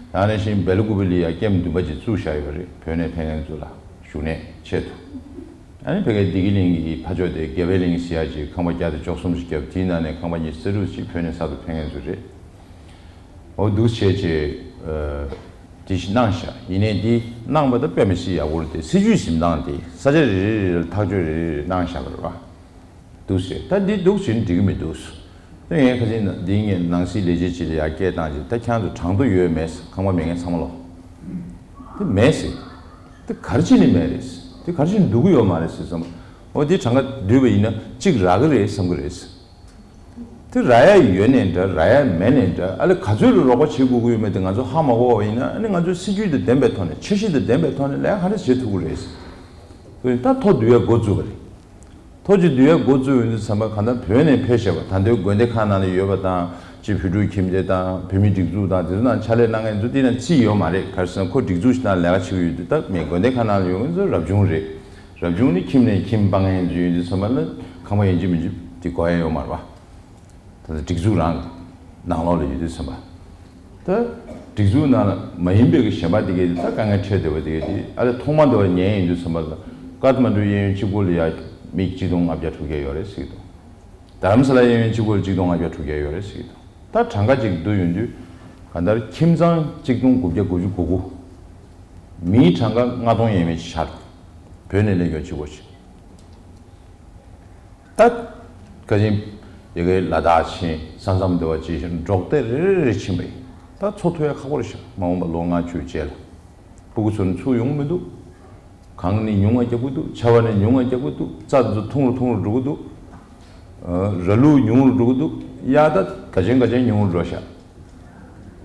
ད་ནང་བཞིན་སྦེལ་ཀུ་པེ་ལ་ཡ་ཀེམ་བདུན་པ་ཅིག་བཙུགས་བཞག་ཡོད་པ་རེད། བོད་ནས་ཕེབས་མཁན་ཚོ་ལ་བཞུགས་གནས་ཆེད་དུ། ཨ་ནི་ཕ་གིའི་བདེ་སྐྱིད་གླིང་གི་ཕ་ཕྱོགས་དེ་དགེ་འཕེལ་གླིང་ཟེར་ཡ་ཅིག་ཁང་པ་བརྒྱ་དང་བཅུ་གསུམ་ཞིག་བརྒྱབ། དེའི་ནང་ནས་ཁང་པ་ཉི་ཤུ་རྩ་དྲུག་ཅིག་བོད་ནས་གསར་དུ་ཕེབས་མཁན་ཚོ་རེད། འོ་འདུག་བྱས་བྱས། ཨ། དེ་ཞིག་གནང་བཞག་ཡིན་ནའི་འདི་གནང་བ་ད་དཔེ་མི་སྲིད་ཡག་པོ་རེད་དེ། སྲིད་ཇུས་འཛིན་སྟངས་དེ་ས་ཆ་རེ་རེ་རེ་ལ་ཐག་གཅོད་རེ་རེ་རེ་གནང་བཞག་པ་རེད་བ། འདུག་ཟེར། ད་འདི་འདུག་ཟེར་འགྲིག་གི་མི་འདུག་ད་ངས་ཁ་སང་འདི་ངས་ནང་སྲིད་ལས་བྱེད་ཅིག་ལ་ཡར་སྐད་བཏང་རྗེས་ད་ཁྱེད་ཚོ་གྲངས་ཐོ་ཡོད་མེད་ཟེར། ཁང་པ་མེད་མཁན་ཚང་མ་ལོག་དེ་མེད་ཟེར། དེ་ག་རེ་བྱས་ནས་མེད་རེད་ཟེར། དེ་ག་རེ་བྱས་ནས་འདུག་གི་ཡོད་མ་རེད་ཟེར་བསམ། འོ་དེ་གྲངས་ཀ་བསྡུས་པ་ཡིན་ན་གཅིག་རག་གི་རེད་བསམ་གི་རེད་ཟེར། དེ་རག་ཡ་ཡོད་ནའི་འདྲ་རག་ཡ་མེད་ནའི་འདྲ། ཨ་ལས་ག་ཚོད་ལ་རོགས་པ་བྱེད་དགོས་ཀྱི་ཡོད་མེད་དེ་ང་ཚོ་ཧ་མ་གོ་བ་ཡིན་ན། ཨ་ནི་ང་ཚོའི་སྲིད་ཇུས་དང་ལྡན་པའི་ཐོག་ནས་འཆར་གཞི་དང་ལྡན་པའི་ཐོག་ནས་ལས་ཀ་ག་རེ་བྱེད་ཐུབ་ཀྱི་རེད་ཟེར། ད་ཐོ་བསྡུ་ཡ་འགོ་བཙུགས་པ་རེད། ཐོ་ཅིག་བསྡུ་ཡ་འགོ་བཙུགས་ཡོང་དུས་ཙམ་པ་གང་ལྟར་བོད་ནས་ཕེབས་བཞག་པ་ད་ལྟའི་དགོན་སྡེ་ཁག་ནང་ལ་ཡོད་པ་དང་། ཅིག་བོད་ཕྲུག་ཁྱིམ་སྡེ་དང་བོད་མིའི་སྒྲིག་འཛུགས་དང་དེ་ཚོ་ནང་ཕྱག་ལས་གནང་མཁན་ཚོ་དེ་ནང་རྩིས་ཡོད་མ་རེད། ག་རེ་ཟེར་ན་ཁོ་སྒྲིག་འཛུགས་ཤིག་ནང་ལས་ཀ་བྱེད་ཀྱི་ཡོད་དུས། ད་མི་དགོན་སྡེ་ཁག་ནང་ལ་ཡོད་མཁན་ཚོ་རབ་བྱུང་རེད། རབ་བྱུང་ནི་ཁྱིམ་ནས་ཁྱིམ་སྤང་མཁན་ཚོ་ཡོད་དུས་ཙམ་པ་ལ་ཁང་པ་ཡིན་གཅིག་མིན་གཅིག་དེ་དགོས་ཡ་ཡོད་མ་རེད་བ། ད་ལྟ་སྒྲིག་འཛུགས་རང་ནང་ལོགས་ལ་ཡོད་དུས་ཙམ་པ། ད་སྒྲིག་འཛུགས་ནང་ལ་མ་ཡིན་པའི་གི་གཞན་པ་དེ་གས་ད་དཀའ་ངལ་འཕྲད་བསྡད་པ་དེ་གས་དེ། ཨ་ལས་ཐོག་མ་དེ་བ་ཉན་ཡིན་དུས་ཙམ་པ་ལ་ཀཏ་མན་ཌུ་གཡས་གཡོན་གཅིག་པོ་ལ་ཡ་མི་གཅིག་སྟོང་ལྔ་བརྒྱ་དྲུག་བརྒྱ་ཡོད་རེད་ཟེར་གྱི་འདུག་རྡ་རམ་ས་ལ་གཡས་གཡོན་གཅིག་པོ་ལ་གཅིག་སྟོང་ལྔ་བརྒྱ་དྲུག་བརྒྱ་ཡོད་རེད་ཟེར་གྱི་འདུག་ད་གྲངས་ཀ་ཅིག་བསྡུ་ཡོང་དུས་གང་ལྟར་ཁྱིམ་ཚང་གཅིག་སྟོང་དགུ་བརྒྱ་དགུ་བཅུ་གོ་དགུ། མིའི་གྲངས་ཀ་ལྔ་སྟོང་ཡས་མས་ཤར། བོད་ནས་སླེབས་མཁན་གཅིག་པོ་ཞིག་ད་ཀ་ཅིན་ཡ་གི་ལ་དྭགས་ཕྱིན། ས་མཚམས་དེ་བ་ཅིག་ཕྱིན། འབྲོག་སྡེ་རེ་རེ་རེ་ཕྱིན་པ་ཡིན། ད་འཚོ་ཐུབ་ཡ་ཁག་པོ་རེད་ཤག་མ་འོངས་པ་ལོ་ལྔ་བཅུ་རྗེས་ལ། སྤུ་གུ་ཚོ་ནི་ཚུར་ཡོང་མི་འདུག་གངས་ནི་ཉུང་ང་རྒྱག་གི་འདུག་ཆར་པ་ནི་ཉུང་ང་རྒྱག་གི་འདུག་རྩྭ་དེ་ཚོ་ཐུང་རུ་ཐུང་རུ་འགྲོ་གི་འདུག་ཨ། ར་ལུག་ཉུང་རུ་འགྲོ་གི་འདུག་གཡག་ད་ག་ཅན་ག་ཅན་ཉུང་རུ་འགྲོ་ཤག་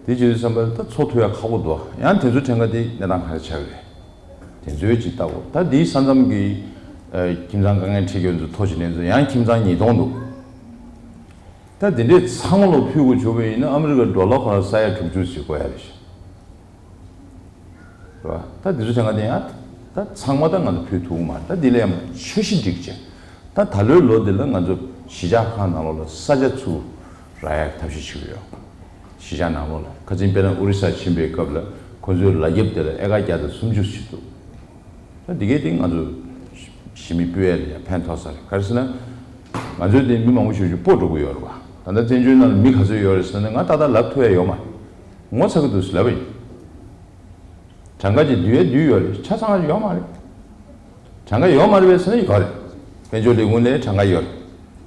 དེ་བྱེད་དུས་ཙམ་པ་ད་འཚོ་ཐུབ་ཡ་ཁག་པོ་འདུག་ཡང་དེ་ཚོ་དྲན་ག་དེ་གནས་སྟངས་ག་རེ་ཆགས་ཀྱི་རེད། དེ་ཚོའི་ཅིག་ལྟ་འོ། ད་དེའི་ས་མཚམས་ཀྱི་ཨ་ཁྱིམ་ཚང་དཀའ་ངལ་འཕྲད་མཁན་ཚོ་ཐོ་ཅིག་ལེན་ཚོ་ཡང་ཁྱིམ་ཚང་ཉིས་སྟོང་འདུག་ད་དེ་འདྲའི་ཚང་མ་ལོ་ཕུལ་དགོས་བྱུང་བ་ཡིན་ན་ཨ་མི་རི་ཀ་ཌོ་ལར་ཁོ་རང་ས་ཡ་དྲུག་ཅུ་ཞིག་དགོས་ཡ་རེད་ཤག་རེད་བ། ད་འདི་ཚོ་དྲན་ག་དེ་ཡང་ད་ཚང་མ་ད་ང་ཚོ་ཕུལ་ཐུབ་ཀྱི་མ་རེད། ད་འདི་ལས་ཡང་འཆར་གཞི་སྒྲིག་བྱས། ད་ད་ལོའི་ལོ་འདི་ལ་ང་ཚོ་གཞིས་ཆགས་ཁག་ནང་ལོགས་ལ་ས་ཆ་ཚུར་རག་ཡ་ཐབས་ཤེས་བྱེད་ཀྱི་ཡོད། གཞིས་ཆགས་ནང་ལོགས་ལ་ཁ་སང་དཔེར་ན་ཨོ་རི་ས་ཕྱིན་པའི་སྐབས་ལ་ཁོ་ཚོའི་ལ་རྒྱབ་དེ་ལ་ཨེ་ཀར་བརྒྱ་དང་སུམ་ཅུ་ཞིག་འདུག་ད་འདི་གའི་སྟེང་ང་ཚོ་གཞིས་མི་སྤོ་ཡ་ལ་ཡང་ཕན་ཐོགས་ས་རེད། ག་རེ་ཟེར་ན། ང་ཚོའི་སྟེང་མི་མང་པོ་ཞེ་པོ་ཅིག་སྤོ་འགྲོ་གི་ཡོད་རེད་བ། ད་ལྟ་བཙན་བྱོལ་ནང་ལ་མི་ག་ཚོད་ཡོད་རེད་ཟེར་ན་ང་ཏག་ཏག་ལབ་ཐུབ་ཡ་ཡོད་མ་རེད། ངོ་ཚ་གི་འདུག་ཟེར་ལབ་པ་ཡིན། གྲངས་ཀ་ཅིག་བསྡུས་ཡ་བསྡུས་ཡོད་རེད། ཆ་ཚང་ཡོད་མ་རེད། གྲངས་ཀ་ཡོད་མ་རེད་པས་ཟེར་ན་ཡོད་རེད། དཔལ་འབྱོར་ལས་ཁུངས་ལ་གྲངས་ཀ་ཡོད་རེད།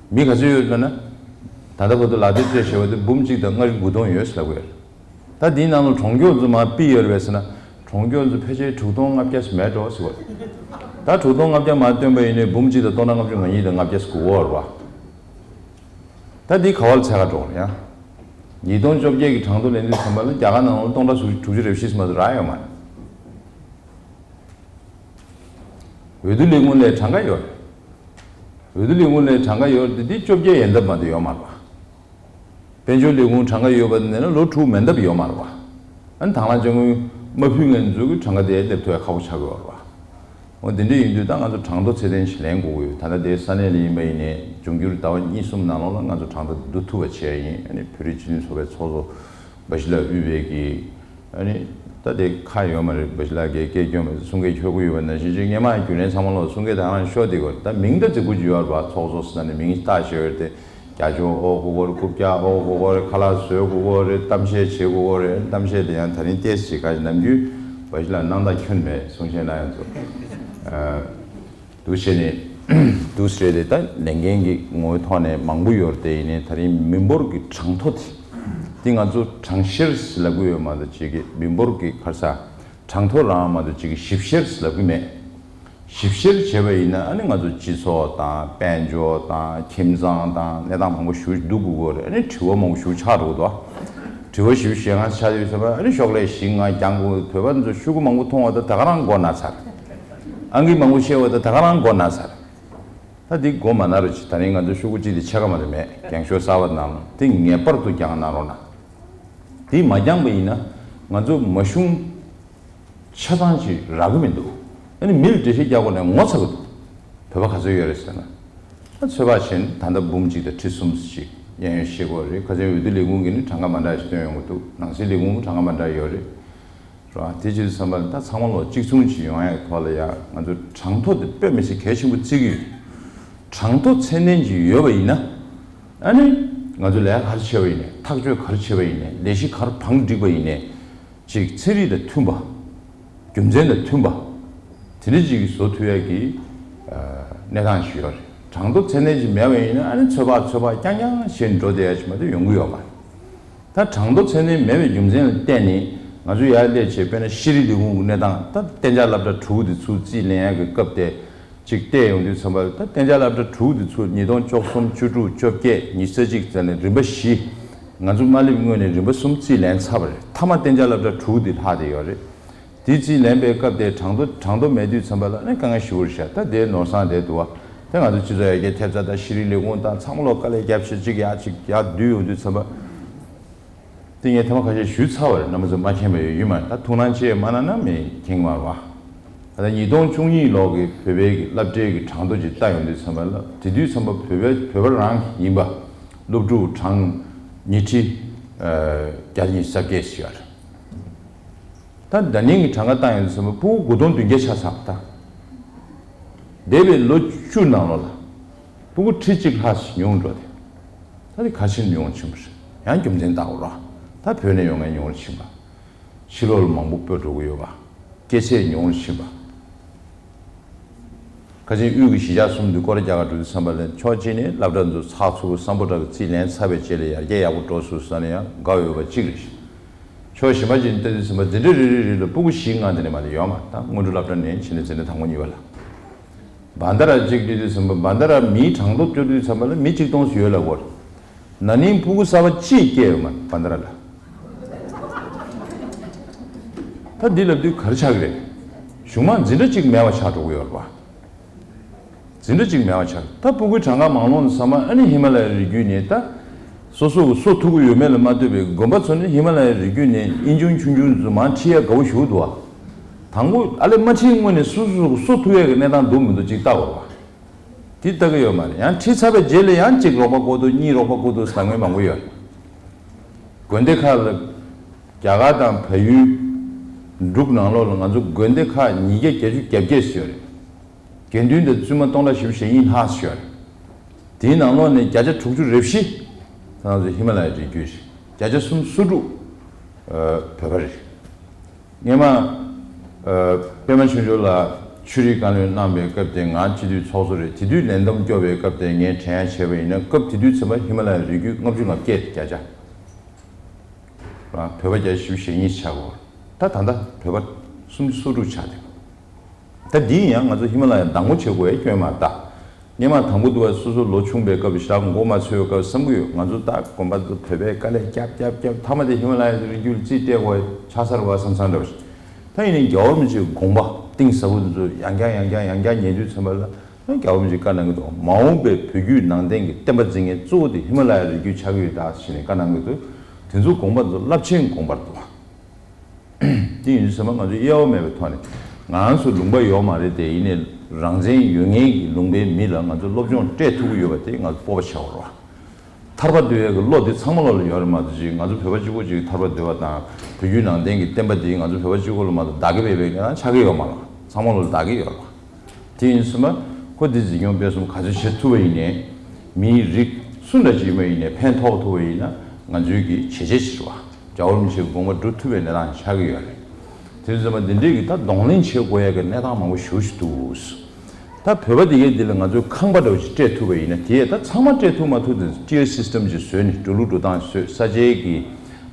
མི་ག་ཚོད་ཡོད་ལབ་ན། ད་ལྟ་བར་དུ་ལག་དེབ་སྤྲད་བྱས་པ་དེ་འབུམ་གཅིག་དང་ལྔ་བཅུ་དགུ་སྟོང་ཡོད་ཟེར་ལབ་ཀྱི་ཡོད་རེད། ད་འདིའི་ནང་ལ་གྲོང་ཆོག་ཚོ་མར་ཕུད་ཡོད་རེད་པས་ཟེར་ན། གྲོང་ཆོག་ཚོ་ཕལ་ཆེར་དྲུག་སྟོང་ལྔ་བརྒྱ་ཞིག་མེད་འགྲོ་ཟེར་བ་རེད། ད་དྲུག་སྟོང་ལྔ་བརྒྱ་མར་བཏོན་པ་ཡིན་ནའི་འབུམ་གཅིག་དང་སྟོང་ཕྲག་ལྔ་བཅུ་ང་གཉིས་དང་ལྔ་བརྒྱ་ཞིག་དགོས་ཀྱི་ཡོད་རེད་བ། ད་འདི་ག་བ་ལ་ཚད་ག་འགྲོ་རེད་ཡ། ཉིས་སྟོང་བཅོ་བརྒྱད་ཀྱི་གྲངས་ཐོ་ལེན་དུས་ཙམ་པ་ལ་རྒྱ་གར་ནང་ལ་སྟོང་ཕྲག་དྲུག་ཅུ་རེ་བཞི་ཙམ་མ་གཏོགས་རག་ཡོད་མ་རེད། འོས་བསྡུ་ལས་ཁུངས་ལ་གྲངས་ཀ་ཡོད་རེད། འོས་བསྡུ་ལས་ཁུངས་ལ་གྲངས་ཀ་ཡོད་རེད་དེ། འདི་བཅོ་བརྒྱད་ཡན་འདབ་མ་གཏོགས་ཡོད་མ་རེད་བ། དཔལ་འབྱོར་ལས་ཁུངས་གྲངས་ཀ་ཡོད་པ་དེ་ནས་ལོ་དྲུག་མན་འདབ་ཡོད་མ་རེད་བ། ཨ་ནི་དང་བླངས་སྤྱི་དངུལ་མ་ཕུལ་མཁན་ཚོ་གི་གྲངས་ཀ་དེ་སླེབས་ཐུབ་ཡ་ཁག་པོ་ཆགས་ཀྱི་ཡོད་རེད་བ། འོ་དེ་འདྲ་ཡིན་དུས་ད་ང་ཚོ་གྲངས་ཐོ་ཚད་ལྡན་ཞིག་ལེན་དགོས་ཀྱི་ཡོད། ད་ལྟ་དེ་ས་གནས་ལ་ཡིན་པ་ཡིན་ནའི་འབྱུང་འགྱུར་ཟླ་བ་གཉིས་གསུམ་ནང་ལོགས་ལ་ང་ཚོ་གྲངས་ཐོ་བསྡུ་ཐུབ་པ་བྱས་ཡིན། ཨ་ནི་བོད་རིགས་སྤྱི་མཐུན་ཚོགས་པའི་ཚོགས་གཙོ་འབའ་ཞིག་ལ་དབུས་པའི་གི། ཨ་ནི་ད་དེ་ཁ་ཡོད་མ་རེད། འབའ་ཞིག་ལགས་ཀྱིས་སྐད་སྐྱོན་མེད་གསུང་སྐད་འཁྱོལ་གྱི་ཡོད་པ་ནང་བཞིན་ཅིག་སྔོན་མ་རྒྱུན་ལས་ཚང་མ་ལོག་གསུང་སྐད་དེ་རང་ཤོར་བསྡད་ཀྱི་ཡོད་རེད། ད་མིང་ད་བརྗེ་པོ་ཅིག་ཡོད་རེད་པ། ཚོགས་གཙོ་ཟེར་ན་ནི་མིང་བཏགས་བཞག་ཡོད་རེད་དེ། རྒྱ་ཆོག་ཨོ་གོ་གོ་རེད། རྐུབ་བཀྱག་ཨོ་གོ་གོ་རེད། ཁ་ལག་བཟོས་གོ་གོ་རེད། གཏམ་བཤད་བྱེད་གོ་གོ་རེད། གཏམ་བཤད་དེ་ཡང་ད་རིང་ཏོག་ཙམ་ཅིག་ག་ནམ་རྒྱུན་འབའ་ཞིག་ལ་སྣང་དག་ཁྱོན་མེད་གསུང་བཤད་གནང་ཡོང་ཚོ། ཨ། འདུག་བྱས་ནས་འདུག་སེ་རེད་དེ། ད་ལས་འགན་གྱི་ངོ་བོའི་ཐོག་ནས་མང་པོ་ཡོད་རེད་དེ། ཡིན་ནའི་ད་རིང་མི་འབོར་གྱི་གྲངས་ཐོ་དེ་ འདི་ང་ཚོ་གྲངས་བཤེར་ཟེར་ལབ་གི་ཡོད་མ་གཏོགས་ཅིག་གི་མི་འབོར་གྱི་ག་རེ་ཟེར། གྲངས་ཐོ་རང་མ་གཏོགས་ཅིག་གི་ཞིབ་བཤེར་ཟེར་ལབ་གི་མེད། ཞིབ་བཤེར་བྱས་པ་ཡིན་ན་ཨ་ནི་ང་ཚོ་སྤྱི་ཚོགས་དང་དཔལ་འབྱོར་དང་ཁྱིམ་ཚང་དང་གནས་སྟངས་མང་པོ་ཞིག་སྡུག་དགོས་ཀྱི་ཡོད་རེད། ཨ་ནི་དྲི་བ་མང་པོ་ཞིག་ཆགས་འགྲོ་གི་འདུག་དྲི་བ་ཞིབ་བཤེར་ང་ཆགས་ཡོད་ཟེར་བ་ཨ་ནི་ཤོག་ལྷེ་བཞི་ལྔ་རྒྱང་དགོས། བོད་པ་ཚོ་ཤོག་གུ་མང་པོ་མཐོང་བ་དང་ད་ག་རང་མགོ་ན་ཚར། ཨང་ཀི་མང་པོ་ཤེས་པ་དང་ད་ག་རང་མགོ་ན་ཚར། ད་འདི་མགོ་མ་ན་རོགས་གྱིས། ད་རིང་ང་ཚོ་ཤོག་གུ་གཅིག་དེ་ཕྱེད་ཀ་མ་གཏོགས་མེད། རྒྱང་ཤོག་གསར་པ་གནང་རོགས། དེ་ངེས་པར་དུ་རྒྱང་གནང་རོགས་གནང་། དེ་མ་རྒྱང་པ་ཡིན་ན་ང་ཚོ་མ་གཞུང་ཆ་ཚང་ཅིག་རག་གི་མི་འདུག་ཨ་ནི་མི་ལ་འགྲེལ་བཤད་རྒྱག་དགོས་ནས་ངོ་ཚ་གི་འདུག་བོད་པ་ག་ཚོད་ཡོད་རེད་ཟེར་ན། ད་ཚོད་དཔག་བྱས་ན་ད་ལྟ་འབུམ་གཅིག་དང་ཁྲི་གསུམ་ཅིག་གཡས་གཡོན་ཤེས་དགོས་རེད། ཁ་སང་འོས་བསྡུ་ལས་ཁུངས་ཀྱིས་ནི་གྲངས་ཀ་མ་འདྲ་ཞིག་བཏོན་ཡོང་གི་འདུག་ནང་སྲིད་ལས་ཁུངས་གྲངས་ཀ་མ་འདྲ་ཡོད་རེད། རེད་བ། དེ་བྱས་ཙང་ཙམ་པ་ལ་ད་ཚང་མ་ལོག་གཅིག་མཚུངས་ཅིག་ཡོང་ཡག་ཐོག་ལ་ཡ་ང་ཚོ་གྲངས་ཐོ་དེ་དཔེ་མི་སྲིད་གལ་ཆེན་པོ་བརྩི་གི་ཡོད། གྲངས་ཐོ་ཚད་ལྡན་ཅིག་ཡོད་པ་ཡིན་ན། ཨ་ནི་ང་ཚོ་ལས་ཀ་ག་རེ་བྱས་པ་ཡིན་ནའི་ཐག་གཅོད་ག་རེ་བྱས་པ་ཡིན་ནའི་ལས་གཞི་ག་རེ་བང་བསྒྲིགས་པ་ཡིན་ནའི་ཅིག་ཚན་རིག་དང་མཐུན་པ། རྒྱུ་མཚན་དང་མཐུན་པ། དེ་འདྲ་ཅིག་བཟོ་ཐུབ་ཡག་གི་ཨ་གནས་སྟངས་ཤིག་ཡོད་རེད། གྲངས་ཐོ་ཚད་ལྡན་ཅིག་མེད་པ་ཡིན་ན་ཨ་ནི་ཚོད་དཔག་ཚོད་དཔག་རྐྱང་རྐྱང་བྱས་འགྲོ་བསྡད་ཡག་ཅིག་མ་གཏོགས་ཡོང་གི་ཡོད་མ་རེད། ད་གྲངས་ཐོ་ཚད་ལྡན་མེད་པའི་རྒྱུ་མཚན་ལ་བརྟེན་ནས་ང་ཚོ་ཡར་སླེབས་བྱས། དཔེར་ན་ཤེས་རིག་ལས་ཁུངས་ཀྱི་གནས་སྟངས། ད་གཏན་འཇགས་སློབ་གྲྭ་དྲུག་དེ་ཚུར་རྩིས་ལེན་ཡག་གི་སྐབས་དེ་ཅིག་བལྟས་ཡོང་དུས་ཙམ་པ་ལ། ད་གཏན་འཇགས་སློབ་གྲྭ་དྲུག་དེ་ཚུར་ཉིས་སྟོང་བཅུ་གསུམ་བཅུ་དྲུག་བཅོ་བརྒྱད་ཉི་ཤུ་རྩ་གཅིག་ཙམ་ནས་རིམ་པ་བཞི། ང་ཚོ་མ་སླེབས་སྔོན་ནས་རིམ་པ་གསུམ་རྩིས་ལེན་ཚར་བ་རེད། མཐའ་མ་གཏན་འཇགས་སློབ་གྲྭ་དྲུག་དེ་ལྷག་བསྡད་ཡོད་རེད། དེ་རྩིས་ལེན་པའི་སྐབས་དེ་གྲངས་ཐོ་གྲངས་ཐོ་མེད་དུས་ཙམ་པ་ལ་ནི་དཀའ་ངལ་ཞེ་པོ་རེད་ཤག་ད་དེ་ནོར་བཟང་དེ་འདུག་བ། ད་ང་ཚོ་སྤྱི་ཚོགས་ཡར་རྒྱས་ཐེབས་རྩ་དང་ཤེས་རིག་ལས་ཁུངས་དང་ཚང་མ་ལོག་དཀའ་ལས་རྒྱབ་བྱས་ཅིག་ཡར་ཅིག་ཡར་བསྡུས་ཡོང་དུས་ཙམ་པ། དེ་ངས་ཐེངས་མ་ཁ་ཤས་ཞུས་ཚར་བ་རེད། རྣམ་པ་ཚོས་མ་མཁྱེན་པ་ཡོད་ཡོད་མ་རེད། ད་ཐུགས་སྣང་ཅིག་མ་གནང་ན་མི་མཁྱེན་གྱི་མ་རེད་བ། ད་ལྟ་ཉིས་སྟོང་བཅུ་གཉིས་ལོ་གི་བོད་པའི་གི་སློབ་གྲྭའི་གི་གྲངས་ཐོ་ཅིག་བལྟ་ཡོང་དུས་ཙམ་པ་ལ། དེ་དུས་ཙམ་པ་བོད་པའི་བོད་པ་རང་ཡིན་པ་སློབ་ཕྲུག་གྲངས་ཉིས་ཁྲི་ཨ་བརྒྱ་ཉི་ཤུ་རྩ་བརྒྱད་ཞིག་ཡོད་རེད། ད་ད་ནིང་གི་གྲངས་ཀ་བཏང་ཡོང་དུས་ཙམ་པ་ཕྲུ་གུ་དགུ་སྟོང་བདུན་བརྒྱ་ཆགས་ཚར། ད་འདས་པའི་ལོ་བཅུ་ནང་ལོགས་ལ་ཕྲུ་གུ་ཁྲི་གཅིག་ལྷག་ཞིག་ཉུང་འགྲོ་དེ། ད་དེ་ག་ཕྱིར་ཉུང་ཕྱིན་པ་རེད། ཡང་རྒྱུ་མཚན་བལྟ་དགོས་རེད། ད་བོད་ནས་ཡོང་མཁན་ཉུང་རུ་ཕྱིན་པ། ཕྱི་ལོགས་ལ་མང་པོ་སྤོས་འགྲོ་གི་ཡོད་པ། སྐྱེས་ཚད་ཉུང་རུ་ཕྱིན་པ། ཁ་ཆེ་དབུས་ཀྱི་གཞིས་ཆགས་གསུམ་དུ་སྐོར་ར་རྒྱག་ག་འགྲོ་དུས་ཙམ་པ་ལ་ཕྱོགས་གཅིག་ནས་སློབ་གྲྭ་ཚོ་ཚགས་ཚུད་པོ་བསམ་པ་འདྲ་གི་རྩིས་ལེན་ཚར་བའི་རྗེས་ལ་ཡར་རྒྱས་ཡག་པོ་འགྲོ་སོང་ཟེར་ན་ཡང་དགའ་འོས་པ་གཅིག་རེད། ཕྱོགས་གཞན་པ་ཅིག་ནས་བལྟ་དུས་ཙམ་པ་འཛིན་གྲྭ་རེ་རེ་རེ་ལ་ཕྲུ་གུ་བཞི་ལྔ་དེ་ནས་མ་གཏོགས་ཡོད་མ་རེད། ད་སྔོན་འགྲོ་སློབ་གྲྭ་ནས་ཕྱིན་ནས་འཛིན་གྲྭ་དང་པོ་གཉིས་པ་ལ། བན་ད་ར་གཅིག་བལྟ་དུས་ཙམ་པ་བན་ད་ར་མིའི་གྲངས་ཐོ་བཅོ་དུས་ཙམ་པ་ལ་མི་གཅིག་སྟོང་ཙམ་ཡོད་ལབ་ཀྱི་ཡོད་རེད། ན་ནིང་ཕྲུ་གུ་གསར་པ་གཅིག་སྐྱེས་ཡོད་མ་རེད་བན་ད་ར་ལ། ད་འདི་ལབ་དུས་ག་རེ་ཆགས་ཀྱི་རེད། གཞུང་མང་འཛིན་གྲྭ་གཅིག་མེད་པ་ཆགས་འགྲོ་གི་ཡོད་རེད་པ། འཛིན་གྲྭ་གཅིག་མེད་པ་ཆགས། ད་ཕྲུ་གུའི་གྲངས་ཀ་མང་ལོང་ཙམ་པ་ཨ་ནི་ཧི་མ་ལ་ཡའི་རི་རྒྱུད་ནས་ད་སོ་སོ་གི་གསོ་ཐུབ་ཀྱི་ཡོད་མེད་ལ་མ་ལྟོས་པའི་དགོན་པ་ཚོ་ནི་ཧི་མ་ལ་ཡའི་རི་རྒྱུད་ནས་དབྱིན་ཆུང་ཆུང་ཆུང་ཚོ་མར་ཁྲིད་ཡ་དགའ་པོ་ཞེ་པོ་འདུག་བ། དང་པོ་ཨ་ལས་མ་ཁྲིད་སྔོན་ནས་སོ་སོ་གི་གསོ་ཐུབ་ཡ་གི་གནས་སྟངས་འདུག་མི་འདུག་ཅིག་ལྟ་དགོས་རེད་བ། དེ་ལྟ་གི་ཡོད་མ་རེད། ཡང་ཁྲིད་ཚར་བའི་རྗེས་ལ་ཡང་གཅིག་རོགས་པ་དགོས་འདུག་གཉིས་རོགས་པ་དགོས་འདུག་ཟེར་མཁན་མང་པོ་ཡོད་རེད། དགོན་སྡེ་ཁག་ལ་རྒྱ་གར་དང་བལ་ཡུལ་འབྲུག་ནང་ལོགས་ལ་ང་ཚོ་དགོན་སྡེ་ཁག་ཉིས་བརྒྱ་བརྒྱད་ཅུ་གྱ་བརྒྱད་ཙམ་ཡོད་རེད། དགེ་འདུན་དང་བཙུན་མ་སྟོང་ཕྲག་བཞི་བཅུ་ཞེ་གཉིས་ལྷག་ཙམ་ཡོད་རེད། དེའི་ནང་ལོགས་ནས་བརྒྱ་ཆ་དྲུག་ཅུ་རེ་བཞི་ང་ཚོ་ཧི་མ་ལ་ཡའི་རི་རྒྱུད་རེད། བརྒྱ་ཆ་སུམ་ཅུ་སོ་དྲུག་ཨ་བོད་པ་རེད། སྔོན་མ་ཨ་པད་མ་ཆོས་འབྱོར་ལགས་ཆོས་རིག་བཀའ་བློན་གནང་བའི་སྐབས་དེ་ང་སྤྱི་འཐུས་ཚོགས་གཙོ་རེད། དེ་དུས་ལས་བསྡོམས་སྐྱོར་བའི་སྐབས་དེ་ངས་དྲན་ཡ་བྱས་པ་ཡིན་ན། སྐབས་དེ་དུས་ཙམ་པ་ཧི་མ་ལ་ཡའི་རི་རྒྱུད་ལྔ་བཅུ་ང་བརྒྱད་བརྒྱ་ཆ། བོད་པ་བརྒྱ་བཞི་བཅུ་ཞེ་གཉིས་ཆགས་ཀྱི་ཡོད་རེད། ད་ད་ལྟ་བོད་པ་སུམ་ཅུ་སོ་དྲུག་ཆགས་བསྡད་པ། ད་འདི་ཡང་ང་ཚོ་ཧི་མ་ལ་ཡ་བདག་པོ་བྱེད་དགོས་ཡ་སྐྱོན་མ་རེད་ད། སྔོན་མ་དང་པོ་དུ་བ་སོ་སོ་ལོ་ཆུང་པའི་སྐབས་ཞག་མགོ་མ་ཚོས་པའི་སྐབས་བསམ་གྱི་ཡོད། ང་ཚོ་ད་དགོན་པ་དུ་བོད་པའི་དཀའ་ལས་རྒྱབ་རྒྱབ་རྒྱབ་མཐའ་མ་དེ་ཧི་མ་ལ་ཡ་རི་རྒྱུད་ལ་རྩིས་སྤྲད་དགོས་ཡ་ཆགས་ཚར་བ་བསམ་བསམ་འདྲ་བ་ཞིག་ད་ཡིན་ནའི་རྒྱལ་བ་རིན་པོ་ཆེའི་དགོངས་པ་གཏིང་ཟབ་པོ་དེ་ཚོ་ཡང་བསྐྱར་ཡང་བསྐྱར་ཡང་བསྐྱར་ཉན་དུས་ཙམ་པ་ལ་རྒྱལ་བ་རིན་པོ་ཆེས་བཀའ་གནང་གི་འདུག་མ་འོངས་པའི་བོད་བརྒྱུད་ནང་བསྟན་གྱི་བསྟན་པ་འཛིན་མཁན་གཙོ་བོ་དེ་ཧི་མ་ལ་ཡ་རི་རྒྱུད་ཆགས་ཀྱི་ཡོད་ད་ཟེར་ནས་བཀའ་གནང་གི་འདུག་དེ་ཚོ་དགོངས་པ་ཚོ་རླབས་ཆེན་དགོངས་པར་འདུག་དེ་ཡིན་དུས་ཙམ་པ་ང་ཚོས་དབྱེ་བ་མེད་པའི་ཐོག་ནས་ང་རང་ཚོ་ལུང་པ་ཡོད་མ་རེད་དེ། ཡིན་ནའི་རང་བཙན་ཡོད་མཁན་གྱི་ལུང་པའི་མི་ལ་ང་ཚོ་སློབ་སྦྱོང་སྤྲད་ཐུབ་ཀྱི་ཡོད་པ་དེ་ང་ཚོ་སྤོབས་པ་བྱེད་དགོས་རེད་བ། ཐར་པ་འདོད་ཡས་ཀྱི་བློ་དེ་ཚང་མ་ལོག་ལ་ཡོད་རེད་མ་གཏོགས་ཅིག་ང་ཚོ་བོད་པ་གཅིག་པོ་ཅིག་ཐར་པ་འདོད་པ་དང་བོད་བརྒྱུད་ནང་བསྟན་གྱི་བསྟན་པ་འདི་ང་ཚོ་བོད་པ་གཅིག་པོ་ལ་མ་གཏོགས་བདག་གི་མེད་པའི་གནས་སྟངས་ཆགས་ཀྱི་ཡོད་མ་རེད། ཚང་མ་ལོག་ལ་བདག་གི་ཡོད་རེད། དེ་ཡིན་ཙང་ཁོ་འདི་འཛིན་སྐྱོང་སྤེལ་གསུམ་ག་ཚོད་བྱེད་ཐུབ་པ་ཡིན་ནའི་མིའི་རིགས་སུ་འདྲ་ཅིག་ཡིན་པ་ཡིན་ནའི་ཕན་ཐོགས་ཐུབ་པ་ཡིན་ན་ང་ཚོའི་གི་བྱས་རྗེས་ཅིག་རེད་བ། རྒྱལ་བ་རིན་པོ་ཆེའི་དགོངས་པ་སྒྲུབ་ཐུབ་པའི་གནས་སྟངས་ཆགས་ཀྱི་ཡོད་རེད། དེ་ཡིན་ཙང་འདི་འདྲའི་གི་ད་གདོང་ལེན་བྱེད་དགོས་ཡ་གི་གནས་སྟངས་མང་པོ་ཞེ་པོ་ཞིག་འདུག་ད་བོད་པ་དེ་གའི་འདི་ལ་ང་ཚོས་ཁང་པ་འདྲ་བོ་ཞིག་སྤྲད་ཐུབ་པ་ཡིན་ན། དེ་ད་ཚང་མ་སྤྲད་ཐུབ་མ་ཐུབ་དེ་ཊི་ཡར་སིས་ཊམ་ཅིག་བཟོས་ནས་འགྲོ་ལུགས་འགྲོ་སྟངས་བཟོས། ས་ཆའི་གི་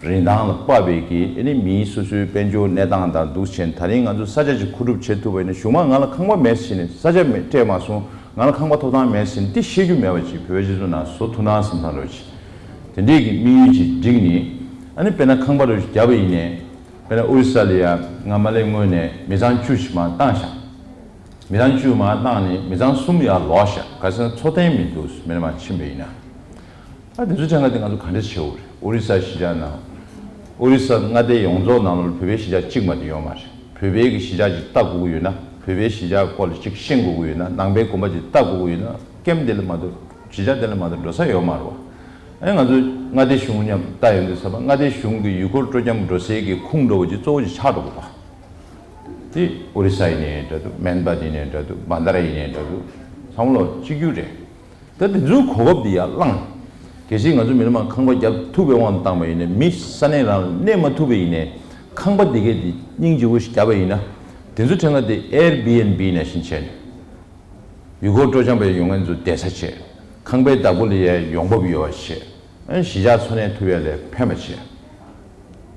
རིན་ཐང་ལ་དཔག་པའི་གི་ཨ་ནི་མིའི་སོ་སོའི་དཔལ་འབྱོར་གནས་སྟངས་དང་འདུག་ཕྱིན། ད་རིང་ང་ཚོ་ས་ཆ་ཅིག་མཁོ་སྒྲུབ་བྱེད་ཐུབ་པ་ཡིན་ན། གཞུག་མ་ང་ལ་ཁང་པ་མེད་ཕྱིན་ནས། ས་ཆ་མེད་སྤྲད་མ་སོང་། ང་ལ་ཁང་པ་ཐོབ་ཐང་མེད་ཕྱིན་ཏེ་བཤད་རྒྱུ་མེད་པ་ཅིག་བོད་པའི་སྤྱི་ཚོགས་ནང་བཟོ་ཐུབ་ན་བསམ་བསམ་འདྲ་ཅིག་དེ་འདྲས་ཀྱི་དམིགས་ཡུལ་ཅིག་བསྒྲིགས་ནས། ཨ་ནི་དཔེར་ན་ཁང་པ་རུ་བརྒྱབ་པ་ཡིན་ནས། དཔེར་ན་ཨོ་རི་ས་ལ་ཡ་ང་མ་ལས་སྔོན་ནས་མི་ཚང་བཅུ་ཞིག་མར་བཏང་བཞག་མི་ཚང་བཅུ་མར་བཏང་ནས་མི་ཚང་གསུམ་ཡར་ལོག་བཞག་ག་ཟེར་ན་འཚོ་རྟེན་མི་འདུག་མི་ནས་མར་ཕྱིན་པ་ཡིན་ན། ཨ་དེ་ཚོ་ཆ་ང་དེ་ང་ཚོ་ག་འདྲ་བྱེད་འོ་རེད། ཨོ་རི་ས་གཞིས་ཆགས་ནང་། ཨོ་རི་ས་མངའ་སྡེ་ཡོངས་རྫོགས་ནང་ལོགས་བོད་པའི་གཞིས་ཆགས་གཅིག་མ་གཏོགས་ཡོད་མ་རེད། བོད་པའི་གི་གཞིས་ཆགས་ཅིག་ལྟ་དགོས་ཀྱི་ཡོད་ན། བོད་པའི་གཞིས་ཆགས་སྐོར་ལ་ཅིག་ཤེས་དགོས་ཀྱི་ཡོད་ན། ནང་པའི་དགོན་པ་ཅིག་ལྟ་དགོས་ཀྱི་ཡོད་ན། ཀེམ་དེ་ལ་མ་གཏོགས་གཞིས་ཆགས་དེ་ལ་མ་གཏོགས་འགྲོ་ས་ཡོད་མ་རེད་བ། ཨ་ནི་ང་ཚོ་མངའ་སྡེ་གཞུང་མཉམ་ལྟ་ཡོང་དུས་ཙམ་པ། མངའ་སྡེ་གཞུང་གི་ཡུལ་སྐོར་སྤྲོ་འཆམ་འགྲོ་སའི་གི་ཁུངས་འདྲ་བོ་ཅིག་གཙོ་བོ་ཅིག་ཆགས་འགྲོ་དགོས་པ། དེ་ཨོ་རི་ས་ཡིན་ནའི་འདྲ་འདུག་མན་སྦད་ཡིན་ནའི་འདྲ་འདུག་མན་དཱ་ར་ཡིན་ནའི་འདྲ་འདུག་བསམ་བློ་གཅིག་གྱུར་རེད། ད་དེ་ཚོའི་གོ་སྐབས་དེ་ཡར་བླངས། གལ་སྲིད་ང་ཚོ་མི་ལ་མང་ཁང་པ་བརྒྱབ་ཐུབ་པའི་དབང་དུ་བཏང་བ་ཡིན་ན། མི་ས་གནས་རང་ལ་གནས་མ་ཐུབ་པ་ཡིན་ནའི། ཁང་པ་དེ་གས་དེ་སྙིང་རྗེ་བོ་ཞིག་བརྒྱབ་པ་ཡིན་ན། དེ་ཚོ་ཁྲེང་ཀ་དེ་ཨེར་བི་ཨེན་བི་ནང་བཞིན་བྱས་ནས། ཡུལ་སྐོར་སྤྲོ་འཆམ་པའི་ཡོང་མཁན་ཚོ་བསྡད་ས་བྱས། ཁང་པའི་བདག་པོ་ལ་ཡ་ཡོང་འབབ་ཡོད་པ་བྱས། ཨ་ནི་གཞིས་ཆགས་འཚོ་གནས་ཐུབ་ཡ་ལ་ཕན་པ་བྱས།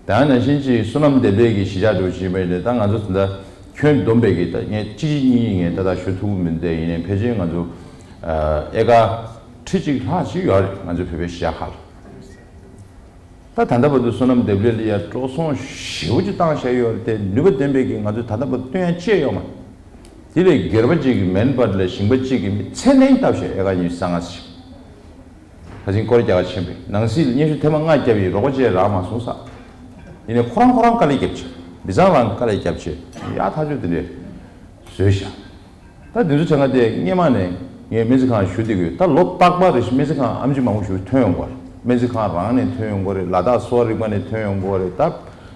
ད་ནང་བཞིན་གྱི་བསོད་ནམས་ལྡན་པའི་གི་གཞིས་ཆགས་འགྲོ་བཞིན་པ་ཡིན་ནའི། ད་ང་ཚོ་ད་ལྟ་ཁྱོན་བསྡོམས་པའི་གི་ད་ངས་གཅིག་གཅིག་གཉིས་གཉིས་ངས་ད་ལྟ་ཞུ་ཐུབ་ཀྱི་མི་འདུག་ཡིན་ནའི་ཕལ་ཆེར་ང་ཚོ་ཨ་ཨེ་ཀར་ཁྲི་གཅིག་ལྷག་ཅིག་ཡོད་རེད། ང་ཚོ་བོད་པའི་གཞིས་ཆགས་ཁག་ལ། ད་ད་ལྟ་བར་དུ་བསོད་ནམས་ལྡན་པའི་ལ་ཡ་འགྲོ་སོང་ཞེ་པོ་ཅིག་བཏང་བཞག་ཡོད་རེད་དེ། ནུས་པ་ལྡན་པའི་གི་ང་ཚོས་ད་ལྟ་བར་བཏོན་ཡ་ཅི་ཡང་ཡོད་མ་རེད། དེ་ལས་སྒེར་པ་གཅིག་གིས་མན་སྦད་ལ་ཞིང་པ་གཅིག་གིས་མི་ཚད་ལྡན་བཏབ་བཞག་ཨེ་ཀར་ཉི་ཤུ་རྩ་ལྔ་ཞིག་ཁ་སང་སྐོར་རྒྱག་ག་ཕྱིན་པས། ནང་སྲིད་ལ་སྙན་ཞུ་ཐེངས་མ་ལྔ་བརྒྱབ་ཡིན། རོགས་པ་བྱས་རག་མ་སོང་ས། ཡིན་ནའི་ཁོ་རང་ཁོ་རང་དཀའ་ལས་བརྒྱབ་བྱས། མི་ཚང་རང་དཀའ་ལས་བརྒྱབ་བྱས། ཡག་ཐག་ཆོད་དེ་འདྲས་བཟོས་བཞག་ད་དེ་ཚོ་བྱས་ན་དེ་སྔོན་མ་ནས་ངས་སྨན་རྩིས་ཁང་ཞུ་བསྡད་ཀྱི་ཡོད། ད་ལོ་རྟག་པར་རེ་བཞིན་སྨན་རྩིས་ཁང་ཨེམ་ཆི་མང་པོ་ཞིག་ཐོན་ཡོང་གི་རེད། སྨན་རྩིས་ཁང་རང་ནས་ཐོན་ཡོང་གི་རེད། ལ་དྭགས་གསོ་བ་རིག་པ་ནས་ཐོན་ཡོང་གི་རེད། ད་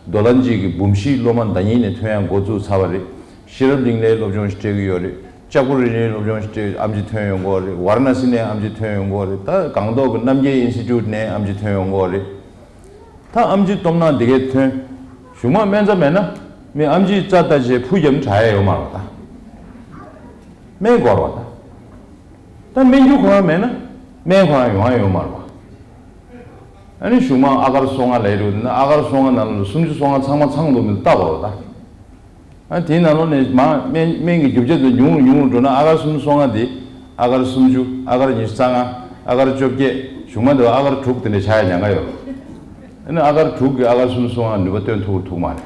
རྡོ་ལ་གཅིག་གི་འབུམ་བཞིའི་སློབ་མ་ཟླ་ཉིན་ནས་ཐོན་ཡང་འགོ་བཙུགས་ཚར་བ་རེད། ཤེས་རབ་གླིང་ལའི་སློབ་སྦྱོང་ཞིག་སྤྲད་ཀྱི་ཡོད་རེད། ལྕགས་པོ་རི་ནས་སློབ་སྦྱོང་ཞིག་སྤྲད་ཨེམ་ཆི་ཐོན་ཡོང་གི་རེད། ཝཱ་ར་ཎ་སི་ནས་ཨེམ་ཆི་ཐོན་ཡོང་གི་རེད། ད་སྒང་ཏོག་གི་རྣམ་རྒྱལ་ཨིན་སི་ཊི་ཊུཊ་ནས་ཨེམ་ཆི་ཐོན་ཡོང་གི་རེད། ད་ཨེམ་ཆི་སྟོབས་ན་འདི་གས་ཐོན། གཞུག་མ་སྨན་རྩྭ་མེད་ན། མི་ཨེམ་ཆིའི་རྩྭ་ལྟ་བྱས་ཕུ་བརྒྱབ་ན་དྲག་ཡ་ཡོད་མ་རེད་པ། ད་སྨན་དགོས་རེད་པ། ད་ད་སྨན་རྒྱུ་ཁོ་རང་མེད་ན་སྨན་ཁོ་རང་ཡོང་ཡ་ཡོད་མ་རེད་པ། ཨ་ནི་གཞུག་མ་ཨ་གར་སོ་ལྔ་ལས་རུང་ན། ཨ་གར་སོ་ལྔ་ནང་ལ་སུམ་ཅུ་སོ་ལྔ་ཚང་མ་ཚང་འདུག་མི་འདུག་ལྟ་དགོས་རེད་པ། ད། ཨ་དེའི་ནང་ལོགས་ནས་མར་སྨན་སྨན་གྱི་རྒྱུ་ཆ་དེ་ཉུང་རུ་ཉུང་རུ་འགྲོ་ན། ཨ་གར་སུམ་ཅུ་སོ་ལྔ་དེ་ཨ་གར་སུམ་ཅུ། ཨ་གར་ཉི་ཤུ་རྩ་ལྔ། ཨ་གར་བཅོ་བརྒྱད། གཞུག་མ་དེ་ཨ་གར་དྲུག་དེ་འདྲ་ཆགས་ཡ་ཉེན་ཁ་ཡོད། ཨ་ནི་ཨ་གར་དྲུག་གིས་ཨ་གར་སུམ་ཅུ་སོ་ལྔ་ནུས་པ་སྟོན་ཐུབ་ཐུབ་མ་རེད།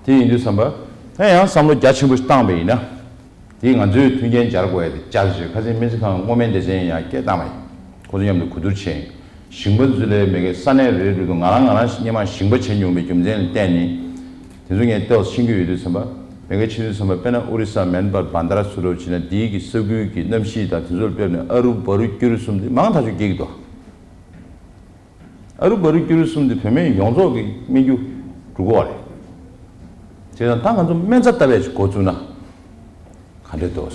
དེ་ཡིན་དུས་ཙམ་པ། ད་ཡང་བསམ་བློ་རྒྱ་ཆེན་པོ་ཞིག་བཏང་པ་ཡིན་ན། དེ་ང་ཚོས་མཐུན་རྐྱེན་སྦྱར་དགོས་ཡ་དེ་སྦྱར་བྱས། ཁ་སང་སྨན་རྩིས་ཁང་སྔོ་སྨན་སྡེ་ཚན་ཡང་སྐད་བཏང་བ་ཡིན། ཁོ་ཚོ་མཉམ་དུ་གོ་བསྡུར་བྱས་ཡིན། ཞིང་པ་ཚོ་ལས་མེད་མཁན་ས་གནས་རེ་རེ་དུ་ང་རང་ང་རང་སྔོན་མ་ཞིང་པ་བྱས་མྱོང་བའི་རྒྱུ་མཚན་ལ་བརྟེན་ནས། དེ་ཚོ་ངས་ལྟོས་ཤེས་ཀྱི་ཡོད་དུས་ཙམ་པ། མེད་མཁན་ཕྱིན་དུས་ཙམ་པ། དཔེར་ན་ཨོ་རི་ས་མན་སྦད་བན་དྷ་ར་ཚོ་འདྲ་བྱས་ན། འདིའི་གི་ས་ཁུལ་གྱི་གནམ་གཤིས་དང་དེ་ཚོར་དཔེར་ན་ཨ་རུ་བ་རུ་ཀྱུ་རུ་གསུམ་དེ་མང་ཐག་ཆོད་སྐྱེ་གི་འདུག་ཨ་རུ་བ་རུ་ཀྱུ་རུ་གསུམ་དེ་བོད་སྨན་ཡོངས་རྫོགས་ཀྱི་སྨན་རྒྱུ་འགྲོ་གི་ཡོད་རེད། བྱས་ཙང་ད་ང་ཚོ་སྨན་རྩྭ་ལྟ་བའི་འགོ་བཙུགས་ན་ག་འདྲ་འདུག་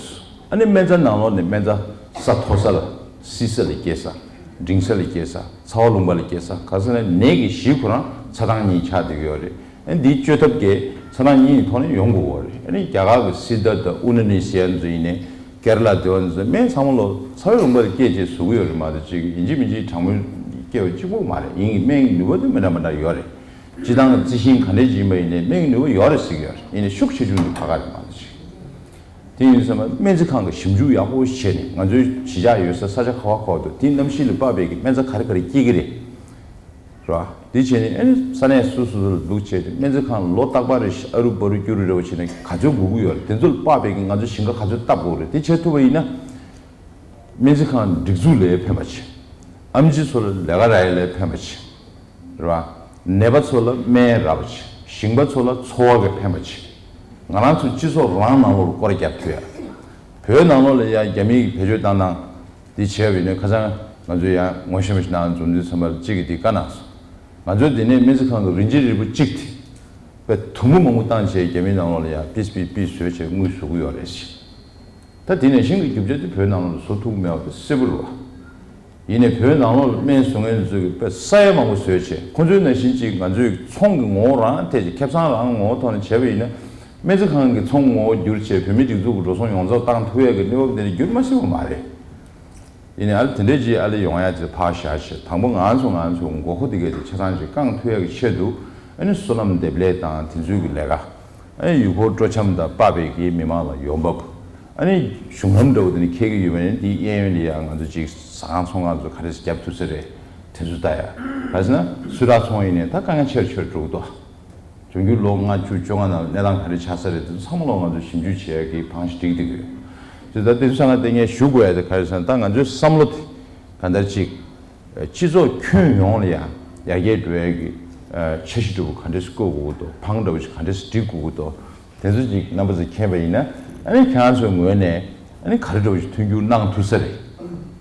ཨ་ནི་སྨན་རྩྭ་ནང་ལོགས་ནས་སྨན་རྩྭ་ས་མཐོ་ས་ལ། བསིལ་ས་ལ་སྐྱེ་ས། འབྲིང་ས་ལ་སྐྱེ་ས། ཚ་བ་ལུང་པ་ལ་སྐྱེ་ས། ག་ས་ནས་ནས་ཀྱི་གཞི་ཁོ་རང་ཚ་གྲང་གཉིས་ཆགས་བསྡད་ཀྱི་ཡོད་རེད། ཨ་ནི་འདིའི་བཅོས་ཐབས་ཀྱིས་ཚ་གྲང་གཉིས་ཀྱི་ཐོག་ནས་ཡོང་དགོས་ཀྱི་ཡོད་རེད། ཨ་ནི་རྒྱ་གར་གྱི་སི་ཏཱ་དང་ཨུ་ན་ནི་ཟེར་ཡ་ཚོ་ཡིན་ནའི། ཀེ་ར་ལ་དེ་བ་ཚོ་སྨན་ཚང་མ་ལོ་ཚ་བའི་ལུང་པ་ལ་སྐྱེས་བྱས་བཟོ་གི་ཡོད་རེད་མ་གཏོགས། ཅིག་ཡིན་གཅིག་མིན་གཅིག་གྲང་མོའི་སྐྱེ་བ་གཅིག་པོ་མ་རེད། ཡིན་གྱི་སྨན་གྱི་ནུས་པ་དེ་མི་འདྲ་མི་འདྲ་ཡོད་རེད། སྤྱིར་བཏང་རྩི་ཤིང་ག་འདྲས་ཅིག་ཡིན་པ་ཡིན་ནའི་སྨན་གྱི་ནུས་པ་ཡོད་རེད་ཟེར་གྱི་ཡོད་རེད། ཡིན་ནའི་ཤུགས་ཆེ་ཆུང་དེ་ཁག་ཁག་རེད་མ་གཏོགས་ཅིག་དེ་ཡིན་ཙང་སྨན་རྩིས་ཁང་གིས་ཞིབ་འཇུག་ཡག་པོ་བྱས་ནས། ང་ཚོའི་གཞིས་ཆགས་ཡོད་ས་ས་ཆ་ག་བ་ག་བ་དུ་དེའི་གནམ་གཤིས་ལ་དཔག་པའི་གི་སྨན་རྩྭ་ག་རེ་ག་རེ་སྐྱེ་གི་རེད། རེད་པ། དེ་བྱས་ནས་ཨ་ནི་ས་གནས་སོ་སོ་ལ་འདུག་བྱས་ཏེ་སྨན་རྩིས་ཁང་ལོ་རྟག་པར་རེ་བཞིན་ཨ་རུ་བ་རུ་ཀྱུ་རུ་རེ་བ་བྱས་ནས་ག་ཚོད་དགོས་ཀྱི་ཡོད་རེད། དེ་ཚོ་ལ་དཔག་པའི་གི་ང་ཚོ་ཞིང་ཁ་ག་ཚོད་བཏབ་དགོས་རེད། དེ་བྱེད་ཐུབ་པ་ཡིན་ན། སྨན་རྩིས་ཁང་སྒྲིག་འཛུགས་ལ་ཕན་པ་བྱེད། ཨེམ་ཆི་ཚོ་ལ་ལས་ཀ་རག་ཡ་ལ་ཕན་པ་བྱེད། རེད་པ། ནད་པ་ཚོ་ལ་སྨན་རག་པ་བྱེད། ཞིང་པ་ཚོ་ལ་འཚོ་བ་གི་ཕན་པ་བྱེད། ང་རང་ཚོ་སྤྱི་ཚོགས་རང་ནང་ལོགས་ལ་སྐོར་ར་བརྒྱབ་ཐུབ་ཡ། བོད་ནང་ལོགས་ལ་ཡ་རྒྱ་མིའི་བེད་སྤྱོད་བཏང་སྟངས་འདི་བྱས་པ་ཡིན་ན། ཁ་སང་ང་ཚོ་ཡ་ངོ་ཤེས་པ་ཞིག་ནང་འཛོམས་དུས་ཙམ་པ་ལ་གཅིག་གིས་འདི་བཀའ་གནང་སོང་། ང་ཚོའི་འདི་ནས་སྨན་རྩིས་ཁང་གི་རིན་ཆེན་རིལ་བུ་གཅིག་དེ་དཔེ་དུམ་བུ་མང་པོ་བཏང་བྱས་རྒྱ་མིའི་ནང་ལོགས་ལ་ཡ་པིས་པིས་པིས་བཟོས་བྱས་དངུལ་བཟོ་གི་ཡོད་རེད་ཟེར། ད་དེ་ནས་ཤིང་གི་རྒྱུ་ཆ་དེ་བོད་ནང་ལ་བཟོ་ཐུབ་མེད་པ་དེ་གསལ་པོ་རེད་པ། ཡིན་ནའི་བོད་ནང་ལོགས་ལ་སྨན་བཟོ་མཁན་ཚོས་དཔེ་ས་ཡ་མང་པོ་བཟོས་བྱས། ཁོང་ཚོའི་ནང་བཞིན་ཅིག་ང་ཚོའི་ཚོང་གི་ངོ་བོ་རང་ཐད་ཀྱི་ཁེ་བཟང་རང་ངོ་བོ་ཐོག་ནས་བྱས་པ་ཡིན་ན། སྨན་རྩིས་ཁང་གི་ཚོང་ངོ་བོ་བསྒྱུར་བྱས་བོད་མིའི་སྒྲིག་འཛུགས་ཀྱི་འགྲོ་སོང་ཡོངས་རྫོགས་བཏང་ཐུབ་ཡས་ཀྱི་གནས་བབ་དེ་འདྲ་འགྱུར་མ་སྲིད་པ་མ་རེད། ཡིན་ནའི་ཨ་ལེ་དེ་འདྲས་ཅིག་ཨ་ལེ་ཡོང་ཡ་དེ་ཕར་བཞག་བྱས། དང་པོ་ང་ཚོ་ང་ཚོ་མགོ་སྐོར་དེ་གས་དེ་ཆ་ཚང་ཅིག་བསྐང་ཐུབ་ཡ་གི་ཆེད་དུ། ཨ་ནི་བསོད་ནམས་འདེབས་ལས་དང་དེ་ཚོའི་གི་ལས་ཀ། ཨ་ནི་ཡུལ་འཁོར་སྤྲོ་འཆམ་དང་སྤ་བའི་གི་མི་མང་ལ་ཡོང་འབབ། ཨ་ནི་གཞུང་ལམ་འདྲ་བོ་དེ་ནི་འཁེལ་གི་ཡོད་པ་ཡིན་ན། དེའི་གཡས་གཡོན་ལ་ཡ་ང་ཚོ་ཅིག་ཟ་ཁང་ཚོང་ཁང་ཚོ་ག་རེ་ཟེར་རྒྱབ་ཐུབ་ས་རེད། དེ་ཚོ་ལྟ་ཡ། ག་ཟེར་ན་སུ་ར་ཚོང་ཡིན་ནའི་ད་དཀའ་ངལ་ཆེ་རུ་ཆེ་རུ་འགྲོ་གི་འདུག། འབྱུང་འགྱུར་ལོ་ལྔ་བཅུ་བཅོ་ལྔ་ནང་གནས་སྟངས་ག་རེ་ཆགས་ས་རེད། དེ་ཚོ་ཚང་མ་ལོག་ང་ཚོས་ཞིབ་འཇུག་བྱེད་ཡ་གི་བང་ཞིག་སྒྲིག་བསྡད་ཀྱི་ཡོད། དེ་ད་དེ་ཚོ་ས་ང་བསྟན་མཁན་ཞུ་དགོས་ཡ་དེ་ག་རེ་ཟེར་ན། ད་ང་ཚོའི་བསམ་བློ་དེ་ག་འདྲ་ཅིག་སྤྱི་ཚོགས་ཁྱོན་ཡོངས་ལ་ཡང་ཡར་རྒྱས་འགྲོ་ཡ་གི་འཆར་གཞི་འདྲ་བོ་ག་འདྲས་བཀོད་དགོས་ཀྱི་འདུག། བང་འདྲ་བོ་ཞིག་ག་འདྲས་སྒྲིག་དགོས་ཀྱི་འདུག། དེ་ཚོ་ཅིག་རྣམ་པ་ཚོས་མཁྱེན་པ་ཡིན་ན། ཨ་ནི་ཁྱེད་རང་ཚོའི་ངོས་ནས་ཨ་ནི་ག་རེ་འདྲ་བོ་ཞིག་མཐུན་འགྱུར་གནང་ཐུབ་ས་རེད།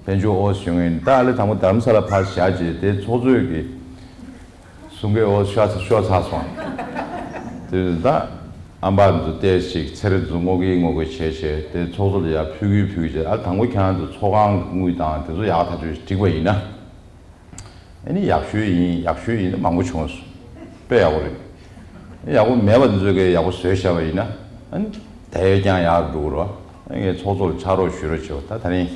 དཔལ་འབྱོར་ཨོ་ཟེར་ཡོང་ཡིན། ད་ཨ་ལེ་དང་པོ་རྡ་རམ་ས་ལ་ཕར་བཞག་རྗེས་དེ་ཚོགས་གཙོས་ཀྱི་གསུང་སྐད་འོ་ཤོར་ཚར་ཤོར་ཚར་སོང་། དེ་ད་ཨམ་བག་ཚོ་བལྟས་ཤིག་ཚེ་རིང་ཚོ་སྔོག་གི་སྔོག་གི་བྱས་བྱས་དེ་ཚོགས་གཙོ་ལ་ཡར་ཕུལ་གི་ཕུལ་གི་བྱས། ཨ་དང་པོ་ཁྱེད་རང་ཚོ་ཚོགས་ཁང་གི་དངུལ་དང་དེ་ཚོ་ཡག་ཐག་ཆོད་བསྒྲིགས་པ་ཡིན་ན། ཨ་ནི་ཡག་ཤོས་ཡིན་ཡག་ཤོས་ཡིན་ན་མང་པོ་བྱུང་སོང་། དཔེ་ཡག་པོ་རེད། ཡག་པོ་མེད་པ་དེ་ཚོ་གིས་ཡག་པོ་བཟོས་བཞག་པ་ཡིན་ན། ཨ་ནི་ད་ཡོད་ཀྱང་ཡག་འགྲོ་གི་རེད་བ། ཨ་ངས་ཚོགས་གཙོ་ལ་ཕྱག་རོགས་ཞུ་རོགས་བྱེད་པ། ད་ད་རིང་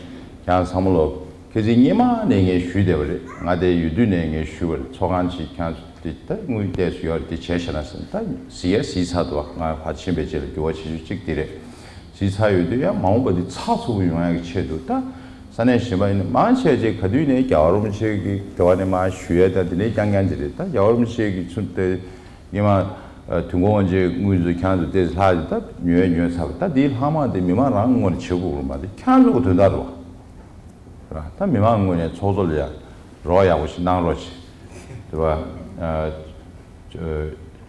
ཁྱེད་རང་ཚང་མ་ལོག་ཁ་སང་སྔོན་མ་ནས་ངས་ཞུས་བསྡད་པ་རེད། ང་དེ་ཡོད་དུས་ནས་ངས་ཞུས་པ་རེད། ཚོགས་ཁང་ཅིག་ཁྱེད་རང་ཚོ་དེ་ད་དངུལ་བལྟས་སུ་ཡོད་རེད། དེ་བྱས་བཞག་ན་ཟེར། ད་གཟིགས་ཡ་གཟིགས་ཚར་འདུག་བ། ང་ཕར་ཕྱིན་པའི་རྗེས་ལ་འགྱུར་བ་བྱེད་རྒྱུ་གཅིག་དེ་རེད། གཟིགས་ཚར་ཡོད་དུས་ཡང་མ་འོངས་པ་འདི་ཚགས་ཚུད་པོ་ཡོང་ཡ་གི་ཆེད་དུ། ད་ས་གནས་གཞན་པ་ཡིན་ན་མང་ཆེ་ཅིག་ག་དུས་ནས་རྒྱལ་བ་རིན་པོ་ཆེ་གི་འབྲེལ་བ་ནས་མར་ཞུ་ཡ་ད་དེ་འདྲའི་རྐྱང་རྐྱང་ཅིག་རེད། ད་རྒྱལ་བ་རིན་པོ་ཆེ་གི་ཚུལ་དེ་སྔོན་མ་དུས་འཁོར་དབང་ཆེན་དངུལ་ཚོ་ཁྱེད་རང་ཚོ་དེ་ལྷག་ཅིག་ད་ཉོས་ཉོས་ཚར་བ། ད་དེའི་ལྷག་མ་དེ་མི་མང་རང་ངོས་ནས་བྱེད་དགོས་ཀྱི་རེད་མ་གཏོགས་ཁྱེད་རང་ཚོ་གི་དོན་དག་རེད་བ། ར། ད་མི་མང་ངོས་ནས་ཚོགས་གཙོ་ལ་ཡ་རོགས་ཡག་པོ་ཞིག་གནང་རོགས་བྱེད། དེ་བ། ཨ།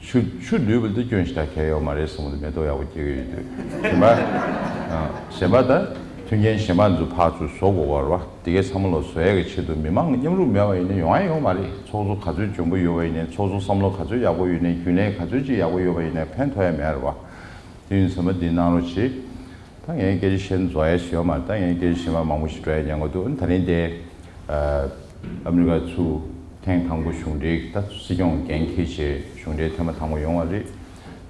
ཆུ་ཆུ་ལུད་པ་འདི་སྐྱོན་ཞིག་ད་གལ་ཡོད་མ་རེད་བསམ་གི་འདུག། མེ་ཏོག་ཡག་པོ་སྐྱེ་གི་ཡོད་དུས། གཞན་པ། ཨ། གཞན་པ་ད་མཐུན་རྐྱེན་གཞན་པ་ཚོ་ཕར་ཚུར་བཟོ་དགོས་པ་རེད་བ། དེ་གའི་ཚང་མ་ལོག་བཟོ་ཡ་གི་ཆེད་དུ་མི་མང་གི་མཉམ་རུབ་མེད་པ་ཡིན་ན་ཡོང་ཡ་ཡོད་མ་རེད། ཚོགས་གཙོ་ག་ཚོད་འཇོན་པོ་ཡོད་པ་ཡིན་ནའི། ཚོགས་གཙོ་བསམ་བློ་ག་ཚོད་ཡག་པོ་ཡོད་ནའི། རྒྱུན་ལས་ག་ཚོད་ཅིག་ཡག་པོ་ཡོད་པ་ཡིན་ནའི་ཕན་ཐོགས་ཡ་མེད་རེད་བ། དེ་ཡིན་ཙང་མ་འདི་གནང་རོགས་བྱེད། ད་ངས་སྐད་ཆ་བཤད་ན་རྫོགས་ཡ་ཞིག་ཡོད་མ་རེད། ད་ངས་སྐད་ཆ་བཤད་པ་མང་པོ་ཞིག་འགྲོ་ཡ་ཉེན་ཁ་འདུག། ཨ་ནི་ད་རིང་དེ་ཨ་མི་རི་ཀ་ཚུར་ཐེངས་དང་པོ་གཞུང་འབྲེལ་ད་སྲིད་སྐྱོང་འགན་འཁྱེར་བྱས་གཞུང་འབྲེལ་ཐེངས་མ་དང་པོ་ཡོང་བ་རེད།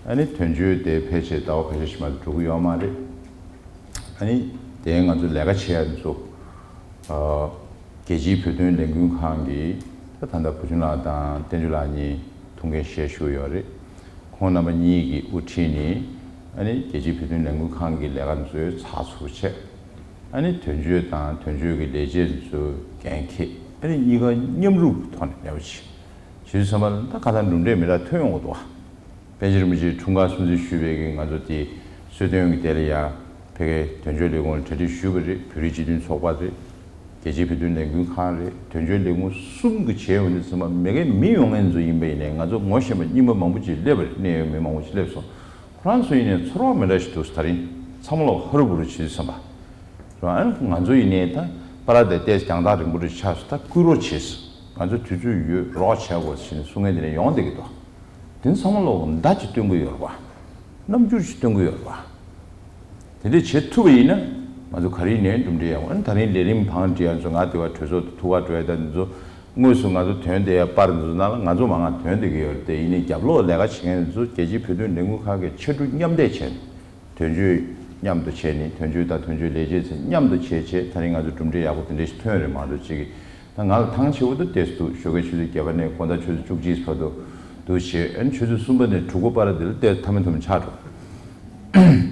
ཨ་ནི་དོན་གཅོད་དེ་ཕལ་ཆེར་ཟླ་བ་ཁ་ཤས་ཤིག་མ་གཏོགས་འགྲོ་གི་ཡོད་མ་རེད། ཨ་ནི་དེ་ང་ཚོ་ལས་ཀ་བྱེད་ཡ་ཚོ། ཨ། རྒྱལ་སྤྱིའི་བོད་དོན་ལས་འགུལ་ཁང་གི་ད་ད་ལྟ་བུ་ཆུང་ལགས་དང་བསྟན་ཆོས་ལགས་གཉིས་ཐུགས་འགན་བཞེས་བཞུགས་ཡོད་རེད། ཁོང་རྣམ་པ་གཉིས་ཀྱིས་དབུ་ཁྲིད་ནས་ཨ་ནི་རྒྱལ་སྤྱིའི་བོད་དོན་ལས་འགུལ་ཁང་གི་ལས་ཀ་ཚོའི་ཚགས་ཚུད་བྱས། ཨ་ནི་དོན་གཅོད་དང་དོན་གཅོད་ཀྱི་ལས་བྱེད་ཚོའི་འགན་འཁྱེར། ཨ་ནི་གཉིས་ཀ་མཉམ་རུབ་ཐོག་ནས་ལས་ཀ་བྱེད། བྱེད་དུས་ཙམ་པ་ལ་ད་ཁ་སང་གྲུབ་འབྲས་མི་འདྲ་ཐོན་ཡོང་གི་འདུག་བ། པཎ་ཆེན་རིན་པོ་ཆེའི་འཁྲུངས་སྐར་སྲུང་བརྩི་ཞུས་པའི་གི་ང་ཚོ་དེ་གསོལ་སྟོན་གྱི་དེ་ལ་ཡ་ཕ་གིའི་དོན་གཅོད་ལས་ཁུངས་ལ་གྲ་སྒྲིག་ཞུས་པ་རེད། བོད་རིགས་སྤྱི་མཐུན་ཚོགས་པ་རེད། རྒྱལ་སྤྱིའི་བོད་དོན་ལས་འགུལ་ཁང་རེད། དོན་གཅོད་ལས་ཁུངས་གསུམ་གྱི་བྱས་ཡོང་དུས་ཙམ་པ་མ་གིའི་མི་ཡོང་མཁན་ཚོ་ཡིན་པ་ཡིན་ནའི་ང་ཚོ་ངོ་ཤེས་པ་རྙིང་པ་མང་པོ་ཅིག་སླེབས་པ་རེད། གནད་ཡོད་མི་མང་པོ་ཅིག་སླེབས་སོང་། ཁོ་རང་ཚོ་ཡིན་ནའི་ཚོར་བ་མི་འདྲ་ཞིག་འདུག། ད་རིང་ཚང་མ་ལོག་ཧ་རུ་བུ་རུ་བྱེད་དུས་ཙམ་པ། རང་ང་ཚོ་ཡིན་ནའི་ད་པ་ར་དེ་ཏོག་ཙམ་རྒྱང་ཐག་རིང་པོ་རེ་ཆགས་སོང་། ད་སྐུལ་རོགས་བྱེད། ང་ཚོ་དུས་ཚོད་ཡོད། རོགས་བྱེད་དགོས་ཟེར་ནས་གསུང་མཁན་དེ་འདྲ་ཡོང་བསྡད་ཀྱི་འདུག། དེ་ཚང་མ་ལོག་མདའ་ཅིག་སྟོན་གྱི་ཡོད་རེད་བ། རྣམ་འགྱུར་ཅིག་སྟོན་གྱི་ཡོད་རེད་བ། དེ་འདྲ་བྱེད་ཐུབ་པ་ཡིན་ན་ང་ཚོ་ག་རེ་ཡིན་ནའི་གྲུབ་འབྲས་ཡག་པོ། ཨ་ནི་ད་རིང་ལས་རིམ་བང་སྒྲིག་ཡ་ཚོ་ང་དེ་བ་གྲོས་ཚོགས་དུ་ཐུག་ག་འགྲོ་ཡ་ད་འདི་ཚོ་དངོས་སུ་ང་ཚོ་དོན་དེ་ཡ་པར་འདི་ཚོ་ནང་ལ་ང་ཚོ་མང་ང་དོན་དེ་གི་ཡོད་རེད་དེ། ཡིན་ནའི་རྒྱབ་ལོགས་ལས་ཀ་བྱེད་མཁན་འདི་ཚོ་རྒྱལ་སྤྱིའི་བོད་དོན་ལས་འགུལ་ཁང་གི་ཕྱར་གྲུ་མཉམ་འདེགས་བྱས་ནས། དོན་གཅོད་མཉམ་དུ་བྱས་ནས། དོན་གཅོད་དང་དོན་གཅོད་ལས་བྱེད་ཚོ་མཉམ་དུ་བྱས་བྱས་ད་རིང་ང་ཚོ་གྲུབ་འབྲས་ཡག་པོ་དེ་འདྲ་ཞིག་ཐོན་ཡོད་རེད་མ་གཏོགས། གཅིག་གིས་ད་ང་ལ་ཐང་ཆེ་བོ་དུ་ཏོག་ཙམ་འདུག། ཞོགས་ཀའི་ཆུ་ཚོད་བརྒྱད་པ་ནས་དགོང་དག་ཆུ་ཚོད་བཅུ་གཅིག་བར་དུ་འདུག་བྱས། ཨ་ནི་ཆུ་ཚོད་གསུམ་པ་ནས་དྲུག་པ་བར་དེ་ལ་ཏོག་ཙམ་ཐ་མི་ཐུམ་ཆགས་འགྲོ།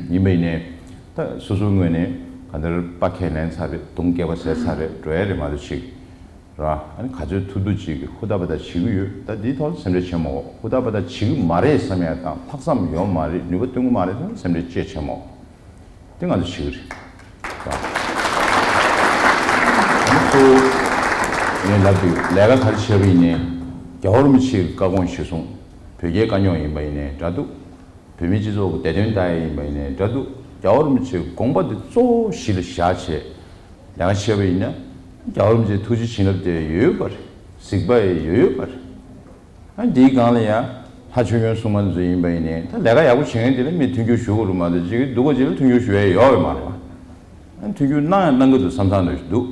ཡིན་པ་ཡིན་ནའི་ད་སོ་སོའི་ངོས་ནས་ག་འདྲ་པ་ཁས་ལེན་ཚར་རེད། དུང་སྐེད་པ་ཟས་ཚར་རེད། འགྲོ་ཡ་རེད་མ་གཏོགས་གཅིག་ར། ཨ་ནི་ག་ཚོད་ཐུབ་ཐུབ་ཅིག་གིས་ཧུར་ཐག་པ་ཐག་བྱེད་ཀྱི་ཡོད། ད་འདིའི་ཐོག་ལ་སེམས་ཁྲལ་བྱེད་མ་དགོས། ཧུར་ཐག་པ་ཐག་བྱེད་ཀྱི་མ་རེད་བསམ་ཡ་དང་། ལྷག་བསམ་ཡོད་མ་རེད། ནུས་པ་བཏོན་གྱི་མ་རེད་ཟེར་ན་སེམས་ཁྲལ་ཅིག་བྱེད་མ་དགོས། དེ་ང་ཚོ་བྱེད་ཀྱི་རེད། ར། ཨ་ནི་གཙོ་བོ་ངས་ལབ་དུས་ལས་ཀ་ག་རེ་བྱས་པ་ཡིན་ནའི་རྒྱལ་བ་རིན་པོ་ཆེའི་བཀའ་དགོངས་གཞིར་བཟུང་། བོད་རྒྱའི་དཀའ་རྙོག་ཡིན་པ་ཡིན་ནའི་འདྲ་འདུག། བོད་མིའི་སྤྱི་ཚོགས་ཀྱི་བདེ་དོན་ལྟ་ཡ་ཡིན་པ་ཡིན་ནའི་འདྲ་འདུག། རྒྱལ་བ་རིན་པོ་ཆེའི་དགོངས་པ་དེ་གཙོ་བོ་གཞི་ལ་བཞག་བྱས་ལས་ཀ་བྱས་པ་ཡིན་ན། རྒྱལ་བ་རིན་པོ་ཆེའི་ཐུགས་རྗེ་བྱིན་རླབས་དེ་ཡོད་པ་རེད། གཟིགས་པ་ཡི་ཡོད་ཡོད་པ་རེད། ཨ་འདིའི་སྒང་ལ་ཡང་ལྷ་ཆོས་སྐྱོང་སྲུང་མ་ཚོ་ཡིན་པ་ཡིན་ནའི་ད་ལས་ཀ་ཡག་པོ་བྱེད་མཁན་དེ་ལ་མི་མཐུན་འགྱུར་ཞུ་དགོས་རེད་མ་གཏོགས། གཅིག་གིས་སྡུག་པོ་ཅིག་ལ་མཐུན་འགྱུར་ཞུ་ཡ་ཡོད་པ་མ་རེད་བ། ཨ་མཐུན་འགྱུར་གནང་ཡང་གནང་གི་འདུག་བསམ་བསམ་འདྲ་ཞིག་འདུག།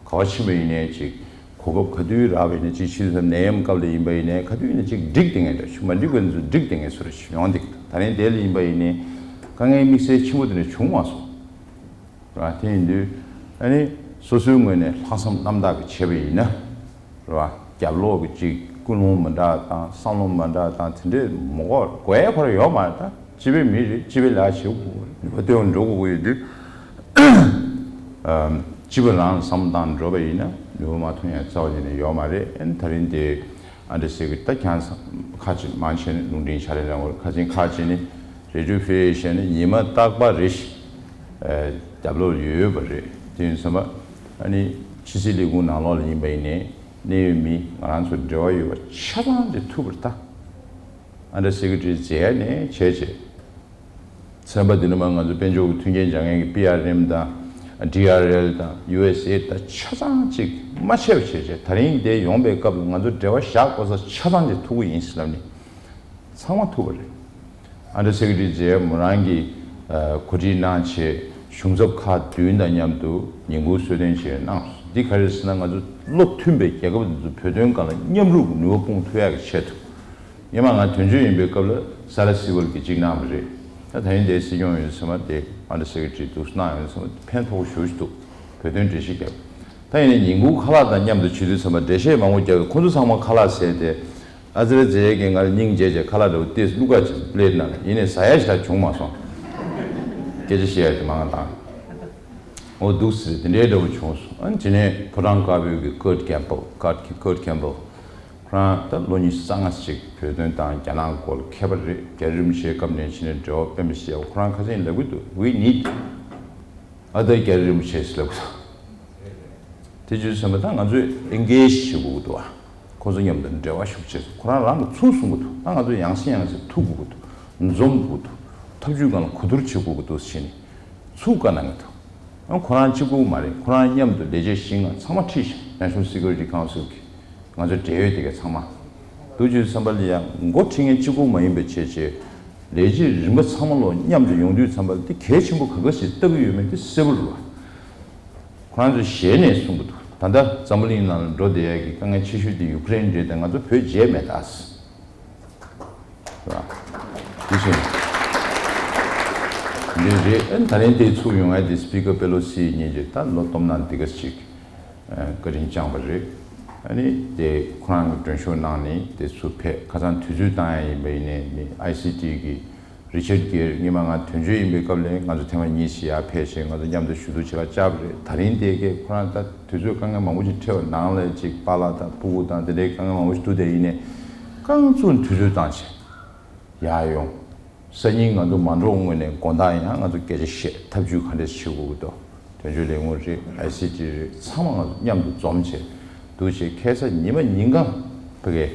ག་པར་ཕྱིན་པ་ཡིན་ནའི་ཅིག་གོ་སྐབས་ག་དུས་རག་པ་ཡིན་ནའི། ཅིག་ཕྱིས་སུ་ནད་ཡམས་སྐབས་ལ་ཡིན་པ་ཡིན་ནའི་ག་དུས་ཡིན་ནའི་ཅིག་འགྲིག་བསྡད་མཁན་འདྲ་ཞིག། མ་འགྲིག་པ་ཚོ་འགྲིག་བསྡད་མཁན་བཟོ་འདྲ་ཞིག་ཡོང་བསྡད་ཀྱི་འདུག། ད་རིང་དེ་ལ་ཡིན་པ་ཡིན་ནའི་དཀའ་ངལ་དམིགས་བསལ་ཆེན་པོ་དེ་འདྲ་བྱུང་མ་སོང་། ར། དེ་ཡིན་དུས་ཨ་ནི་ སོ་སོའི་ངོས་ནས་ལྷག་བསམ་རྣམ་དག་གིས་བྱས་པ་ཡིན་ན། རེད་བ། རྒྱབ་ལོགས་ཀྱི་ཅིག་ཀུན་སློང་མི་འདྲ་དང་བསམ་བློ་མི་འདྲ་དང་དེ་འདྲས་མ་དགོས་དགོས་ཡ་ཁོ་རང་ཡོད་མ་རེད། ད་སྤྱི་པའི་མི་རེད། སྤྱི་པའི་ལས་ཀ་བྱེད་དགོས་ཀྱི་རེད། ནུས་པ་བཏོན་འགྲོ་དགོས་ཀྱི་ཡོད་དུས། སྤྱི་པ་རང་བསམ་བློ་བཏང་འགྲོ་བ་ཡིན་ན་ནུས་པ་མ་ཐོན་ཡ་རྩ་བ་ཉིད་ནས་ཡོད་མ་རེད། ཨ་ནི་ད་རིང་དེ་ཨ་འདྲ་ཟེར་གི། ད་ཁྱེད་ཚོ་ཁ་ཅིག་མང་ཆེ་ནི་རླུང་འཕྲིན་ཕྱག་ལས་གནང་བར། ཁ་ཅིག་ཁ་ཅིག་ནི་Radio Free Asia ནི་ཉི་མ་རྟག་པར་རེ་ཞིག་རྒྱབ་ལོགས་ཡོད་ཡོད་པ་རེད། དེ་ཡིན་ཙང་ཨ་ནི་ཕྱི་སྲིད་ལས་ཁུངས་ནང་ལོགས་ལ་ཡིན་པ་ཡིན་ནའི་གནད་ཡོད་མི་ང་རང་ཚོ་འབྲེལ་བ་ཡོད་པ་ཆ་ཚང་དེ་ཐུག་པར་ལྟ། ཨ་འདྲ་སེ་ཀེ་ཊི་རི་མཛད་ནས་བྱས་བྱས། ཚན་པ་འདི་ནས་མར་ང་ཚོ་དཔལ་འབྱོར་གྱི་མཐུན་རྐྱེན་སྦྱང་མཁན་གྱི་པི་ཨར་ཨེམ་དང་ཌི་ཨར་ཨེལ་དང་ཡུ་ཨེས་ཨེ་ཌི་དང་ཆ་ཚང་གཅིག་མ་ཆད་པ་བྱས་བྱས། ད་རིང་འདིར་ཡོང་པའི་སྐབས་ལ་ང་ཚོ་འབྲེལ་བ་བཞག་དགོས་ས་ཆ་ཚང་དེ་ཐུག་གི་ཡིན་ཟེར་ལབ་ནས་ཚང་མ་ཐུག་པ་རེད། ཨ་འདྲ་སེ་ཀེ་ཊི་རི་མཛད། མོ་རང་གིས་གོ་སྒྲིག་གནང་བྱས་གཞུང་ཚབ་ཁག་བདུན་དང་མཉམ་དུ་ཉིན་གུང་གསོལ་སྟོན་བྱས་གནང་སོང་། འདི་ག་རེ་རེད་ཟེར་ན། ང་ཚོ་བློ་མཐུན་པའི་རྒྱལ་ཁབ་འདི་ཚོ་བོད་དོན་སྒང་ལ་མཉམ་རུབ་ནུས་པ་སྤུངས་ཐུབ་ཡག་གི་ཆེད་དུ། སྔོན་མ་ང་དོན་གཅོད་ཡིན་པའི་སྐབས་ལ་ས་ར་སི་ཝལ་གྱིས་གཅིག་གནང་བ་རེད། ད་ད་རིང་འདིར་སྲིད་སྐྱོང་ཡོད་ཙང་དེ་ཨ་འདྲ་སེ་ཀེ་ཊི་རི་འདུག་གནང་ཡོད་ཙང་ཕན་ཐོགས་ཤོས་ཤིག་འདུག་བོད་དོན་འགྲེལ་བཤད་རྒྱབ། ད་ཡིན་ནའི་ཉིན་གུང་ཁ་ལག་དང་མཉམ་དུ་བྱེད་དུས་ཙམ་པ་འགྲེལ་བཤད་མང་པོ་རྒྱབ་ཡོད། ཁོང་ཚོ་ཚང་མ་ཁ་ལག་ཟས་ཏེ། ཨ་ཙི་རེ་ཙི་རེ་གིས་ང་ལ་སྙིང་རྗེ་བྱས་ཁ་ལག་འདྲ་བོ་ཏོག་ཙམ་བླུགས་ག་ཅིག་པི་ལེ་ཊི་ནང་ལ། ཡིན་ནའི་ཟ་ཡ་ཞིག་ད་བྱུང་མ་སོང་། སྐད་ཆ་བཤད་ཡ་དེ་མང་བཏང་། འོ་འདུག་ཟེར་དེ་འདྲའི་འདྲ་བོ་བྱུང་སོང་། ཨ་ནི་དེ་ནས་ཕོ་བྲང་དཀར་པོའི་གི་ཀར་ཊི་ཀེམ་པལ། ཀར་ཊི་ཀེམ་པལ་ཁོ་རང་ད་ལོ་ཉི་ཤུ་རྩ་ལྔ་ཅིག་བོད་དོན་དང་རྒྱ་ནག་སྐོར་མཁས་པ་རེད། རྒྱ་རིན་པོ་ཆེའི་སྐབས་ནས་བྱས་ནས་འབྲེལ་བ་དཔེ་མི་སྲིད་ཡག་ཁོ་རང་ཁ་སང་ལབ་གི་འདུག We need other རྒྱ་རིན་པོ་ཆེ་ལབ་གི་འདུག་དེ་བྱས་ཙང་ད་ང་ཚོས་ཨེན་གེ་ཇི་བྱེད་དགོས་ཀྱི་འདུག་ཨ། ཁོང་ཚོ་མཉམ་དུ་འབྲེལ་བ་ཤུགས་ཆེ། ཁོ་རང་རང་གི་ཚུར་གསུང་གི་འདུག་ད་ང་ཚོ་ཡང་སེ་ཡང་སེ་ཐུག་དགོས་ཀྱི་འདུག་འཛོམས་དགོས་ཀྱི་འདུག་འཐབ་ཇུས་སྒང་ལ་གོ་བསྡུར་བྱེད་དགོས་ཀྱི་འདུག་ཟེར་ནས་ཚུར་བཀའ་གནང་གི་འདུག་ཨ། ཁོ་རང་གཅིག་པོ་མ་རེད། ཁོ་རང་མཉམ་དུ་ལས་བྱེད་གཞན་ལ་ཚང་མ་ཁྲིད་ཤག National Security Council གི་ང་ཚོའི་འབྲེལ་ཡོད་དེ་ག་ཚང་མ། འདུག་བྱས་ཙང་ལ་ཡང་འགོ་ཁྲིད་མཁན་གཅིག་པོ་མ་ཡིན་པའི་བྱས་བྱས། ལས་བྱེད་རིམ་པ་ཚང་མ་ལོ་མཉམ་དུ་ཡོང་དུས་ཙམ་པ་ལ་དེ་གལ་ཆེན་པོ་ག་འདྲ་ཞིག་ལྟ་གི་ཡོད་མེད་དེ་གསལ་པོ་རེད་བ། ཁོ་རང་ཚོས་ཞལ་ནས་གསུང་གི་འདུག་ད་ལྟ་འཛམ་བུ་གླིང་ནང་ལ་འགྲོ་བསྡད་ཡག་གི་དཀའ་ངལ་ཆེ་ཤོས་དེ་ཡུ་ཀེ་རེན་རེད་དེ། ང་ཚོ་བོད་བརྗེད་མེད་ད། རེད་བ། དེ་བཞིན་འདི་རེད། ཨ་ནི་ད་རིང་དེ་ཚུགས་ཡོང་ཡ་དེ་སི་པི་ཀར་པེ་ལོ་སི་ཉིན་གྱི་ད་ལོ་སྟོང་ནང་འདི་ག་ཅིག་བཀའ་དྲིན་བསྐྱངས་པ་རེད། ཨ་ནི་དེ་ཁོ་རང་གི་མགྲོན་ཤོག་གནང་ནས་དེ་ཚུར་ཕེབས། ཁ་སང་དུས་ཚོད་བཏང་ཡ་ཡིན་པ་ཡིན་ནའི་ནི་ཨའི་སི་ཊི་གི་རི་ཅར་གྷེར་སྔོན་མ་ང་དོན་གཅོད་ཡིན་པའི་སྐབས་ལ་ང་ཚོ་ཐེངས་མ་གཉིས་ཤིག་ཡར་ཕེབས་བྱས་ང་ཚོ་མཉམ་དུ་ཞུ་གཏུག་བྱེད་ག་བཅར་བ་རེད། ད་རིང་དེ་གས་ཁོ་རང་ད་དུས་ཚོད་དཀའ་ངལ་མང་པོ་ཞིག་འཕྲད་པ་ནང་ལ་ཅིག་པཱ་ལགས་དང་སྤུ་གུ་དང་དེ་འདྲའི་དཀའ་ངལ་མང་པོ་ཞིག་འདུག་དེ་ཡིན་ནའི་རྐང་བཙུགས་དུས་ཚོད་བཏང་བྱས། ཡར་ཡོང་། སང་ཉིན་ང་ཚོ་མ་འགྲོ་སྔོན་ནས་དགོང་དག་ཡང་ང་ཚོ་སྐད་ཆ་བཤད། ཐབས་ཇུས་ག་འདྲས་བྱེད་དགོས་ཀྱི་འདུག་དོན་གཅོད་ལས་ཁུངས་རེད། ཨའི་སི་ཊི་རེད། ཚང་མ་ང་ཚོ་མཉམ་དུ་འཛོམས་བྱས་འདུག་བྱས་ཁ་སང་ཉི་མ་ཉིན་གང་ཕ་གིའི་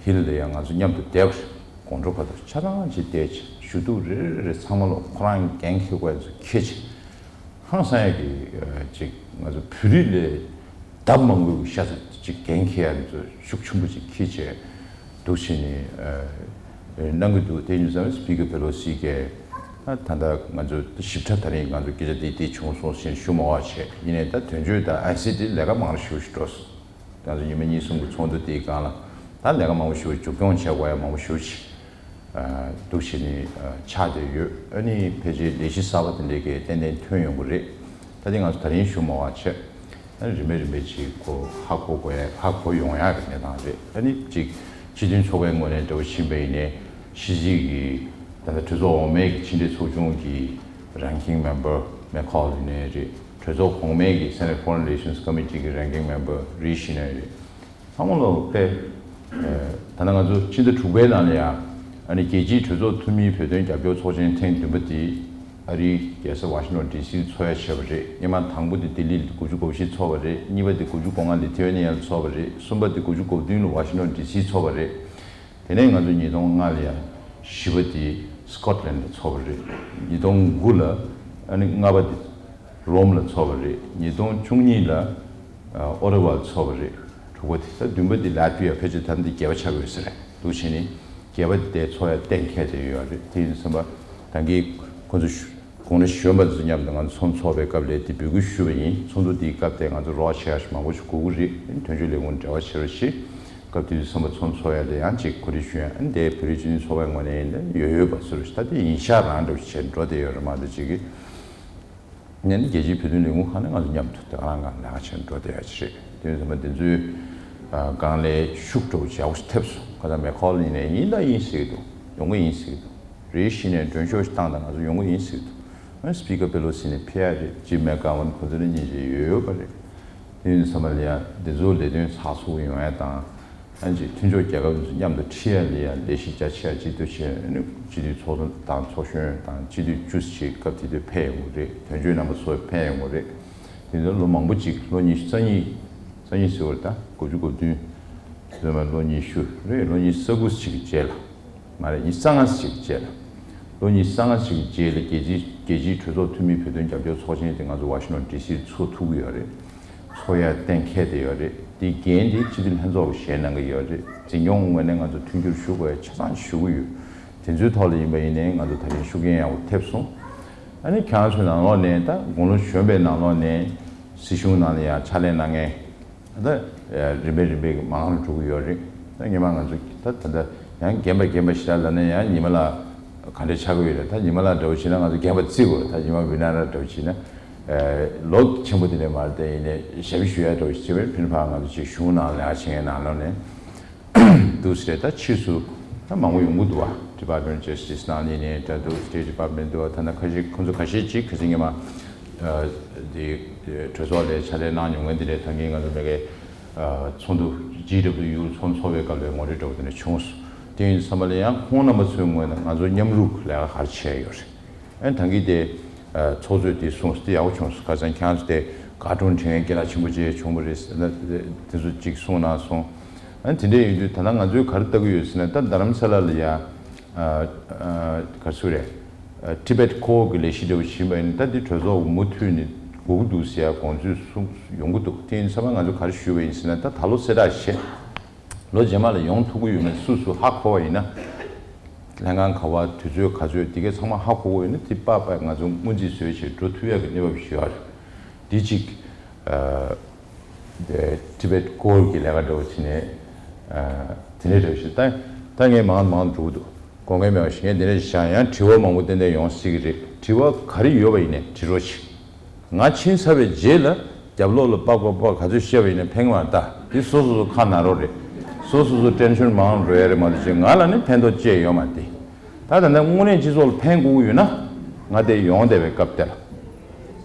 ཧིལ་ལ་ཡང་ང་ཚོ་མཉམ་དུ་བསྡད་པ་རེད། དགོང་དྲོ་བར་དུ་ཆ་ཚང་ཅིག་བསྡད་བྱས་ཞུ་གཏུག་རེ་རེ་རེ་ཚང་མ་ལོ་ཁོ་རང་འགན་འཁྱེར་དགོས་ཡ་ཚོ་འཁྱེར་བྱས། ཧང་སང་ཡ་གི་ཅིག་ང་ཚོ་བོད་རིགས་ལས་ལྡབ་མང་པོའི་ཤ་ཚ་ཅིག་འགན་འཁྱེར་ཡ་ཚོ་ཤུགས་ཆེན་པོ་ཅིག་འཁྱེར་བྱས་འདུག་བྱས་ནས་གནང་གི་འདུག་དེ་ཡིན་ཙང་སི་པི་ཀར་པེ་ལོ་སི་གིས་ད་ལྟ་ང་ཚོ་ཞིབ་ཕྲ་ད་རིང་ང་ཚོ་སྐད་ཆ་འདི་འདི་བྱུང་སོང་ཞེས་ཞུ་མ་བ་བྱས། ཡིན་ནའི་ད་དོན་གཅོད་དང་ཨའི་སི་ཊི་ལས་ཀ་མང་རུ་ཞེ་པོ་ཞིག་འགྲོ་སོང་། ང་ཚོ་ཉི་མ་གཉིས་གསུམ་གྱི་ཚོགས་འདུ་དེའི་སྒང་ལ་ད་ལས་ཀ་མང་པོ་ཞེ་པོ་མཇུག་སྐྱོང་བྱེད་དགོས་ཡ་མང་པོ་ཞེ་པོ་ཅིག་འདུག་བྱས་ནས་ཆགས་བསྡད་ཡོད། ཨ་ནི་ཕལ་ཆེར་ལས་གཞི་གསར་པ་དེ་འདྲའི་གི་ཏན་ཏན་ཐོན་ཡོང་གི་རེད། ད་དེ་ང་ཚོ་ད་རིང་ཞུ་མ་བ་བྱས། ཨ་ནི་རིམ་པས་རིམ་པས་ཅིག་གོ་ཧ་གོ་དགོས་ཡ་ཧ་གོ་ཡོང་ཡ་གི་གནས་སྟངས་རེད། ཨ་ནི་ཅིག་སྤྱི་མཐུན་ཚོགས་པའི་ངོས་ནས་འདྲ་བོ་ཕྱིན་པ་ཡིན་ནའི་ཕྱི་སྲིད་ཀྱི་ད་ལྟ་གྲོས་ཚོགས་འོག་མའི་གི་ཕྱི་འབྲེལ་ཚོགས་ཆུང་གི་རང་ཁིང་མེམ་བར་མེ་ཁོལ་ཡིན་ནའི་རེད། གྲོས་ཚོགས་གོང་མའི་གི་Senate Foreign Relations Committee གི་རང་ཁིང་མེམ་བར་རེད་ཡིན་ནའི་རེད། ཚང་མ་ལོ་པས། ད་ལྟ་ང་ཚོ་ཕྱི་ཟླ་དྲུག་པའི་ནང་ལ་ཡང་ཨ་ནི་རྒྱལ་སྤྱིའི་གྲོས་ཚོགས་འཐུས་མིའི་བོད་དོན་རྒྱབ་སྐྱོར་ཚོགས་ཆེན་ཐེངས་བདུན་པ་དེ་ཨ་རིའི་རྒྱལ་ས་ཝ་ཤིང་ཊོན་ཌི་སི་ཚོགས་ཡ་བྱས་པ་རེད། སྔོན་མ་དང་པོ་དེ་ལྡི་ལི་དགུ་བཅུ་གོ་བཞི་ཚོགས་པ་རེད། གཉིས་པ་དེ་དགུ་བཅུ་གོ་ལྔ་ལི་ཐི་ཝེ་ནི་ཡར་ཚོགས་པ་རེད། གསུམ་པ་དེ་དགུ་བཅུ་གོ་བདུན་ལ་ཝ་ཤིང་ཊོན་ཌི་སི་ཚོགས་པ་རེད། དེ་ནས་ང་ཚོ་ཉིས་སྟོང་ལྔ་ལ་ཡང་བཞི་པ་དེ་སི་ཀོཊ་ལན་ཌ་ལ་ཚོགས་པ་རེད། ཉིས་སྟོང་དགུ་ལ་ཨ་ནི་ལྔ་པ་དེ་རོམ་ལ་ཚོགས་པ་རེད། ཉིས་སྟོང་བཅུ་གཉིས་ལ་ཨ་ཨོ་ཊ་ཝ་ལ་ཚོགས་པ་རེད། དྲུག་པ་དེ། ད་བདུན་པ་དེ་ལ་ཏི་ཝི་ཡ། ཕལ་ཆེར་ད་འདི་བརྒྱད་པ་ཆགས་ཀྱི་ཡོད་ས་རེད། འདུག་བྱས་ནས་བརྒྱད་པ་དེ་ཚོགས་ཡ་གཏན་འཁེལ་བསྡད་ཡོད་རེད། དེ་ཡིན་ཙང་ད་གིན་ཁོང་ཚོ་གོང་ནས་གཞོན་པ་ཚོ་མཉམ་དུ་ང་ཚོ་ཚོགས་འདུ་ཚོགས་པའི་སྐབས་ལ་དེ་འབོད་སྐུལ་ཞུས་པ་ཡིན། ཚོགས་འདུ་དེའི་སྐབས་དེ་ང་ཚོ་རོགས་བྱེད་ཡ་ཞིག་མང་པོ་ཞིག་དགོས་ཀྱི་རེད། དོན་གཅོད་ལས་ཁུངས་འབྲེལ་བ་བྱེད་རོགས་བྱེད། སྐབས་དེ་དུས་ཙམ་པ་ཚོགས་འདུ་ཚོགས་ཡ་དེ་ཡང་ཅིག་གོ་སྒྲིག་ཞུ་ཡ། ཨ་ནི་དེ་བོད་རིགས་སྤྱི་མཐུན་ཚོགས་པའི་ངོས་ནས་ཡིན་ན་ཡོད་ཡོད་པ་ཟེར་རོགས་བྱེད། ད་དེ་ཡིན་ཤག་རང་འདྲ་བོ་ཞིག་བྱས་འགྲོ་བསྡད་ཡོད་རེད་མ་གཏོགས་ཅིག་གི་ནས་ནི་རྒྱལ་སྤྱིའི་བོད་དོན་ལས་ཁུངས་ཁག་ནས་ང་ཚོ་མཉམ་དུ་དེ་ག་རང་གང་ལས་ཀ་བྱས་ནས་འགྲོ་བསྡད་ཡ་ཅིག་རེད། དེ་ཡིན་ཙང་མ་འདི་ཚོའི་ཨ་སྒང་ལས་ཤུགས་འགྲོ་ཞེ་པོ་ཅིག་ཐེབས་སོང་། ཁ་སང་མེ་ཁོལ་ཡིན་ནའི་ཡིན་ད་ཡིན་ཟེར་གྱི་འདུག་ཡོང་གི་ཡིན་ཟེར་གྱི་འདུག་རེ་ཞིག་ནས་མགྲོན་ཤོག་ཞིག་བཏང་དང་ང་ཚོ་ཡོང་གི་ཡིན་ཟེར་གྱི་འདུག་ཨ་སྤི་ཀར་པེ་ལོ་སི་ནས་ཕེབས་ཡ་རེད། ཇིམ་མེ་ཀ་ཝན་ཁོ་ཚོ་ནས་སྙིང་རྗེ་ཡོད་ཡོད་པ་རེད། དེ་ཡིན་ཙང་མ་ལ་ཡ་འདི་ཚོ་ལས་དོན་ཚགས་ཚུད་ཡོང་ཡ་དང་། ཨ་ཅེ་མཐུན་ཕྱོགས་རྒྱལ་ཁབ་ཚོ་མཉམ་དུ་ཁྲིད་ཡ་ལས་ཡ་ལས་གཞི་རྒྱ་ཆེ་ཡ་སྤྱི་འཐུས་ཆེ་ནི་སྤྱི་འཐུས་ཚོགས་གཙོ་དང་ཚོགས་གཞོན་དང་སྤྱི་འཐུས་བཅུ་ཞིག་སྐབས་དེ་དུས་ཕེབས་ཡོང་གི་རེད། དོན་གཅོད་རྣམ་པ་ཚོ་ཕེབས་ཡོང་གི་རེད། དེ་ཚོ་ལོ་མང་པོ་ཅིག་ལོ་ཉི་ཤུ་རྩ་གཉིས་རྩ་གཉིས་ཟེར་བ་རེད་ད། དགུ་བཅུ་གོ་བདུན་ཟེར་བ་ལོ་ཉི་ཤུ་རེད། ལོ་ཉི་ཤུ་རྩ་དགུ་ཅིག་གི་རྗེས་ལ་མ་རེད། ཉི་ཤུ་རྩ་ལྔ་ཅིག་གི་རྗེས་ལ། ལོ་ཉི་ཤུ་རྩ་ལྔ་ཅིག་གི་རྗེས་ལ་རྒྱལ་སྤྱིའི་རྒྱལ་སྤྱིའི་གྲོས་ཚོགས་འཐུས་མིའི་བོད་དོན་རྒྱབ་སྐྱོར་ཚོགས་ཆེན་དེ་ང་ཚོ་ཝ་ཤིང་ཊོན་ཌི་སིར་ཚོགས་ཐུབ་ཀྱི་ཡོད་རེད། ཚོགས་ཡ་གཏན་འཁེལ་བསྡད་ཡོད་རེད། དེའི་འགན་དེ་སྤྱི་འཐུས་ལྷན་ཚོགས་ཀྱིས་བཞེས་གནང་གི་ཡོད་རེད། འཛིན་སྐྱོང་ངོས་ནས་ང་ཚོ་མཐུན་འགྱུར་ཞུ་དགོས་ཡ་ཆ་ཚང་ཞུ་གི་ཡོད། དེ་ཚོའི་ཐོག་ལ་ཡིན་པ་ཡིན་ནའི་ང་ཚོ་ད་རིང་ཤུགས་རྐྱེན་ཡག་པོ་ཐེབས་སོང་། ཨ་ནི་ཁྱེད་རང་ཚོའི་ནང་ལོགས་ནས་ད་དགུང་ལོ་གཞོན་པའི་ནང་ལོགས་ནས་སྲིད་གཞུང་ནང་ལ་ཡང་ཕྱག་ལས་གནང་མཁན་ད་རིམ་པས་རིམ་པས་ཀྱི་མང་རུ་འགྲོ་གི་ཡོད་རེད། ད་སྔོན་མ་ང་ཚོ་ད་ད་ལྟ་ཡང་རྒན་པ་རྒན་པ་ཞིག་ལབ་ན་ཡང་ཉི་མ་ལ་ག་འདྲས་ཆགས་ཀྱི་ཡོད་རེད། ད་ཉི་མ་ལ་འདྲ་བོ་བྱས་ན་ང་ཚོ་རྒན་པ་བརྩི་དགོས། ད་ཉི་མ་བི་ན་ར་འདྲ་བོ་བྱས་ན་ལོ་ཆེན་པོ་དེ་འདྲས་མ་རེད། དེ་ཡིན་ནའི་ཞབས་ཕྱི་ཞུ་ཡ་འདྲ་བོ་ཞིག་བྱེད་པའི་ཕན་ཕ་ང་ཚོ་ཅིག་གཞུང་ནང་ལས་ཀ་བྱེད་མཁན་ནང་ལོགས་ནས། འདུག་སེ་རེད། ད་ཕྱིས་སུ་ད་མང་པོ་ཡོང་གི་འདུག་བ། Department of Justice ནང་ནས་ནས་ད་འདུག་State Department འདུག་བ། ད་ན་ཁ་ཤས་ཁོང་ཚོ་ཁ་ཤས་ཅིག་ཁ་སང་ཉི་མ་ཨ་དེ་གྲོས་ཚོགས་ལ་ཕྱག་ལས་གནང་མྱོང་མཁན་དེ་འདྲས་ད་གིན་ང་ཚོ་མེ་གའི་ཨ་ཚོགས་འདུ་G W U ཚོགས་འཚོགས་པའི་སྐབས་ལ་ངོ་སྤྲོད་འདྲ་བོ་དེ་འདྲས་བྱུང་སོང་། དེ་ཡིན་ཙམ་པ་ལ་ཡང་ཁོང་རྣམ་པ་ཚོའི་ངོས་ནས་ང་ཚོ་མཉམ་རུབ་ལས་ཀ་ག་རེ་བྱས་ཡོད་རེད། ཨ་ནི་ད་གིན་དེ་ཨ་ཚོགས་གཙོས་དེ་གསུངས་སོང་། དེ་ཡག་པོ་བྱུང་སོང་། ཁ་སང་ཁྱེད་རང་ཚོ་དེ་དགའ་སྤྲོ་དྲན་མཁན་སྐད་གྲགས་ཆེན་པོ་ཅིག་བྱུང་བ་རེད་ཟེར་ན་དེ་ཚོ་ཅིག་གསུངས་གནང་སོང་། ཨ་ནི་དེ་འདྲ་ཡིན་དུས་ད་ལྟ་ང་ཚོས་ག་རེ་ལྟ་གི་ཡོད་ཟེར་ན། ད་རྡ་རམ་ས་ལ་ལ་ཡ་ཨ་ཨ་ག་རེ་ཟེར་རེད། ཨ་Tibet Core གི་ལས་གཞི་འདྲ་བོ་ཞིག་ཡིན་པ་ཡིན་ན་ད་དེ་གྲོས་ཚོགས་མུ་མཐུད་ནས་དགོས་ཀྱི་འདུག་ཟེར་ཡ་དགོངས་ཚུལ་གསུངས་ཡོང་གི་འདུག་དེ་ཡིན་ཙང་ང་ཚོས་ག་རེ་ཞུས་པ་ཡིན་ཟེར་ན། ད་ད་ལོ་གསལ་བསྒྲགས་བྱས། ལོ་རྗེས་མ་ལ་ཡོང་ཐུབ་ཀྱི་ཡོད་མེད་སུ་སུ་ཧ་གོ་བ་ཡིན་ན། ལྷན་ཁང་ག་བ་དུས་ཚོད་ག་ཚོད་དེ་གའི་ཚང་མ་ཧ་གོ་གི་ཡོད་ན་དེ་པགས་པ་ང་ཚོ་སྔོན་རྩིས་བཟོས་བྱས་འགྲོ་ཐུབ་ཡག་གི་གནས་བབ་ཞིག་ཡོད་རེད། དེ་གཅིག་ཨ་དེ་Tibet Core གི་ལས་ཀ་འདྲ་བོ་བྱས་ནས་ཨ་དེ་འདྲ་འདྲ་བོ་ཞིག་ད་ད་ངས་མང་མང་འགྲོ་གི་འདུག་དགོངས་འགལ་མེད་པ་ཞིག་ངས་འདི་འདྲ་ཞིག་བྱ། ཡང་དྲི་བ་མང་པོ་ཏན་ཏན་ཡོང་སྲིད་ཀྱི་རེད། དྲི་བ་ག་རེ་ཡོད་པ་ཡིན་ནའི་དྲི་རོགས་བྱེད། ང་ཕྱིན་ཚར་བའི་རྗེས་ལ་རྒྱབ་ལོགས་ལ་པགས་པ་པགས་ག་ཚོད་བཤད་པ་ཡིན་ན་ཕན་གྱི་མ་རེད་ད། དེ་སོ་སོ་སོ་ཁ་ན་རོགས་རེད། སོ་སོ་སོ་ཊེན་ཤོན་མང་རུ་འགྲོ་ཡ་རེད་མ་གཏོགས་ཅིག་ང་ལ་ནི་ཕན་ཐོགས་ཅི་ཡང་ཡོད་མ་རེད། ད་ད་ལྟ་དངོས་གནས་སྤྱི་ཚོགས་ལ་ཕན་དགོས་ཀྱི་ཡོད་ན་ང་དེ་ཡོང་བསྡད་པའི་སྐབས་དེ་ལ་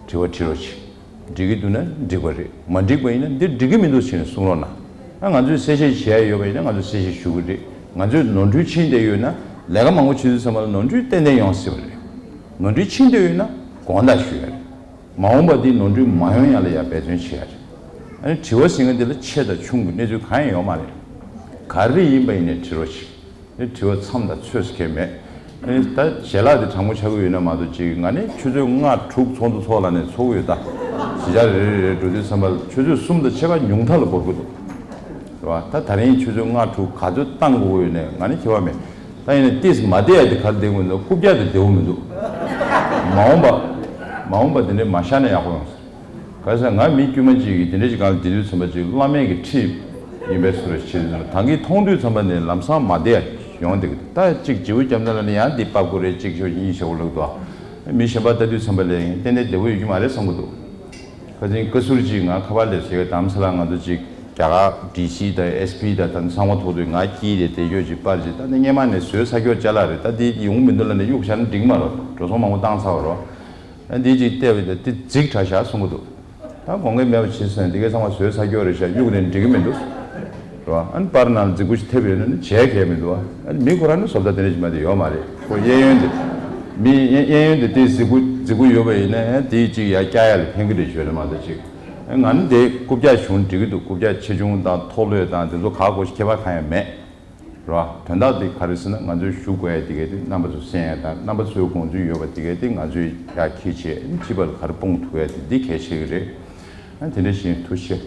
དྲི་བ་དྲི་རོགས་བྱེད། འགྲིག་གི་འདུག་ན་འགྲིག་པ་རེད། མ་འགྲིག་པ་ཡིན་ན་འདི་འགྲིག་གི་མི་འདུག་ཟེར་ནས་གསུང་རོགས་གནང་། ད་ང་ཚོས་གསལ་བཤད་བྱེད་ཡ་ཡོད་པ་ཡིན་ན་ང་ཚོས་གསལ་བཤད་ཞུ་གི་རེད། ང་ཚོས་ནོར་འཁྲུལ་ཕྱིན་བསྡད་ཡོད་ན་ལས་ཀ་མང་པོ་བྱེད་དུས་ཙམ་པ་ལ་ནོར་འཁྲུལ་ཏན་ཏན་ཡོང་སྲིད་པ་རེད། ནོར་འཁྲུལ་ཕྱིན་བསྡད་ཡོད་ན་དགོངས་དག་ཞུ་ཡ་རེད། མ་འོངས་པ་འདི་ནོར་འཁྲུལ་མ་ཡོང་ཡ་ལ་ཡ་འབད་བརྩོན་བྱེད་ཡ་རེད། ཨ་ནི་དྲི་བ་ཟེར་མཁན་འདི་ལ་ཆེ་དང་ཆུང་གི་གནས་ཚུལ་གང་ཡང་ཡོད་མ་རེད། ག་རེ་ཡིན་པ་ཡིན་ནའི་དྲི་རོགས་བྱེད། དེ་དྲི་བ་མཚམས་དང་ཚོད་ཀྱི་མེད། ཨ་ནི་ད་ཞལ་ལག་དེ་གྲང་མོ་ཆགས་ཀྱི་ཡོད་ན་མ་གཏོགས་ཅིག་ང་ནི་ཆུ་ཚོད་ལྔ་དྲུག་ཚོགས་འདུ་ཚོགས་ལ་ནས་ཚོགས་ཀྱི་ཡོད་ད། གཞིས་ཆགས་རེ་རེ་རེ་འགྲོ་དུས་ཙམ་པ་ཆུ་ཚོད་གསུམ་དང་ཕྱེད་ཀ་ཉུང་མཐའ་ལ་འགོར་གྱི་འདུག་རེད་བ། ད་ད་རིང་ཆུ་ཚོད་ལྔ་དྲུག་ག་ཚོད་བཏང་དགོས་ཀྱི་ཡོད་ནས་ང་ནི་ཁྱད་པར་མེད། ད་ཡིན་ནའི་ཏིས་མ་བསྡད་ཡ་དེ་ག་རེ་བསྡད་དགོས་འདུག་རྐུབ་བཀྱག་དེ་བསྡད་དགོས་མི་འདུག་མ་འོངས་པ་མ་འོངས་པ་དེ་འདྲས་མ་བཞག་ན་ཡག་པོ་ཡོང་ས། ག་རེ་ཟེར་ན་ང་མི་དཀྱུས་མ་གཅིག་གིས་དེ་འདྲ་ཞིག་སྒང་ལ་བསྡད་དུས་ཙམ་པ་ཅིག་བླ་མེད་ཀྱི་ཁྲིད་ཡིན་པའི་བཟོ་འདྲ་ཞིག་བྱེད་དུས་ཙམ་པ་ད་གིན་མཐོང་དུས་ཙམ་པ་ནས་ལམ་སང་མ་བསྡད་ཡ་ཡོང་བསྡད་ཀྱི་འདུག་ད་གཅིག་བརྗེ་པོ་བརྒྱབ་ན་ལ་ནི་ཡང་འདི་པགས་པོ་རེད། གཅིག་ཤོག་གཉིས་ཤོག་ལབ་འདུག་མི་གཞན་པ་ལྟ་དུས་ཙམ་པ་ལ་ཡང་ཏན་ཏན་བདེ་པོ་ཡོད་ཀྱི་མ་རེད་བསམ་གྱི་འདུག་ཁ་སང་བཀའ་ཟུར་གཅིག་ང་ཁ་པར་ལས་བྱེད་ཀྱི་དམ་ས་ལ་ང་ཚོ་གཅིག་རྒྱ་གར་ཌི་སི་དང་ཨེས་པི་དང་ད་ཚང་མ་ཐུག་དུས་ང་དཀྱིལ་དེ་བསྡད་ཡོད་ཅིག་པར་ཅིག་ད་ནི་སྔས་མ་ནས་བཟོས་ས་སྐྱོ་ཅ་ལག་རེད། ད་འདི་ཡོང་མི་འདུག་ལབ་ནས་གཡུག་བཞག་ན་འགྲིག་མ་རེད། འགྲོ་སོང་མང་པོ་བཏང་ཚར་བ་རེད། ཨ་འདི་གཅིག་བལྟས་པ་ཡིན་ན་འདི་རྫིག་དྲགས་ཤག་གསུང་གི་འདུག་ད་དགོངས་འགལ་མེད་པ་བྱེད་ཟེར་ན་འདི་གའི་ཚང་མ་བཟོས་ཚར་སྐྱོ་རེད་ཤག་གཡུག་ནས་འགྲིག་གི་མི་འདུག་རེད་བ། ཨ་ནི་པར་ནང་རྫིག་པོ་ཞིག་ཐེབས་ཡོད་ན་ནི་བྱས་གལ་མི་འདུག་ཨ་ནི་མི་ཁོ་རང་ནི་བཟོ་ལྟ་དེ་འདྲ་ཞིག་མ་དེ་ཡོད་མ་རེད། ཁོ་གཡས་གཡོན་དེ་མི་གཡས་གཡས་གཡོན་དེ་དེ་རྫིག་པོ་རྫིག་པོ་ཡོད་པ་ཡིན་ན་ཨ་དེ་གཅིག་ཡར་བཀྱག་ཡ་ལ་ཕན་གི་རེད་ཞུ་རེད་མ་གཏོགས་ཅིག་ཨ་ང་ནི་དེ་རྐུབ་བཀྱག་བྱུང་འགྲིག་གི་འདུག་རྐུབ་བཀྱག་ཆེ་ཆུང་དང་མཐོ་ལོས་དང་དེ་ཚོ་ག་གོ་ཞིག་ཁྱད་པར་གང་ཡང་མེད། རེད་བ། དོན་དག་དེ་ག་རེ་ཟེར་ན་ང་ཚོས་ཞུ་དགོས་ཡ་དེ་གས་དེ་རྣམ་པ་ཚོ་གསན་ཡ་དང་རྣམ་པ་ཚོའི་དགོངས་ཚུལ་ཡོད་པ་དེ་གས་དེ་ང་ཚོས་ཡར་འཁྱེར་བྱས་སྤྱི་པ་ལ་ག་རེ་སྤུངས་ཐུབ་ཡ་དེ་འདི་གལ་ཆེ་གི་རེད། ཨ་དེ་འདྲ་བཞིན་ཐུགས་རྗེ་ཆེ།